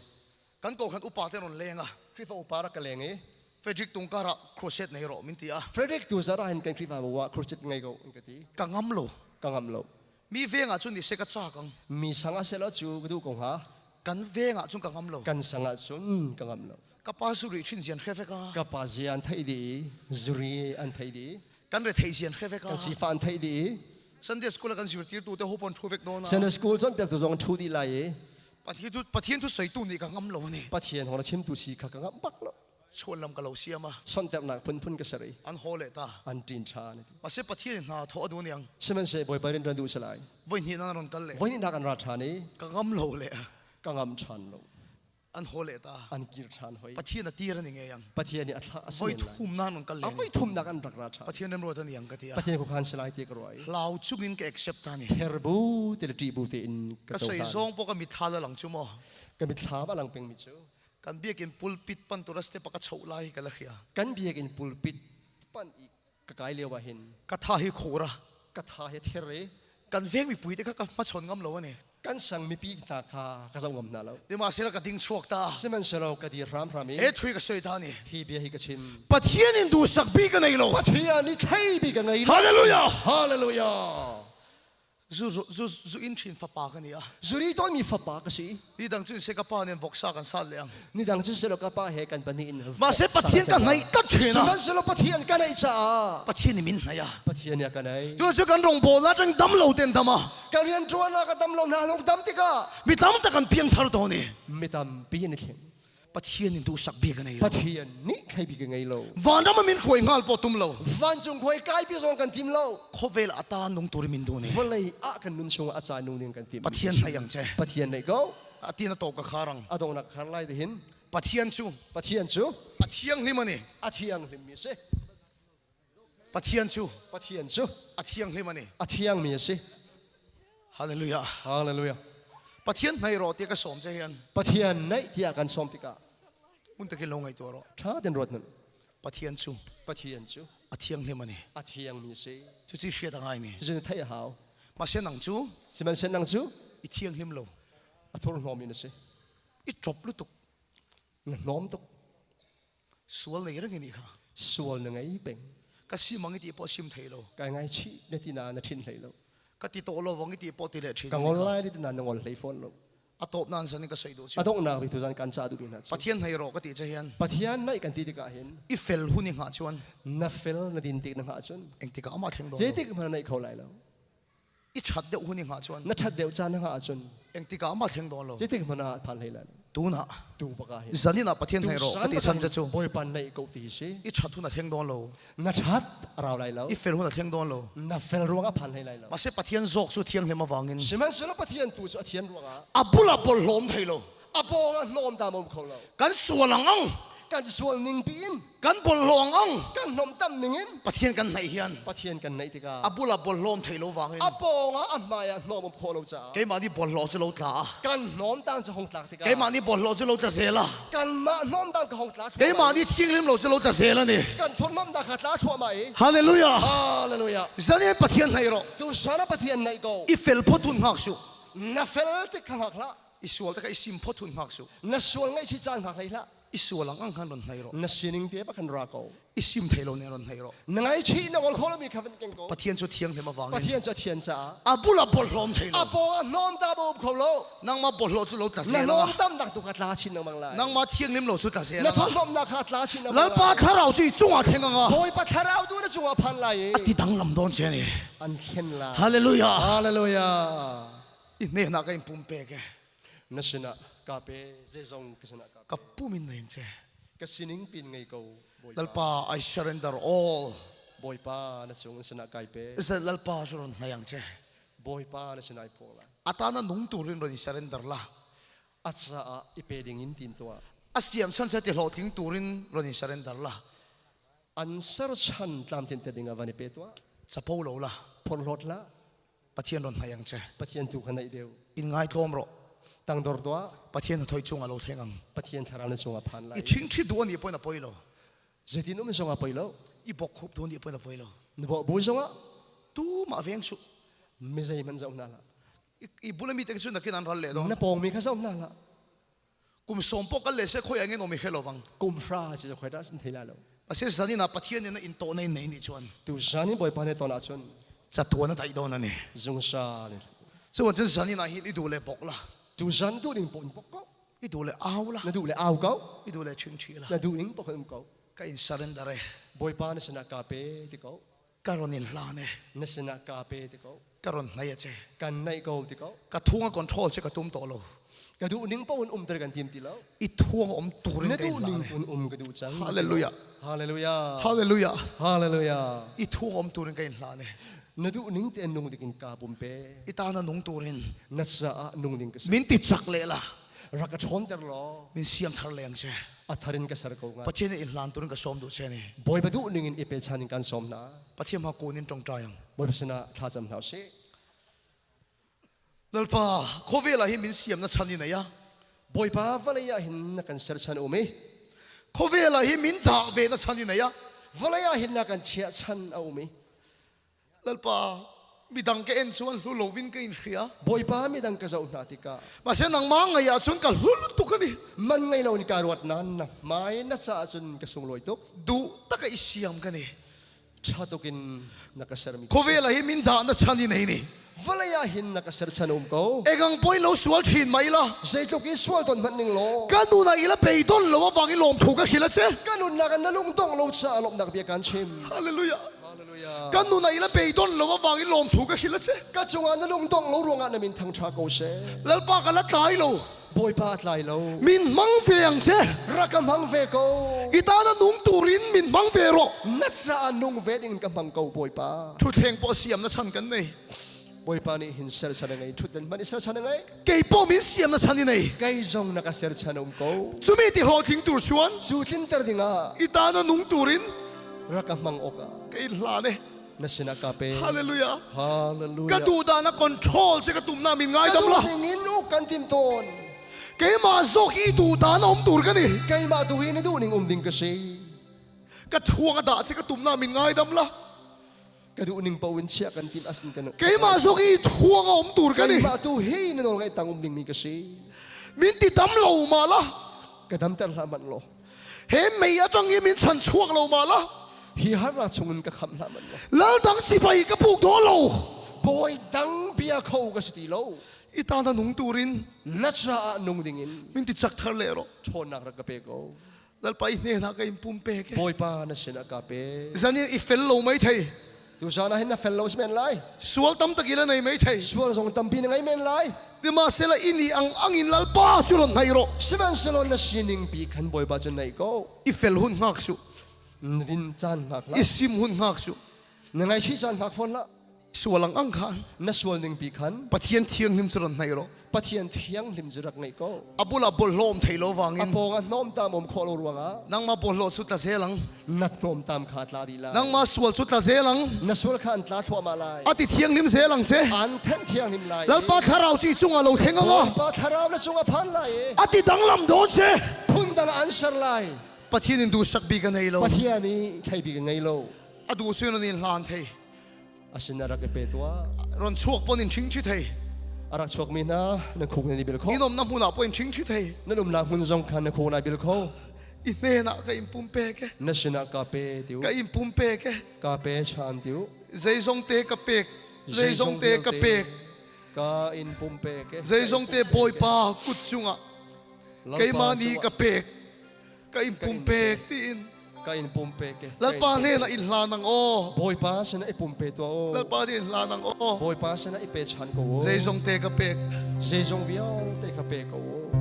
Kan ko khan upa te ron leng a. Khrihfa upa rak ka leng i. Frederick tungkar ah crusade nei rawh min ti a. Frederick tu zarah hin kan Khrihfabu ah crusade ngei ko in ka ti. Ka ngam lo. Ka ngam lo. Mi veng ah cun ni se ka cha kang. Mi sang ah selaw cu ka duh ko hnga. Kan veng ah cun ka ngam lo. Kan sang ah cun ka ngam lo. Ka pa zuri thin zian hre vek a. Ka pa zian thei di zuri an thei di. Kan re thei zian hre vek a. Kan sifa an thei di. Sunday school kan zir tir tu te hopon thu vek don a. Sunday school chon piak tu zong thu di lai i. Pathian tu Pathian tu soi tu ni ka ngam lo ni. Pathian hong na chim tu si kha ka ngam bak lo. Chuan lam ka lo siam a. Sonternak phunphun ka ser i. An haw le ta. An ṭin ṭhan. Mase Pathian hna thaw a duh niang. Sihmanhseh Bawipa rin ran duh salai. Voi hnih nan ron kal le. Voi hnih nak an ra ṭhan i. Ka ngam lo le. Ka ngam ṭhan lo. An haw le ta. An kir ṭhan hoi. Pathian a tir ani ngei ang. Pathian nih a thlah a si Voi men lai. thum nan kal le. A voi thumnak an rak ra ṭhan. Pathian remruat ani ang ka ti a. Pathian khuakhan si lai ti ka ruah i. Hlau chungin ka accept ta ni. Ther bu te le ṭih bu tein ka Ka soi cohlan. zong pawh ka mitthla la lang chu maw. Ka mitthlam a lang pengmi cu. Kan biakinn pulpit pan tur a step a ka choh lai hi ka la hria. Kan biakinn pulpit pan i ka kai lio ah hin. Ka tha hi khur a. Ka tha hi ther i. Kan veng mipui te kha ka hmachhawn ngam lo ani. Kan sang mipi hna kha ka zoh ngam hna lo. Sihmanhsehlaw ka ding chuak ta. Sihmanhsehlaw ka dir hramhram i. He thui ka soi ta ni. Hi bia hi ka chim. Pathian in duhsak bi ka nei lo. Pathian i thlei bi ka ngei lo. Hallelujah. Hallelujah. Zu zu zu in thin fapa ka ni a. Zuri tawnmi fapa ka si. Ni dang cun se ka pa nih voksa kan sat le ang. Ni dang cun selaw ka pa he kan pahnih in Mahse Pathian ka ngeih tat thin a. Sihmanhsehlaw Pathian ka neih caah Pathian nih min hnai a. Pathian nih a ka neih. Tu cu kan rawngbawl na tang dam lo ten dam a. Kan rian ṭuan ah ka dam lo hna lung dam tikah Mi tam tak kan piang thar tawn i. Mi tampi an i thleng. Pathian in duhsak bik a nei lo. Pathian nih thlei bik a ngei lo. Vanram ah min hruai hngal pawh tum lo. Vancung khuai kai pi zong kan tim lo. Khawvel a ta nung tur min duh ni. Vawlei ah kan nun chungah a ca nung ding kan tim. Pathian hnai ang che. Pathian nei ko. A tin a to ka kharang. A dongnak khar lai te hin. Pathian cu. Pathian cu. A thianghlim ani. A thianghlim mi si. Pathian cu. Pathian cu. A thianghlim ani. A thiangmi a si. Hallelujah. Hallelujah. Pathian hnai ro tiah ka sawm che hian. Pathian naih tiah kan sawm tikah. Un takin lo ngai tuah ro. Tha ten ruat nun. Pathian cu. Pathian cu. A thianghlim ani. A thiangmi si. Cuci hriat a ngai ni. Cucu theih a hau. Mahse nang cu. Sihmanhsehlaw nang cu. I thianghlim lo. A thurhnawm in a si. I ṭop lutuk. Na hnawm tuk. Sual nei reng ini kha. Sual na ngei peng. Ka sim ang iti pawh sim thei lo. Kai ngai chih na ti na na thin hlei lo. Ka ti to lo wang iti pawh ti le thin. Ka ngol lai ti na na ngol hlei fawn lo. A top nan san ka sei du A donghnak bi tu zan kan ca du mi hna cu. Pathian hei ro ka ti che hian. Pathian nai kan ti tikah hin. I fel hun i ngah chuan. Na fel na din tik na ngah cun. Eng tikah ama thleng do. Zeitik hmanh na nei kho lai lo. I that deuh hun i ngah chuan. Na that deuh caan na ngah ahcun. Eng tikah ama thleng dawn lo. Zeitik hmanh ah phan hlei lai lo. Tunah. Tu baka hin. Zanin ah Pathian hei ro ka ti chan che cu. Bawipa naih ko ti si. I that hun a thleng dawn lo. Na that a rau lai lo. I fel hun a thleng dawn lo. Na fel ruang ah phan hlei lai lo. Mahse Pathian zawk cu thianghlim awangin. Sihmanhsehlaw Pathian tu cu a thian ruangah. A bul ah bawlhlawm thei lo. A pawng ah hnawm ta mom kho lo. Kan sual ang ang. Kan sual ning piin. Kan bawlhlawng ang. Kan hnawm tam ning in. Pathian kan naih hian. Pathian kan naih tikah. A bul ah bawlhlawm thei lo wangin. A pawng ah a hmai ah hnawm um kho lo caah. Keimah nih bawlhlawh cu lo tla. Kan hnawm tang cu hong tlak tikah. Keimah nih bawlhlawh cu lo tla zel a. Kanmah hnawm tang ka hong tla thluahmah. Keimah nih thianghlim lo cu lo tla zel ani. Kan thurhnawm dah kha tla thluahmah i. Hallelujah. Hallelujah. Zanin Pathian naih rawh. Tu sana Pathian naih ko. I fel photun hngak su. Na fel tik kha hngak hlah. I sual te kha i sim photun hngak su. Na sual ngaihchih caan hngak hlei hlah. I sual ang ang khan ron hnai rawh. Na sining te pa khan ra ko. I sim thei lo ne ron hnai rawh. Na ngaihchih na ngol kho lomi kha van keng ko. Pathian cu thianghlim awangin. Pathian cu a thian caah. A bul ah bawlhlawm thei lo. A pawng ah hnawm ta bo um kho lo. Nangmah bawlhlawh cu lo tla Na hnawm tam nak tu kha tla chin lengmang lai. Nangmah thianghlim lo cu tla zel. Na thurhnawmnak kha tla chin lengmang lai. Lalpa thlarau cu i cungah thleng anga. Bawipa thlarau tu na cungah phan lai i. A ti danglam dawn che ni. An thlen lai. Hallelujah. Hallelujah. I hnenah ka in pumpek e. Na sinah ka pe zeizong ka sinah ka pe. Ka pum in na che. Ka sining pin ngei ko Bawipa. Lalpa I surrender all. Bawipa na cung sinah kai pe. Lalpa cu ron hnayang che. Bawipa na sinah i phuang lai. Atana nung turin ron i surrender la. A caah i pe ding in tim tuah. A siam chan se ti hlawhtling turin ron i surrender la. An ser chan tlamtlin te ding ah van i pe tuah. Capo lo la. Phorhlawt la. Pathian ron hnayang che. Pathian tu kha naih deuh. In ngai tlawm rawh. Tangdor tuah. Pathian thoi chung a lo thleng ang. Pathian thlarau na cungah phan lai. I thingthi du ani poi na poi lo. Zeitin um zongah poi lo. I bok khup du ani poi na poi lo. Na bo bu zongah tu ma veng su. Mi zei man zoh hna hlah. I bulami te cu nakin an ral le do. Na pawng mi kha zoh hna hlah. Kum som po kal le se khoi angin omi helo wang. Kum hra si khoi da sin thei la lo. Ase zani na Pathian in in to nei nei ni chuan. Tu zani Bawipa ne ton ahcun. Chatuan a dai don ani. Zungsa ni. Chu cun zani na hi i du le bok la. Tu zan du ding pon bok ko. I du le au la. Na du le au ko. I du le ching chi la. Na du ning pok um ko. Ka in surrender e. Bawipa na sinah ka pe ti ko. Ka ron in hlan e. Na sinah ka pe ti ko. Ka ron hnai a che. Kan naih ko ti ko. Ka thung a control che ka tum to lo. Ka duh ning paoh in um ter kan tim ti lo. I thuang um turin Na duh ning un um ka duh cang. Hallelujah. Hallelujah. Hallelujah. Hallelujah. I thuang um turin ka in hlan e. Na duh ning te nung ding in ka pum pe. I ta na nung turin. Na caah nung ding ka si. Min ti chak le la. Rak ka ṭhawnter law. Min siam thar leng che. A thar in ka ser ko nga. Pathian in hlan turin ka sawm duh che ni. Bawipa duh ning in i pechan in kan sawm hna. Pathian ma kun in tongtai ang. Bawipa sinah thlacam hna usih. Lalpa, khawvel ah hin min siam na chan in ei a. Bawipa vawlei ah hin na kan ser chan um i. Khawvel ah hin min dah ve na chan in ei a. Vawlei ah hin na kan chiah chan a um i. Lalpa, midang ka en chuan hlu lovin ka in hria. Bawipa midang ka zoh hna tikah. Mahse nangmah ngei ahcun ka hlu tuk ani. Man ngei lo in ka ruat nain na hmai na caah cun ka sunglawi tuk. Duh tak i siam ka ni. Ṭha tuk in na ka sermi Khawvel ah hi min dah na chan in ei ni. Vawlei ah hin na ka ser chan um ko. Egang poi lo sual thin mai la. Zeitluk i sual ton hmanh ning law. Ka nun ah ila bei don lo awang i lawm thu ka khil a che. Ka nunnak ah na lung dong lo caah lawmhnak bia kan chim. Hallelujah. Hallelujah. Ka nun ah ila bei don lo awang i lawm thu ka khil a che. Ka cungah na lung dong lo ruangah na min thangṭha ko seh. Lalpa ka la tlai lo. Bawipa a tlai lo. Min hmang ve ang che. Rak ka hmang ve ko. I tana nung turin min hmang ve rawh. Na caah nung ve ding in ka hmang ko Bawipa. Thutthleng pawh siam na chan kan nei. Bawipa nih hin serchan a ngei. Thutden hmanh i serchan a ngei. Kei pawh min siam na chan i nei. Kei zong na ka serchan a um ko. Cumi ti hlawhtling tur chuan. Cu tlinter dingah. I tana nung turin. Rak ka hmang awkah. Ka in hlan e. Na sinah ka pe. Hallelujah. Hallelujah. Ka duhdan a control che ka tumna min ngaidam la. Ka duh ning in uk kan tim tawn. Keimah zawk i duhdan a um tur ka ni. Keimah tu hi na duh ning um ding ka si. Ka thuang a dah che ka tumna min ngaidam la. Ka duh ning paoh in chiah kan tim as kan Keimah zawk i thuang a um tur ka ni. Keimah tu hi na nawl ngai tang um ding mi ka si. Min ti dam lo ma la. Ka damter hlah manh law. He mei atang hi min chan chuak lo ma la. Hi harnak chungin ka khamh hlah man law. Lal dang sipai ka puk do lo. Bawi dang bia kho ka si ti lo. I ta na nung turin. Na caah nung dingin. Min ti chak thar le ro. Ṭhawnnak rak ka pe ko. Lalpa i hnen ah ka in pum pe ke. Bawipa na sinah ka pe. Zanin i fel lo mai thei. Tuzan ah hin na fel lo si men lai. Sual tam tak ila nei mai thei. Sual zong tampi na ngei men lai. Sihmanhsehlaw ini ang angin lalpa cu ron hnai rawh. Sihmanhsehlaw na sining pi khan Bawipa cu naih ko. I fel hun hngak su. Na din caan hngak hlah. I sim hun hngak su. Na ngaihchih caan hngak fawn hlah. Sual ang ang khan. Na sual ning pi khan. Pathian thianghlim cu ron hnai rawh. Pathian thianghlim cu rak ngeih ko. A bulah bawlhhlawh um thei lo wangin. A pawng ah hnawmtam um khawh lo ruangah. Nangmah bawlhhlawh cu tla zel ang. Na hnawmtam kha tla dih lai. Nangmah sual cu tla zel ang. Na sual kha an tla thluahmah lai. A ti thianghlim zel ang che. An thenh thianghlim lai. Lalpa thlarau cu i cungah lo thleng ang. Bawipa thlarau na cungah phan lai i. A ti danglam dawn che. Phundang ah an ser lai. Pathian in duhsak bik a nei lo. Pathian i thlei bik a ngei lo. A duh sin in hlan thei. Asina rak i pe tuah. Ron chuak pon in ṭhingṭhi thei. A rak chuakmi hna na khuk nan i bil kho. In umnak hmun ah pon in ṭhingṭhi thei. Nan umnak hmun zong khan na khuk na bil kho. I hnen ah ka in pumpek e. Na sinah ka pe tiu. Ka in pumpek e. Ka pe chan tiu. Zeizong te ka pek. Zeizong te ka pek. Ka in pumpek e. Zeizong te Bawipa kut cungah keimah nih ka pek. Ka in pumpek tiin. Ka in pumpe ke. Lalpa hnenah in hlan ang aw. Bawipa sinah i pumpe tuah aw. Lalpa nih in hlan ang aw. Bawipa sinah i pe chan ko aw. Zeizong te ka pek. Zeizong vialte ka pe ko aw.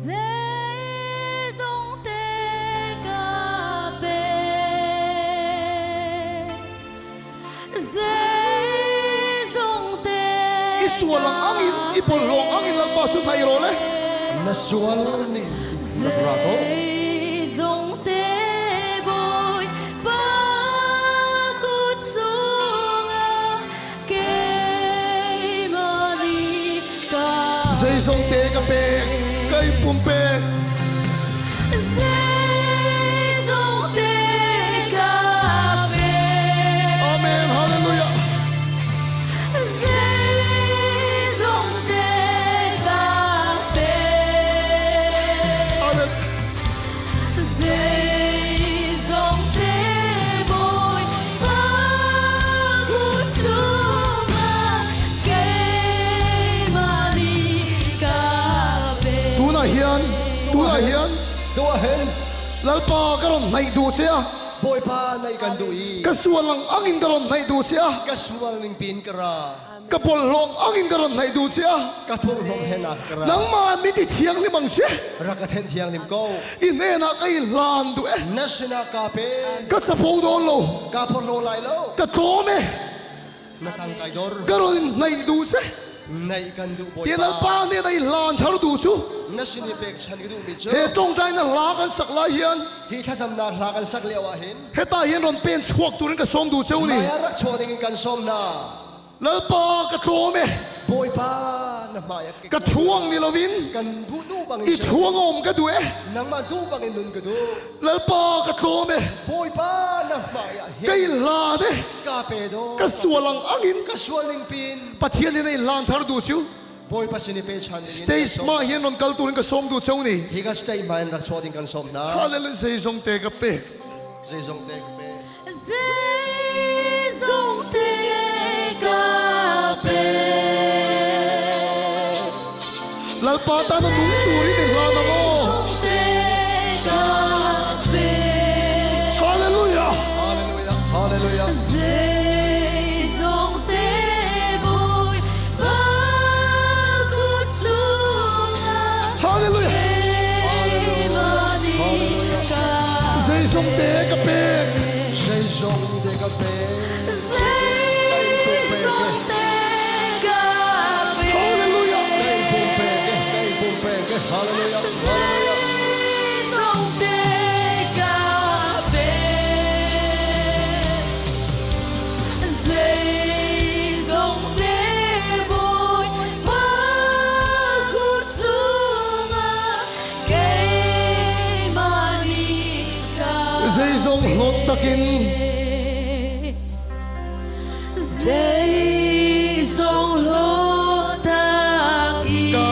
Zeizong te ka pek. Zeizong te I sual ang angin, i bawlhhlawh ang angin Lalpa cu hnai rawl e. Na sual ning rak ra ko. Zeizong te Bawipa kut chungah keimah nih ka Zeizong te ka pek, ka in pumpek. Zeizong te ka pek. Amen. Hallelujah. Zeizong te ka pek. Amen. Zeizong te Bawipa kut chungah keimah nih ka pek. Tunah hian, tunah hian Tuah hen Lalpa ka ron hnaih duh che a. Bawipa naih kan duh i Ka sual ang angin ka ron hnaih duh che a. ka sual ning pin ka ra. Ka bawlhhlawh angin ka ron hnaih duh che a. Ka thurhlawm he nak ka ra. Nangmah mi ti thianghlim ang si. Rak ka then thianghlim ko. I hnenah ka i hlan duh e. Na sinah ka pe. Ka chapo dawn lo. Ka phorhlaw lai lo. Ka tlawm e. Na tang kai dor. Ka ron in hnaih duh che. Naih kan duh Bawipa. Ti Lalpa nih na i hlan thar duh cu. Na sin i pekchan ka duhmi cu. He ṭawngṭai na hla kan sak lai hian. Hi thlacamnak hla kan sak lio ah hin. Heta hin ron pen chuak turin ka sawm duh cheu ni. Hmai ah rak chuak dingin kan sawm hna. Lalpa ka tlawm e. Bawipa na hmai ah ka thuang ni lovin kan duh duh bangin i thuang om ka duh e. Nangmah duh bangin nun ka duh. Lalpa ka tlawm e. Bawipa na hmai ah hin ka i hlan e. Ka pe do. Ka sual ang angin ka sual ning pin. Pathian in i hlan thar duh cu. Bawipa sin i pechan dingin Stage ma hian ron kal turin ka sawm duh cheu ni. Hi ka stage ma in rak chuah ding kan sawm hna. Hallelujah zeizong te ka pek. Zeizong te ka pek. Zeizong te ka pek. Lalpa ta na nung turin i hlan ang aw. Zeizong te ka pek. Hallelujah. Hallelujah. Hallelujah. Zeizong te Bawipa kut chungah Hallelujah. keimah nih ka Zeizong te ka pek. Zeizong te ka pek. Zeizong te ka pek. Hallelujah. Ka in pumpek e, ka in pumpek e. Hallelujah. Hallelujah. Zeizong te ka pek. Zeizong te Bawipa kut chungah keimah nih ka Zeizong hlawt takin pek. Zeizong hlawt tak i ka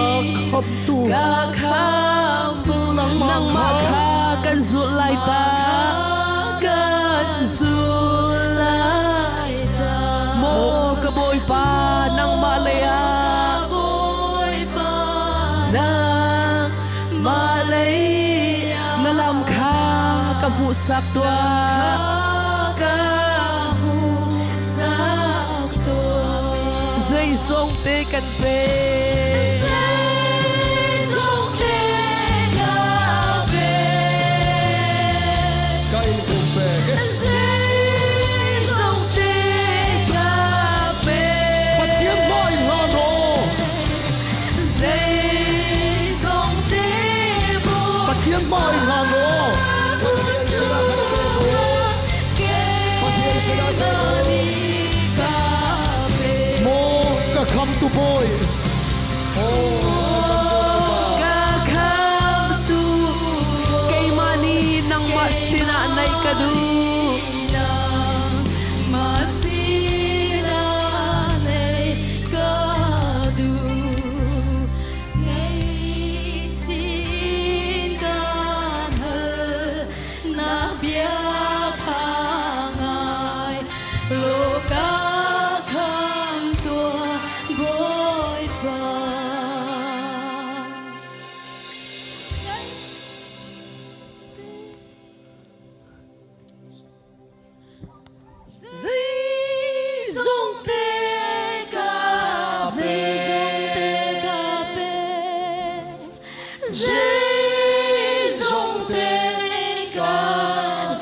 khamtu Ka khamtu Nangmah nangmah kha kha kan zulh lai ta kan zulh lai ta maw ka Bawipa nangmah lei ah Bawipa nangmah lei na lam kha ka hmuhsak tuah ka hmuhsak tuah. Zeizong te kan pek. Zeizong te ka pek. Ka in pumpek e. Zeizong te ka pek. Pathian hma in hlan aw. Zeizong te Pathian hma in hlan aw. Pathian sinah kan i pek u. Pathian sinah pek u. Maw ka khamtu Bawi. Oh, chhandamtu Lalpa. Ka khamtu keimah nih nangmah sinah naih ka duh. Nangmah sinah naih ka duh. Ngaihchih in kan hal nak bia kha ngai law ka khamh tuah Bawipa. Zeizong te ka pek. Zeizong te ka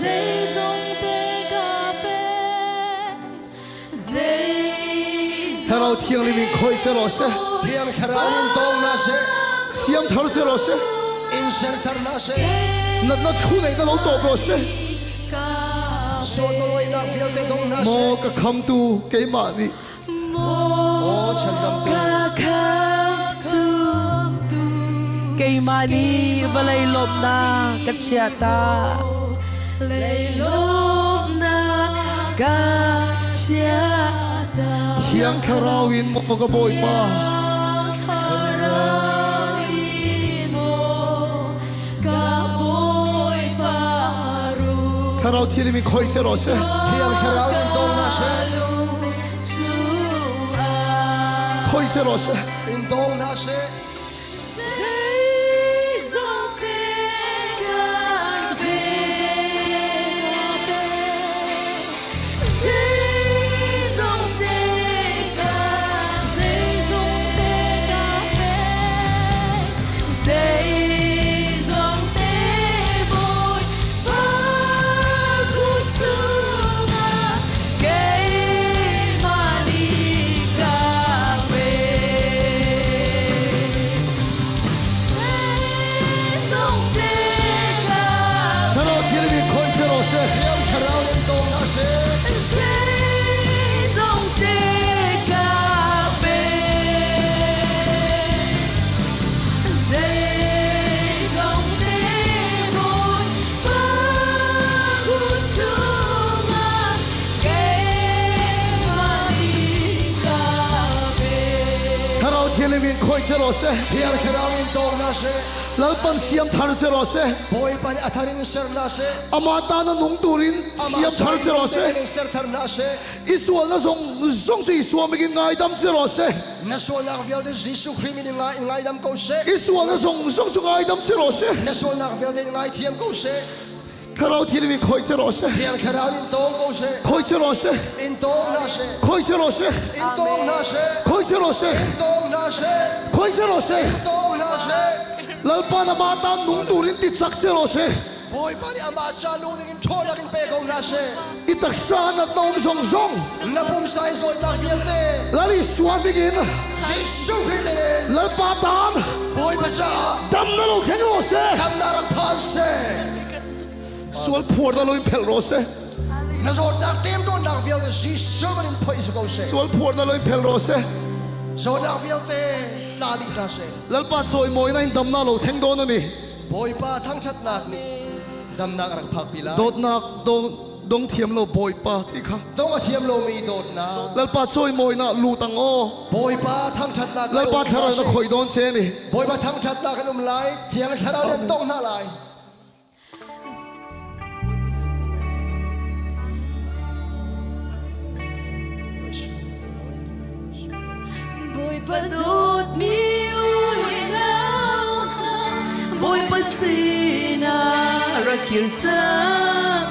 zeizong te ka pek. Zeizong Thlarau Thianghlim in khoi che rawh seh. Thiang Thlarau in tawng na seh. Siam thar che rawh seh. In ser thar na seh. Natna thu nei na lo tawp rawh seh. Sual vialte dong na Maw seh. ka khamtu keimah nih Oh, chhandamtu. Ka khamtu keimah nih vawlei lawmhnak ka chiah ta. Lei lawmhnak Ka chiah ta. Thiang Thlarau in maw ka Bawipa. Thlarau in maw ka Bawipa ru. Thlarau Thianghlim in khoi che rawh seh. Thiang Thlarau in tawng na seh. Lung chungah Khoi che rawh seh. In tawng na seh. Zeizong te kan pek. Zeizong te ka zeizong te ka pek. Zeizong te Bawipa kut chungah keimah nih ka pek. se. Thiang Thlarau in tawng hna seh. Zeizong te ka pe. Zeizong te Bawipa kut chungah keimah nih ka pe. Thlarau Thianghlim in khawih che rawh seh. Thiang Thlarau in tawng hna seh. Lalpan siam thar che rawh seh. Bawipa nih a thar in ser hna seh. Amah tan a nung turin Amah siam thar che rawh seh. in ser thar hna seh. I sualna zong zong cu i suamik in ngaidam che rawh seh. Na sualnak vialte Jesuh Khrih min in ngai in ngaidam ko seh. I sualna zong zong cu ngaidam che rawh seh. Na sualnak vialte in ngaithiam ko seh. Thlarau thilim in khoi che rawh seh. Thiang Thlarau in tawng ko seh. Khoi che rawh seh. In tawng hna seh. Khoi che rawh seh. In tawng hna seh. Khoi che rawh seh. In tawng hna seh. Khoi che rawh seh. In tawng hna seh. Lalpa na ma tan nung turin ti chak che rawh seh. Bawipa nih amah ca nu ding in ṭhawnnak in pe ko hna seh. I taksa na nom zong zong. Na pumsa in zawtnak vialte. Lal Isua hming in. Jesuh Khrih min in. Lalpa tan. Bawipa caah. Dam na lo thleng rawh seh. Damnak rak phan seh. Sual phuar na lo in phelh rawh seh. Na zawtnak ṭemṭawnnak vialte Jesuh min in phoih si ko seh. Sual phuar na lo in phelh rawh seh. Zawtnak vialte tla dih hna seh. Lalpa cawimawi in damnak lo thleng dawn ani. Bawipa thangṭhatnak nih damnak a rak phakpi lai. Dawtnak dong thiam lo Bawipa ti kha. Dong a thiam lomi dawtnak. Lalpa cawimawinak lut ang aw. Bawipa thangṭhatnak Lalpa thlarau na khoi dawn che ni. Bawipa thangṭhatnak kan um lai. Thiang Thlarau nih an tongh hna lai. Bawipa dawtmi unau hna, Bawipa sinah rak kir cang.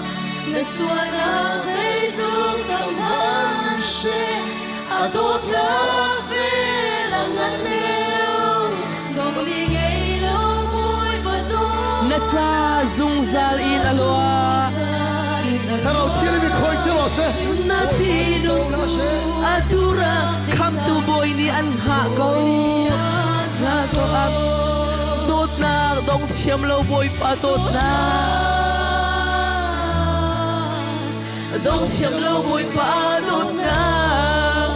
Na sualnak zeitluk tam hmanhseh, a dawtnak vel a ngan deuh. Dongli ngei lo Bawipa dawt. Na ca zungzal in a lua. Thlarau thial mi khoi che rawh seh. Na ti nu atura khamtu bawi nih an hngah ko. Hngah ko ab dawtnak dong thiam lo bawipa dawtnak. Dong thiam lo bawipa dawtnak.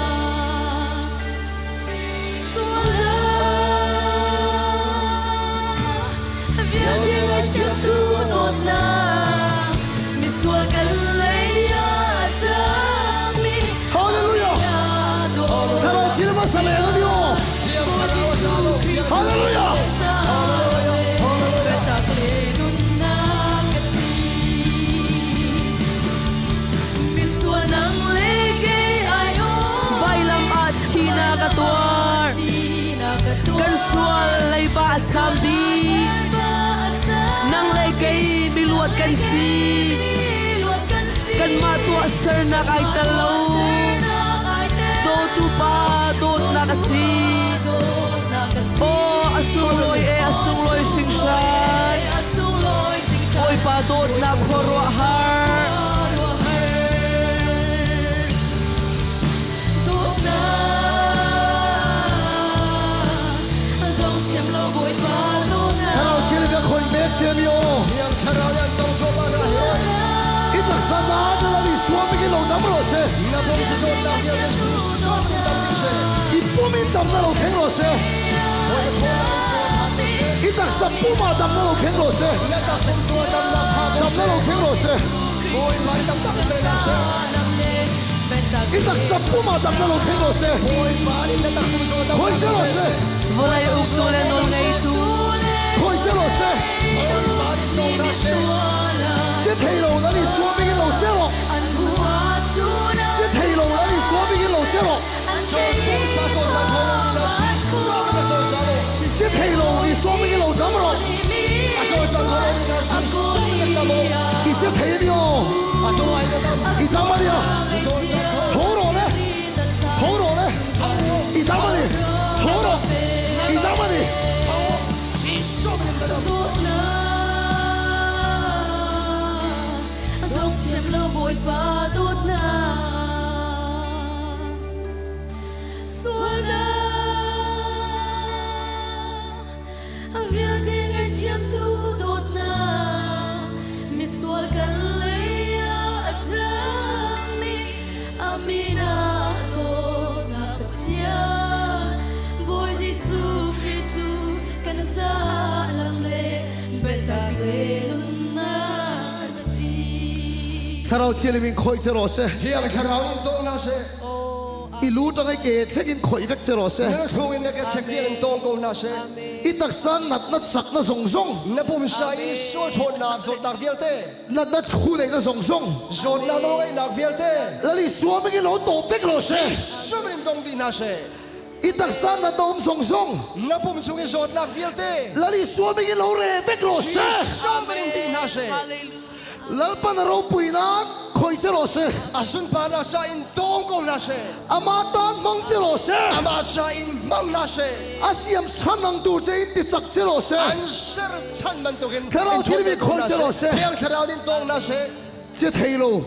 Vialte ngaihthiamtu dawtnak misual kan lei ah a cangmi Hallelujah! Thlarau thil hmasa le na dio. Hallelujah! Biatak le nunnak a si. Misual nang le kei ai aw. Vailam ah thihnak a tuar. Kan sual leiba a cham dih. Nang le kei miluat kan si. Kanmah tuahsernak ai tel lo. Dawtu pa dawtnak a si. Aw a sunglawi e a sunglawi hringhran. Bawipa dawtnak khuaruahhar. Thlarau thil ka khoi mek che ni aw. Thiang Thlarau nih an tong cuahmah hna hi. I taksa na te la li suam ki lo dam ro se. Na pum si zawtnak vialte Jesuh in dam dih seh. I pum in dam na lo thleng ro se. Bawipa ṭhawnnak in cungah phak ko seh. I taksa pum ah dam na lo thleng ro se. Na takpum cungah damnak pha ko Dam na seh. lo thleng ro se. Bawipa nih damnak in pe hna seh. I taksa pum ah dam na lo thleng ro se. Bawipa nih na takpum cungah damnak Khoi in che ro pe se. seh. Vawlei uktu le nawlngeitu. Khoi che ro se. Bawipa nih tong hna seh. Si thei lo la li suam in lo che ro. Si thei lo la li suam in lo che ro. Cun pumsa cawlcang kho lomi na Jesuh min na cawlcang u. Si thei lo li suam in lo dam ro. A cawlcang kho lomi na Jesuh min na dam u. I si thei dio. A tu ai na dam. I dam a dia. Na cawlcang kho. Tho ro le. Tho ro le. Tho u. I dam a ni. Tho ro. I dam a ni. Tho u. Jesuh min na dam. Dong thiam lo Bawipa dawtnak sualnak vialte ngaihthiamtu dawtnak misual kan lei. Thlarau Thianghlim in khawih che rawh seh. Thiang Thlarau in tawng hna seh. I lu tang i ke thleng in khawih vek che rawh seh. Na thlung in na ke chek tiang in tawng ko hna seh. I taksa natna chakna zong zong. Na pumsa i sual ṭhawnnak zawtnak vialte. Natna thu neihna zong zong. Zawtnak nawlngeihnak vialte. Lali suaming in lo tawp vek rawh seh. Jesuh in dong dih hna seh. I taksa natna um zong zong. Na pum chung i zawtnak vialte. Lali suaming in lo re vek rawh seh. Jesuh in dih hna seh. Lalpan a ropui nan khoi che rawh seh. A sunparnak ca in tawng ko hna seh. Amah tan hmang che rawh seh. Amah ca in hmang hna seh. A siam chan ang tur che in ti chak che rawh seh. An ser chan bantukin Thlarau thilmi khoi che rawh seh. Thiang Thlarau in tawng hna seh. Che thei lo.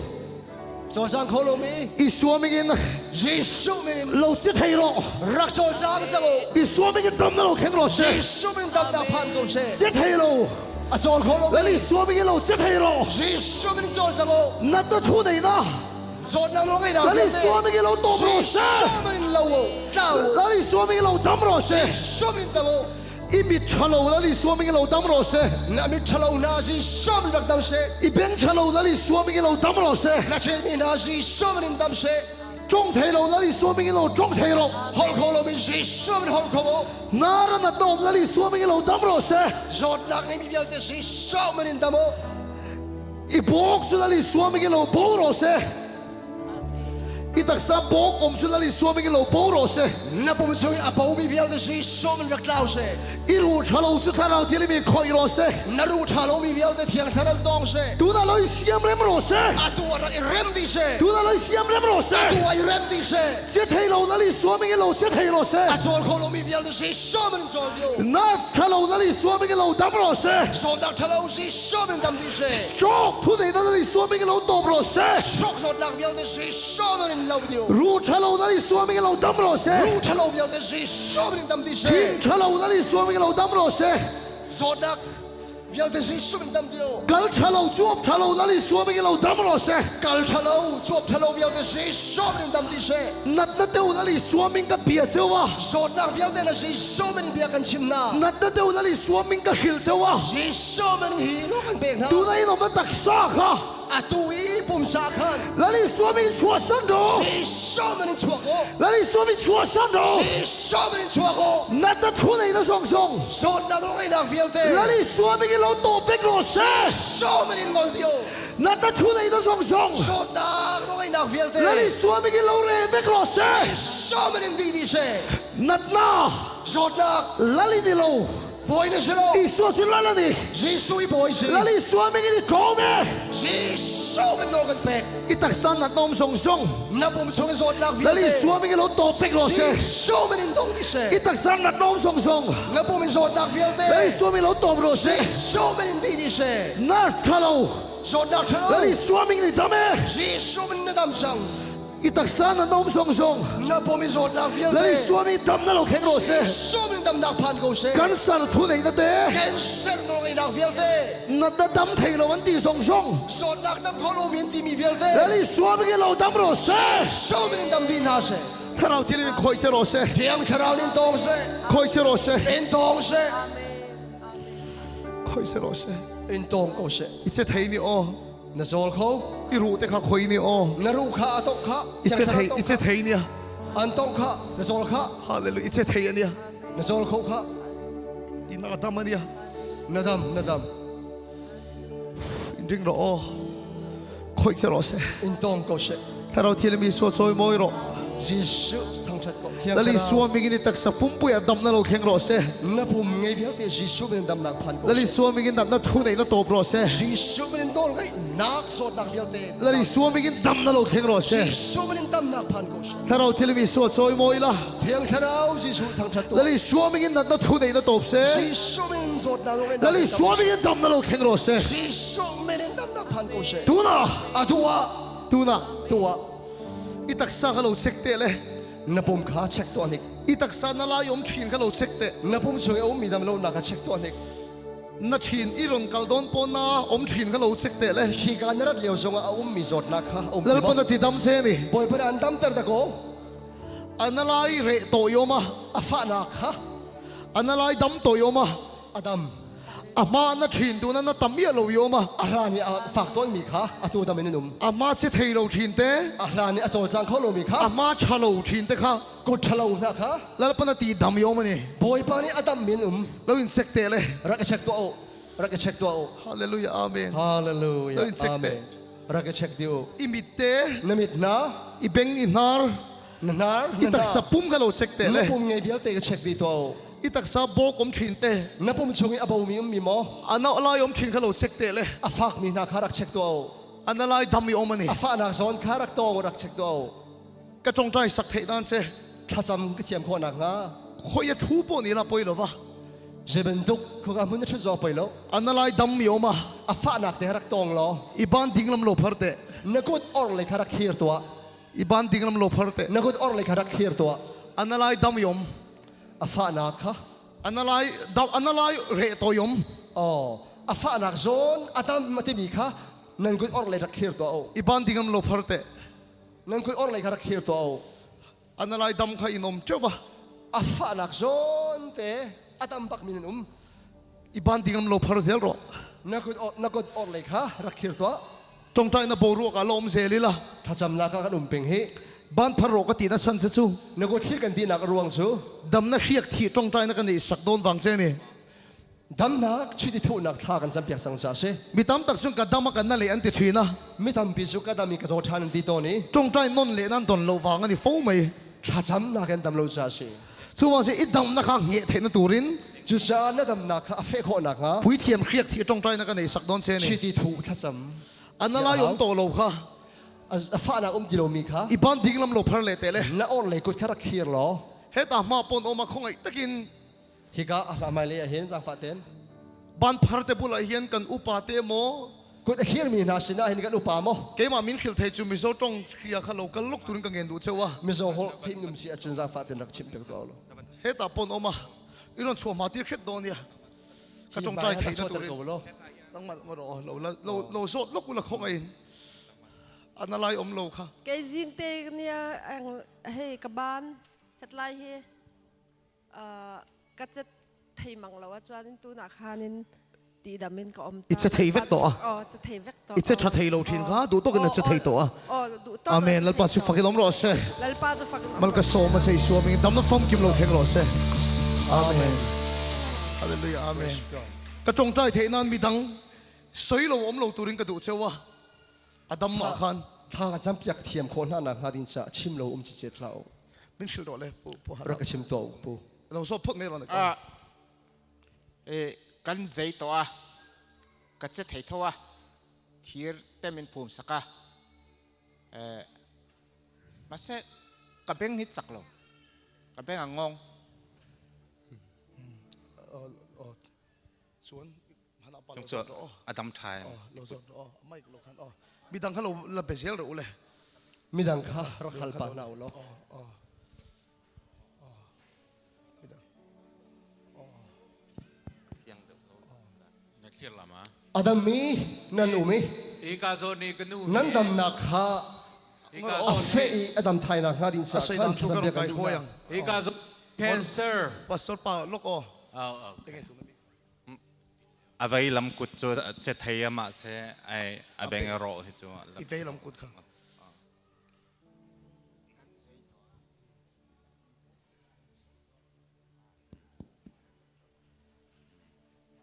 Cawlcang kho lomi. I suaming in. Jesuh min in. Lo che thei rawh. Rak cawlcang cang u. I suaming in dam na lo khen rawh seh. Jesuh min damnak phan ko seh. Che thei lo. A cawl kho lo. Lali suaming in lo che thei rawh. Jesuh min cawl cang u. Nat na thu nei na. Zawtnak lo ngei na. Lali suaming in lo tom rawh seh. Jesuh min lo u. Tlau u. Lali suaming in lo dam rawh seh. Jesuh min dam u. I mit ṭhalo lal i suaming lo dam rawh seh. Na mit ṭhalo hna Jesuh min rak dam seh. I beng ṭhalo lal i suaming lo dam rawh seh. Na chetmi hna Jesuh min dam seh. Ṭong thei lo lal i suaming lo ṭong thei rawh. Holh kho lomi Jesuh min holh kho u. Nara nat na um lal i suaming lo dam rawh seh. Zawtnak ngeimi vialte Jesuh min in dam u. I bawk cu lal i suaming lo bo rawh seh. I taksa bawk um cu lal i suaming lo bo rawh seh. Na pum chung i a bomi vialte Jesuh min rak tlau seh. I ruh ṭhalo cu thlarau thilimi khoih rawh seh. Na ruh ṭhalomi vialte thiang thlarau tawng seh. Tunah lo i siam rem rawh seh. Atu ah rak i rem dih seh. Tunah lo i siam rem rawh seh. Atu ah i rem dih seh. Cia thei lo lal i suaming i lo cia thei rawh seh. A cawl kho lomi vialte Jesuh min cawl dih. Nerve ṭhalo lal i suaming i lo dam rawh seh. Zawtnak ṭhalo Jesuh min dam dih seh. Stroke thu nei lal i suaming i lo tawp rawh seh. Stroke zawtnak vialte Jesuh min lo dih. Ruh ṭhalo lal i suaming i lo dam rawh seh. Ruh ṭhalo vialte Jesuh min dam dih seh. Thin ṭhalo lal i suaming i lo dam rawh seh. Zawtnak vialte Jesuh min dam dih. Kal ṭhalo cuap ṭhalo lal i suaming i lo dam rawh seh. Kal ṭhalo cuap ṭhalo vialte Jesuh min dam dih seh. Natna deuh lal i suaming ka bia ceu a. Zawtnak vialte na Jesuh min bia kan chim hna. Natna deuh lal i suaming ka hril ceu a. Jesuh min hi lo kan pek hna. Tuna in om na taksa kha. Atu i pumsa khan. Lal i suaming chuahsan rawh. Jesuh min in chuak u. Lal i suaming chuahsan rawh. Jesuh min in chuak u. Natna thu nei na zong zong. Zawtnak lo ngeinak vialte. Lal i suaming i lo tawp vek rawh seh. Jesuh min in ngol dih u. Natna thu nei na zong zong. Zawtnak lo ngeinak vialte. Lal i suaming i lo re vek rawh seh. Jesuh min in dih dih seh. Natna. Zawtnak. Lal in i lo. Bawi na si lo. Isua cu lal a ni. Jesuh i bawi si. Lal Isua ming in i tlawm e. Jesuh min nawl kan pek. I taksa nat na um zong zong. Na pum chung i zawtnak vialte. Lal Isua ming in lo tawp vek rawh seh. Jesuh min in dong dih seh. I taksa nat na um zong zong. Na pum in zawtnak vialte. Lal Isua min lo tawp rawh seh. Jesuh min in dih dih seh. Nurse ṭha lo. Zawtnak ṭha lo. Lal Isua min in i dam e. Jesuh min na dam cang. I taksa na nom song song. Na pum i zawtnak vialte. Lal Isua mi dam na lo kheng rawh seh. Jesuh min damnak phan ko seh. Cancer thu nei na te. Cancer nawl ngeinak vialte. Na na dam thei lo an ti song song. Zawtnak dam kho lo mi an timi vialte. Lal Isua mi lo dam rawh seh. Jesuh min dam dih hna seh. Thlarau thil in khoi che rawh seh. Thiang Thlarau in tawng seh. Khoi che rawh seh. In tawng seh. Khoi che rawh seh. In tawng ko seh. I che thei ni aw. Na zawl kho. I ruh te kha khoi ni aw. Na ruh kha a tongh kha. I che thei i che thei nia. An tongh kha na zawl kha. Hallelujah i che thei ania. Na zawl kho kha. I na dam ania. Na dam na dam. In ring ro aw. Khoi che ro se. In tong ko se. Thlarau thil mi so choi moi ro. Jesuh thangṭhat ko. Thiang Lali suaming in taksa pumpui a dam na lo thleng rawh seh. Na pum ngei vialte Jesuh min damnak phan ko. Lali suaming in na thu nei na tawp rawh seh. Jesuh min nawl ngai nak zawtnak vialte. Lali suaming in dam na lo thleng rawh seh. Jesuh min damnak phan ko seh. Thlarau thil mi so chawi mawi la. Thiang Thlarau Jesuh thangṭhat tu. Lali suaming in na thu nei na tawp seh. Jesuh min zawtnak lo ngai. Lali suaming in dam na lo thleng rawh seh. Jesuh min damnak phan ko seh. Tuna. Atua. Tuna. Tua. I taksa ka lo check te le. Na pum kha check tuah hnik. I taksa na lai om thin kha lo check te. Na pum chung i a ummi dam lo na ka check tuah hnik. Na thin i ron kal dawn pawn na om thin kha lo check te le. Hi ka na rat lio zongah a ummi zawtnak kha a um. Lalpa na ti dam che ni. Bawipa na an damter da ko. Ana lai re to yoma. A fahnak kha. Ana lai dam to yoma. A dam. A hma na thin tu na na tam miah lo i um a. A hlan i a fak tawnmi kha atu dam in an um. A hma si thei lo thin te. A hlan i a cawlcang kho lomi kha. A hma tha lo thin te kha. Kut tha lo hna kha. Lalpa na ti dam i um ani. Bawipa nih a dam in um. Lo in check te le. Rak i check tuah u. Rak i check tuah u. Hallelujah amen. Hallelujah. Lo in check te. Amen. Rak i check dih u. I mit te. Na mit hna. I beng i hnar. Na hnar. I taksa pum ka lo check te Na le. pum ngei vialte ka check dih tuah u. I taksa bawk um thin te. Na pum chung i a bomi ummi maw? A na lai um thin kha lo check te le. A fakmi hna kha rak check tuah u. A na lai dam i um ani. A fahnak zawn kha rak tawng u rak check tuah u. Ka tongtai sak theih dan che. Thlacam ka thiam khawh nakhnga. Khoi a thu po ni la poi lo va. Zei bantuk khuka hmun na ṭhut zong poi lo. A na lai dam mi um a. A fahnak te rak tawng law. I ban ding lam lo phar te. Na kut or le kha rak thlir tuah. I ban ding lam lo phar te. Na kut or le kha rak thlir tuah. A na lai dam yom. A fahnak kha. A na lai dam a na lai re to yom. Oh, a fahnak zawn a dam a timi kha nan kut or le rak thlir tuah u. I ban ding lam lo phar te. Nan kut or le kha rak thlir tuah u. A na lai dam kha in om teuva. A fahnak zawn te a dam bak mi nan um. I ban ding lam lo phar zel ro. Na kut na kut or le kha rak thlir tuah. Tongtai na boruak a lom zel ila. Thlacamnak ah kan um peng hi. Ban phar ro ka ti na san che chu. Na kut thlir kan ti nak ruang cu. Dam na hriak thi tongtai na kan i sak don wang che ni. Damnak chiti thuhnak thla kan campiak cang ca si. Mi tam tak chung ka dam a kan na le an ti thina. Mi tampi cu ka dam i ka zaw ṭhan an ti tawn i. Tongtai non le nan don lo wang ani fo mai. Thlacamnak an dam lo ca si. Chu wa si i dam na kha nge the na turin. Cucaah na damnak kha a feh khawh nakhnga. Puithiam hriak thi tongtai na kan ei sak don che ni. Chiti thuh thlacam. Analai om to lo kha. A fahnak um ti lomi kha. I ban ding lam lo phar le te le. Na or le kut kha rak thlir law. Heta ma pon oma khongai takin. Hika a hla mai le ah hin zaangfah ten. Ban phar te bulah hian kan upa te maw. Kut a thirmi hna sinah hin kan upa maw. Keimah min khil thei cu Mizo tong hria kha lo kal lok turin ka ngen duh cheu a. Mizo holh theim num si ahcun zaangfah ten rak chimh piak tuah lo. Heta pon oma iron chuah ma tir khet don ya. Ka tong tai thei na turin. Nangmah ma ro lo lo lo zawt lok ula khong in. Analai om lo kha. Kei zing te nia ang hei ka ban hetlai hi ka cet thei mang lo ahcun in tunah khan in ti dam in ka um I che thei vek to a. Oh che thei vek to. I che tha thei lo thin kha duh tok in che thei to a. Oh duh tok. Amen lalpa chu fakin om ro se. Lalpa chu fakin Mal ka som a sei suam in dam na fam kim lo theng ro se. Amen. Hallelujah amen. Ka tongtai thei nan mi dang soi lo om lo turin ka duh chewa. Adam ma khan thla ka cam piak thiam khawh hna nak hnga ding ca chim lo um chi chet hlah u. Min hril do le pu pu Rak ka chim to pu. Lo so phot me ron ka. E kan zei to a ka che thei tho a thir te min phum saka e ma se ka beng hi chak lo ka beng a ngong Chuan Chung cu a dam ṭhai. Midang kha lo la be zel rawh u le. Midang kha rak hal pah hna u law. Adam mi nan um i nan damnak kha a feh i a dam thai nak hnga ding sa khan thlacam piak kan duh hna. Cancer. Pastor pa lok o. A vei lam kut cu che thei a mah se ai a beng a rawh hi cu. I vei lam kut kha.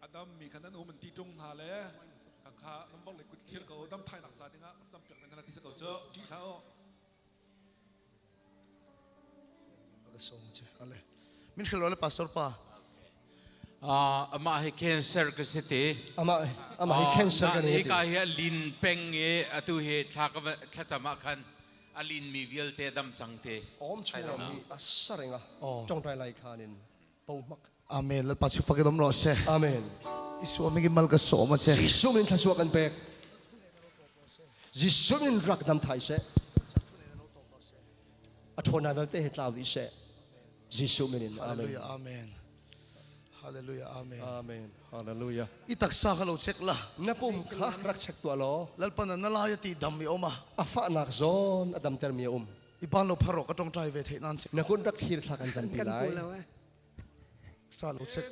Adam mi khan an um an ti ṭung hna le khakha nan vok le kut thlir ko dam thai nak ca dingah ka campiak men hna ti si ko cu ṭih hlah u. Min hril le pastor pa. Amah hi cancer ka si ti. Amah amah hi cancer ka ni ti. Ka hi a lin peng i atu hi thla ka thlacam ah khan a lin mi vialte dam cang te. Om chung hi a sarenga tongtai lai khan in po mak. Amen. Lalpa chu fakin om rawh se. Amen. Isu aming mal ka som a che. Jesuh min thlasua kan pek. Jesuh min rak dam thai se. A thona vialte he tlau dih seh. Jesuh min in. Amen. Amen. Hallelujah. Amen. Amen. Hallelujah. I taksa kha lo check la. Na pum kha rak check tua law. Lalpa na lai ti dam mi oma. A fahnak zawn a damter mi a um. I ban lo pharo ka tongtai ve the nan che. Na kun rak thir thla kan campi lai. Sa lo check.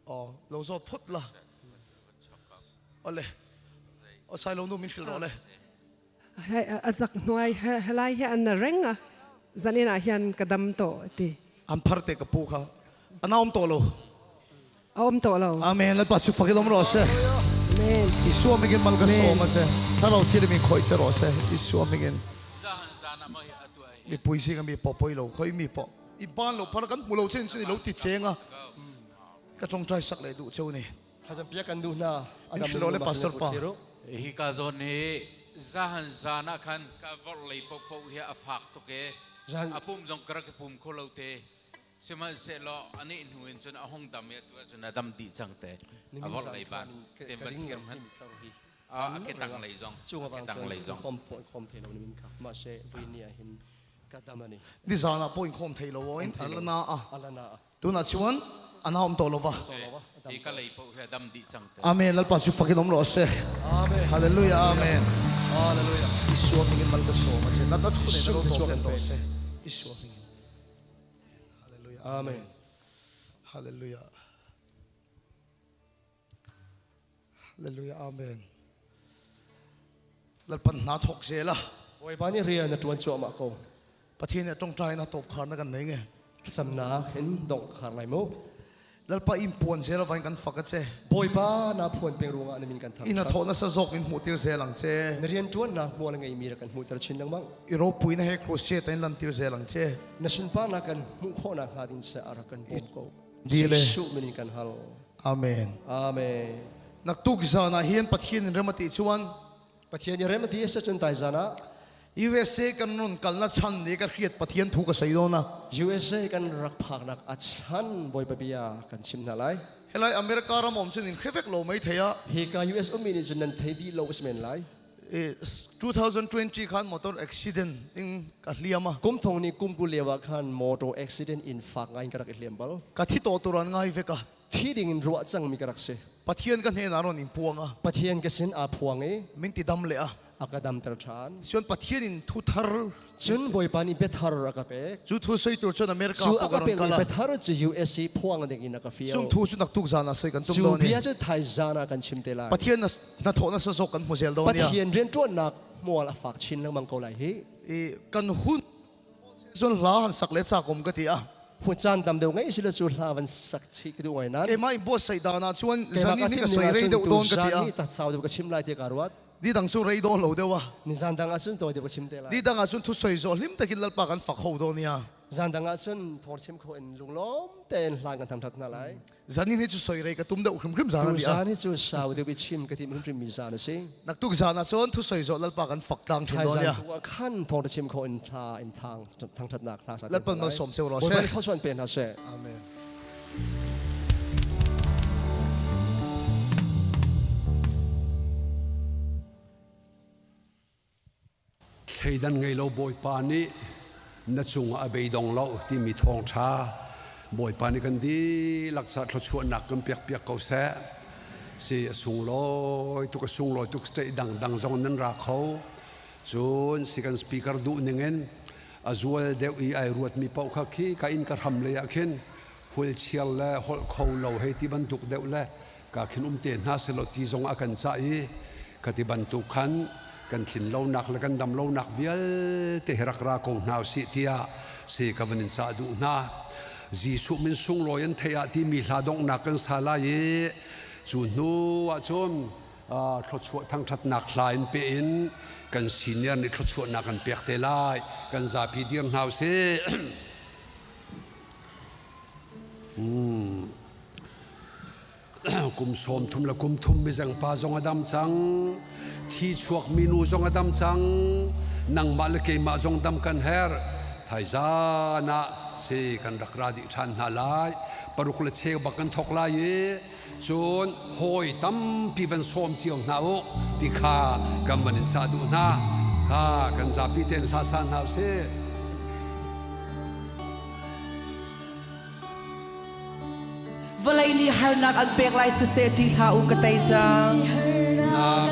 Oh, lo zo phut la. Ole. O sai lo nu min hril ro le. A zak hnuai helai hi an reng a zanin ah hian ka dam to ti. An phar te ka pu kha. Ana om to lo. A om to lo. Amen. Lalpa su fakil om ro se. Amen. Isua mingin mal ka som a se. Thlarau thil mi khoi che ro se. Isua mingin. Mi pui si ka mi po poi lo khoi mi po. I ban lo phar kan hmu lo chen chu lo ti chenga. Ka tong trai sak le du cheu ni. Thlacam piak kan duh hna. Adam lo le pastor pa. Hi ka zawn hi zahan zan ah khan ka vorh lei paohpaoh hi a fak tuk e. A pum zong ka rak i pum kho lo te. Sihmanhsehlaw anih hnu in cun a hung dam i atu ahcun a dam dih cang te. A vorh lei ban te va thiam hmanh. A ke tang lei zong. Cung A ke tang lei zong. Khom khom thei lo ni min kha. Ma se vui ni ah hin ka dam ani. Ni zan ah po in khom thei lo in alana a. Alana a. Tunah chuan an om to lova. Hi ka lei paoh hi a dam dih cang te. Amen. Lalpa cu fakin om rawh se. Amen. Hallelujah. Amen. Hallelujah. Isua mingin mal ka som a che. Nat na thu ne na ro to rawh se. Isua mingin. Hallelujah. Amen. Hallelujah. Hallelujah. Amen. Lalpan hna thok zela. Bawipa nih rian a ṭuan cuahmah ko. Pathian nih ṭongṭai na top khar na kan nei nge. Thlacamnak in dongh khar lai mu. Lalpa in puan zel vain kan fak a che. Bawipa na phuan peng ruangah na min kan thangṭhat. Ina thawh na sa zawk in hmuhtir zel ang che. Na rian ṭuannak hmual a ngeimi rak kan hmuhter chin lengmang. I ropui na he crusade in lantir zel ang che. Na sunparnak kan hmuh khawhnak hnga ding seh a rak kan bawm ko. Dile. Jesuh min in kan hal. Amen. Amen. Naktuk zan ah hin Pathian in rem a ti chuan Pathian i rem a ti a si cun tai zan ah USA kan ron kalna chan ni ka hriat Pathian thu ka sei dawn a. USA kan rak phaknak a chan Bawipa bia kan chim hna lai. Helai America ram om cun in hrefek lo mai thei a. Hika US ummi nih cun nan thei dih lo a si men lai. 2020 khan motor accident in ka hliam a. Kum thong ni kum ku lio ah khan motor accident in fak ngai in ka rak i hliam bal. Ka thi to turan ngai vek a. Thi ding in ruah cang mi ka rak si. Pathian ka hnen ah ron in puang a. Pathian ka sin aa phuang i min ti dam le a. A ka damter ṭhan. Cun Pathian in thu thar Cun Bawipa nih biathar a ka pek. Cu thu soi tur cun America Cu a ka pekmi biathar cu USA phuang ding in a ka fial. Cung thu cu naktuk zan ah soi kan tum Cu dawn i. bia cu thai zan ah kan chim te lai. Pathian na thawh na sazawk kan hmu zel dawn nia. Pathian rianṭuannak hmual a fak chin lengmang ko lai hi. I kan hun cun hla han sak le chakom ka ti a. Hun caan tam deuh ngei sila cu hla van sak chih ka duh ngai nan. Keimah in buatsaih dan ah cun zan ni ka soi rei deuh dawn ka ti a. Zan ni ta sau deuh ka chim lai ti ka ruat. Ni dang cu rei dawn lo deuh a. Ni zan dang ah cun tawi deuh ka chim te lai. Ni dang ah cun thu soi zawh hlim takin lalpa kan fak ho dawn nia. Zan dang ah cun thawr chim kho in lunglawm tein hlan kan thangthat hna lai. Zan hi cu soi rei ka tum deuh hrimhrim zan Tu zan hi cu sau deuh i chim ka tim hrimhrim mi zan a si. Naktuk zan ah cun thu soi zawh lalpa kan fak tlang thin dawn nia. Tu ah khan thawng chim kho in thla in thang thangthatnak hla sa. Lalpan mal som cheu ro se. Bawipa nih thluachuah pe hna seh. Amen. Thleidan ngei lo Bawipa nih na cungah a beidong lo timi thawngṭha Bawipa nih kan dihlak sa thluachuahnak kan piakpiak ko seh. Si a sunglawi tuk a sunglawi tuk state dangdang zong nan ra kho. Cun si kan speaker duh ningin a zual deuh i ai ruatmi paoh kha khi ka inn ka hram lei ah khin hulchiar le holh kho lo hei ti bantuk deuh le ka khin um te hna selaw ti zong a kan cah i ka ti bantuk khan kan thlin lonak le kan dam lonak vialte hi rak ra ko hna usih tiah si ka van in cah duh hna. Jesuh min sunglawi an theih ah timi hla donghnak kan sa lai i cu hnu ah cun thluachuah thangṭhatnak hla in pe in kan senior nih thluachuahnak kan pek te lai kan zapi dir hna usih. Kum sawm thum le kum thum mizeng pa zong a dam cang thi chuak minu zong a dam cang nangmah le keimah zong dam kan herh thaizan ah si kan rak ra dih ṭhan hna lai paruk le cheu bak kan thok lai i cun hawi tampi van sawm cio hna u ti kha kan van in cah duh hna kha kan zapi tein hla sa hna usih. Vawlei nih harnak an pek lai siseh ṭih hlah u ka tei cang.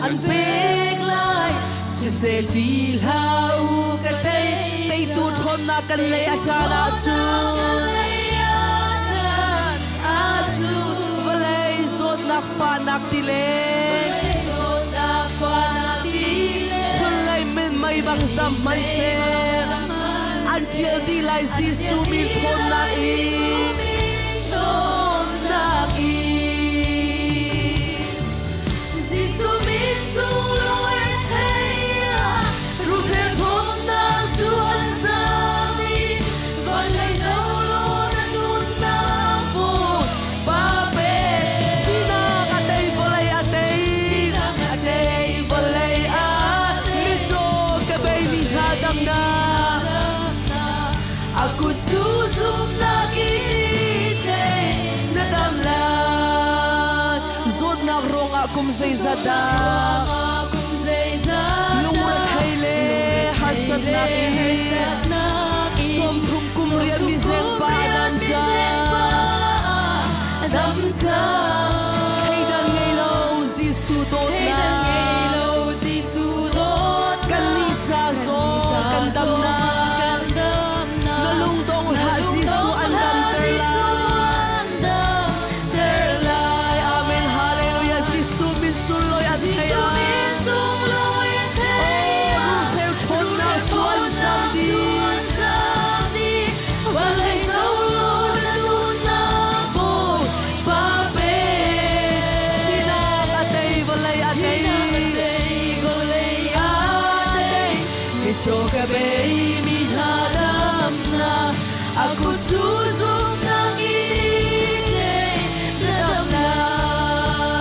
An pek lai siseh ṭih hlah u ka tei. Teitu ṭhawnnak kan lei a caan ahcun. Zawtnak fahnak tilet. Zawtnak fahnak tilet. Chunlei minmei bang zam hmanhseh. An ṭial dih lai Jesuh min ṭhawnnak i. Ṭhawnnak i. Jesuh min sunglawi an thei ah rulhreu ṭhawnnak cu an zam i vawlei zolaw na nunnak Bawipa pe. Sinak a tei vawlei a tei. Sinak a tei vawlei a tei. Mitcaw ka beimi hna damnak. A kut cu zumhnak in tei na dam lai. Zawtnak ruangah kum zeizat dah. Kum zeizat Lungrethei le harsatnak i 30 kum rian mi zengpa dam cang. Dam cang. Thleidan ngei lo Jesuh dawtnak. Thleidan ngei lo Jesuh dawtnak. Kan nih ca zaw kan damnak. Kan damnak. Na lungdong hlah Jesuh an damter lai. Amen. Hallelujah. Jesuh min sunglawi an thei Jesuh min sunglawi an thei ah. Rulhreu ṭhawnnak cu an zam dih. Vawlei zolaw na nunnak Bawipa pe. Sinak a tei vawlei a tei. Sinak a tei vawlei a tei. Mitcaw ka beimi hna damnak a kut cu zumhnak in tei na dam lai.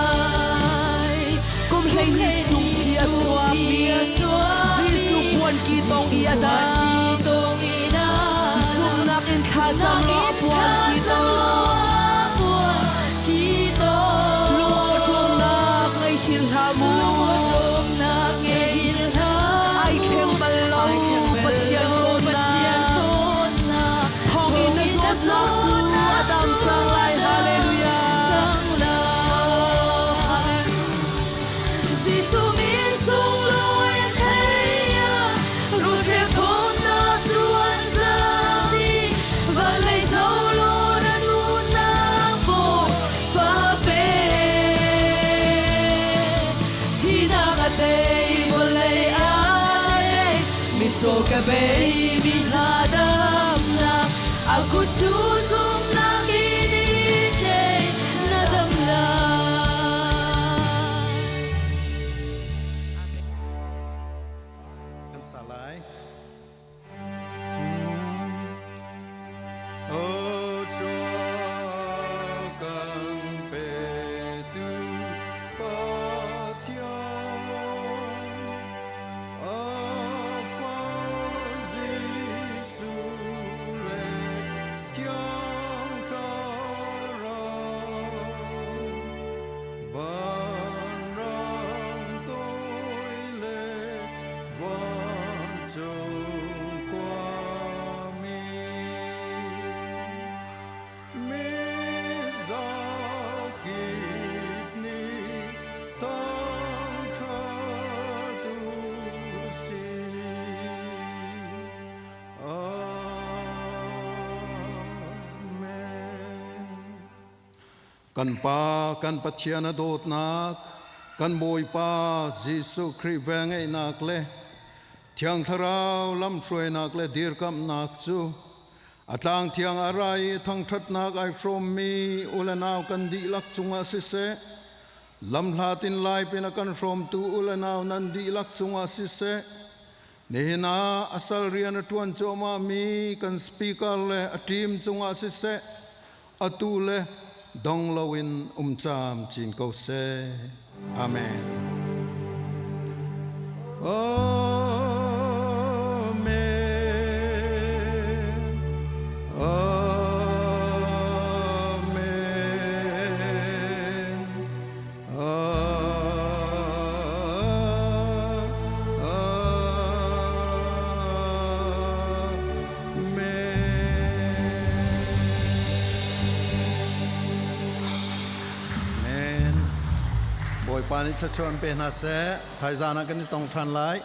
Kum 12 chung thi a chuakmi Jesuh puanki tong i a dam. Zumhnak in thlacam law a puanki tong. Lungawṭawmnak ngei hin hlah mu. Ai thleng bal lo Pathian ṭhawnnak. Thawngin na zawtnak cu a dam cang lai. Hallelujah. Jesuh min sunglawi an thei ah rulhreu ṭhawnnak cu an zam dih. Vawlei zolaw na nunnak Bawipa pe. Thihnak a tei, vawlei a tei, mitcaw ka beimi hna damnak a kut cu zumhnak in i tlei na dam lai. Kan sa lai. O kan petu Pathian, a fa Jesuh le Thiang Thlarau, vanrang toi le vancung khuami. Mizakip nih thangṭhat u sih. Amen. Kan Pa, kan Pathian a dawtnak, kan Bawipa Jesuh Khrih velngeihnak le Thiang Thlarau lamhruainak le dirkamhnak cu a tlang thiang a ra i thangṭhatnak ai hrawmmi u le nau kan dihlak cungah siseh, lamhlat in lai pin a kan hrawmtu u le nau nan dihlak cungah siseh, nihin ah a sal rian a ṭuan cuahmahmi kan speaker le a team cungah siseh, atu le dong loin um camcin ko seh. Amen. Amen. Amen. Amen. Bawipa nih thluachuah in pe hna seh. Thaizan ah kan i tong ṭhan lai.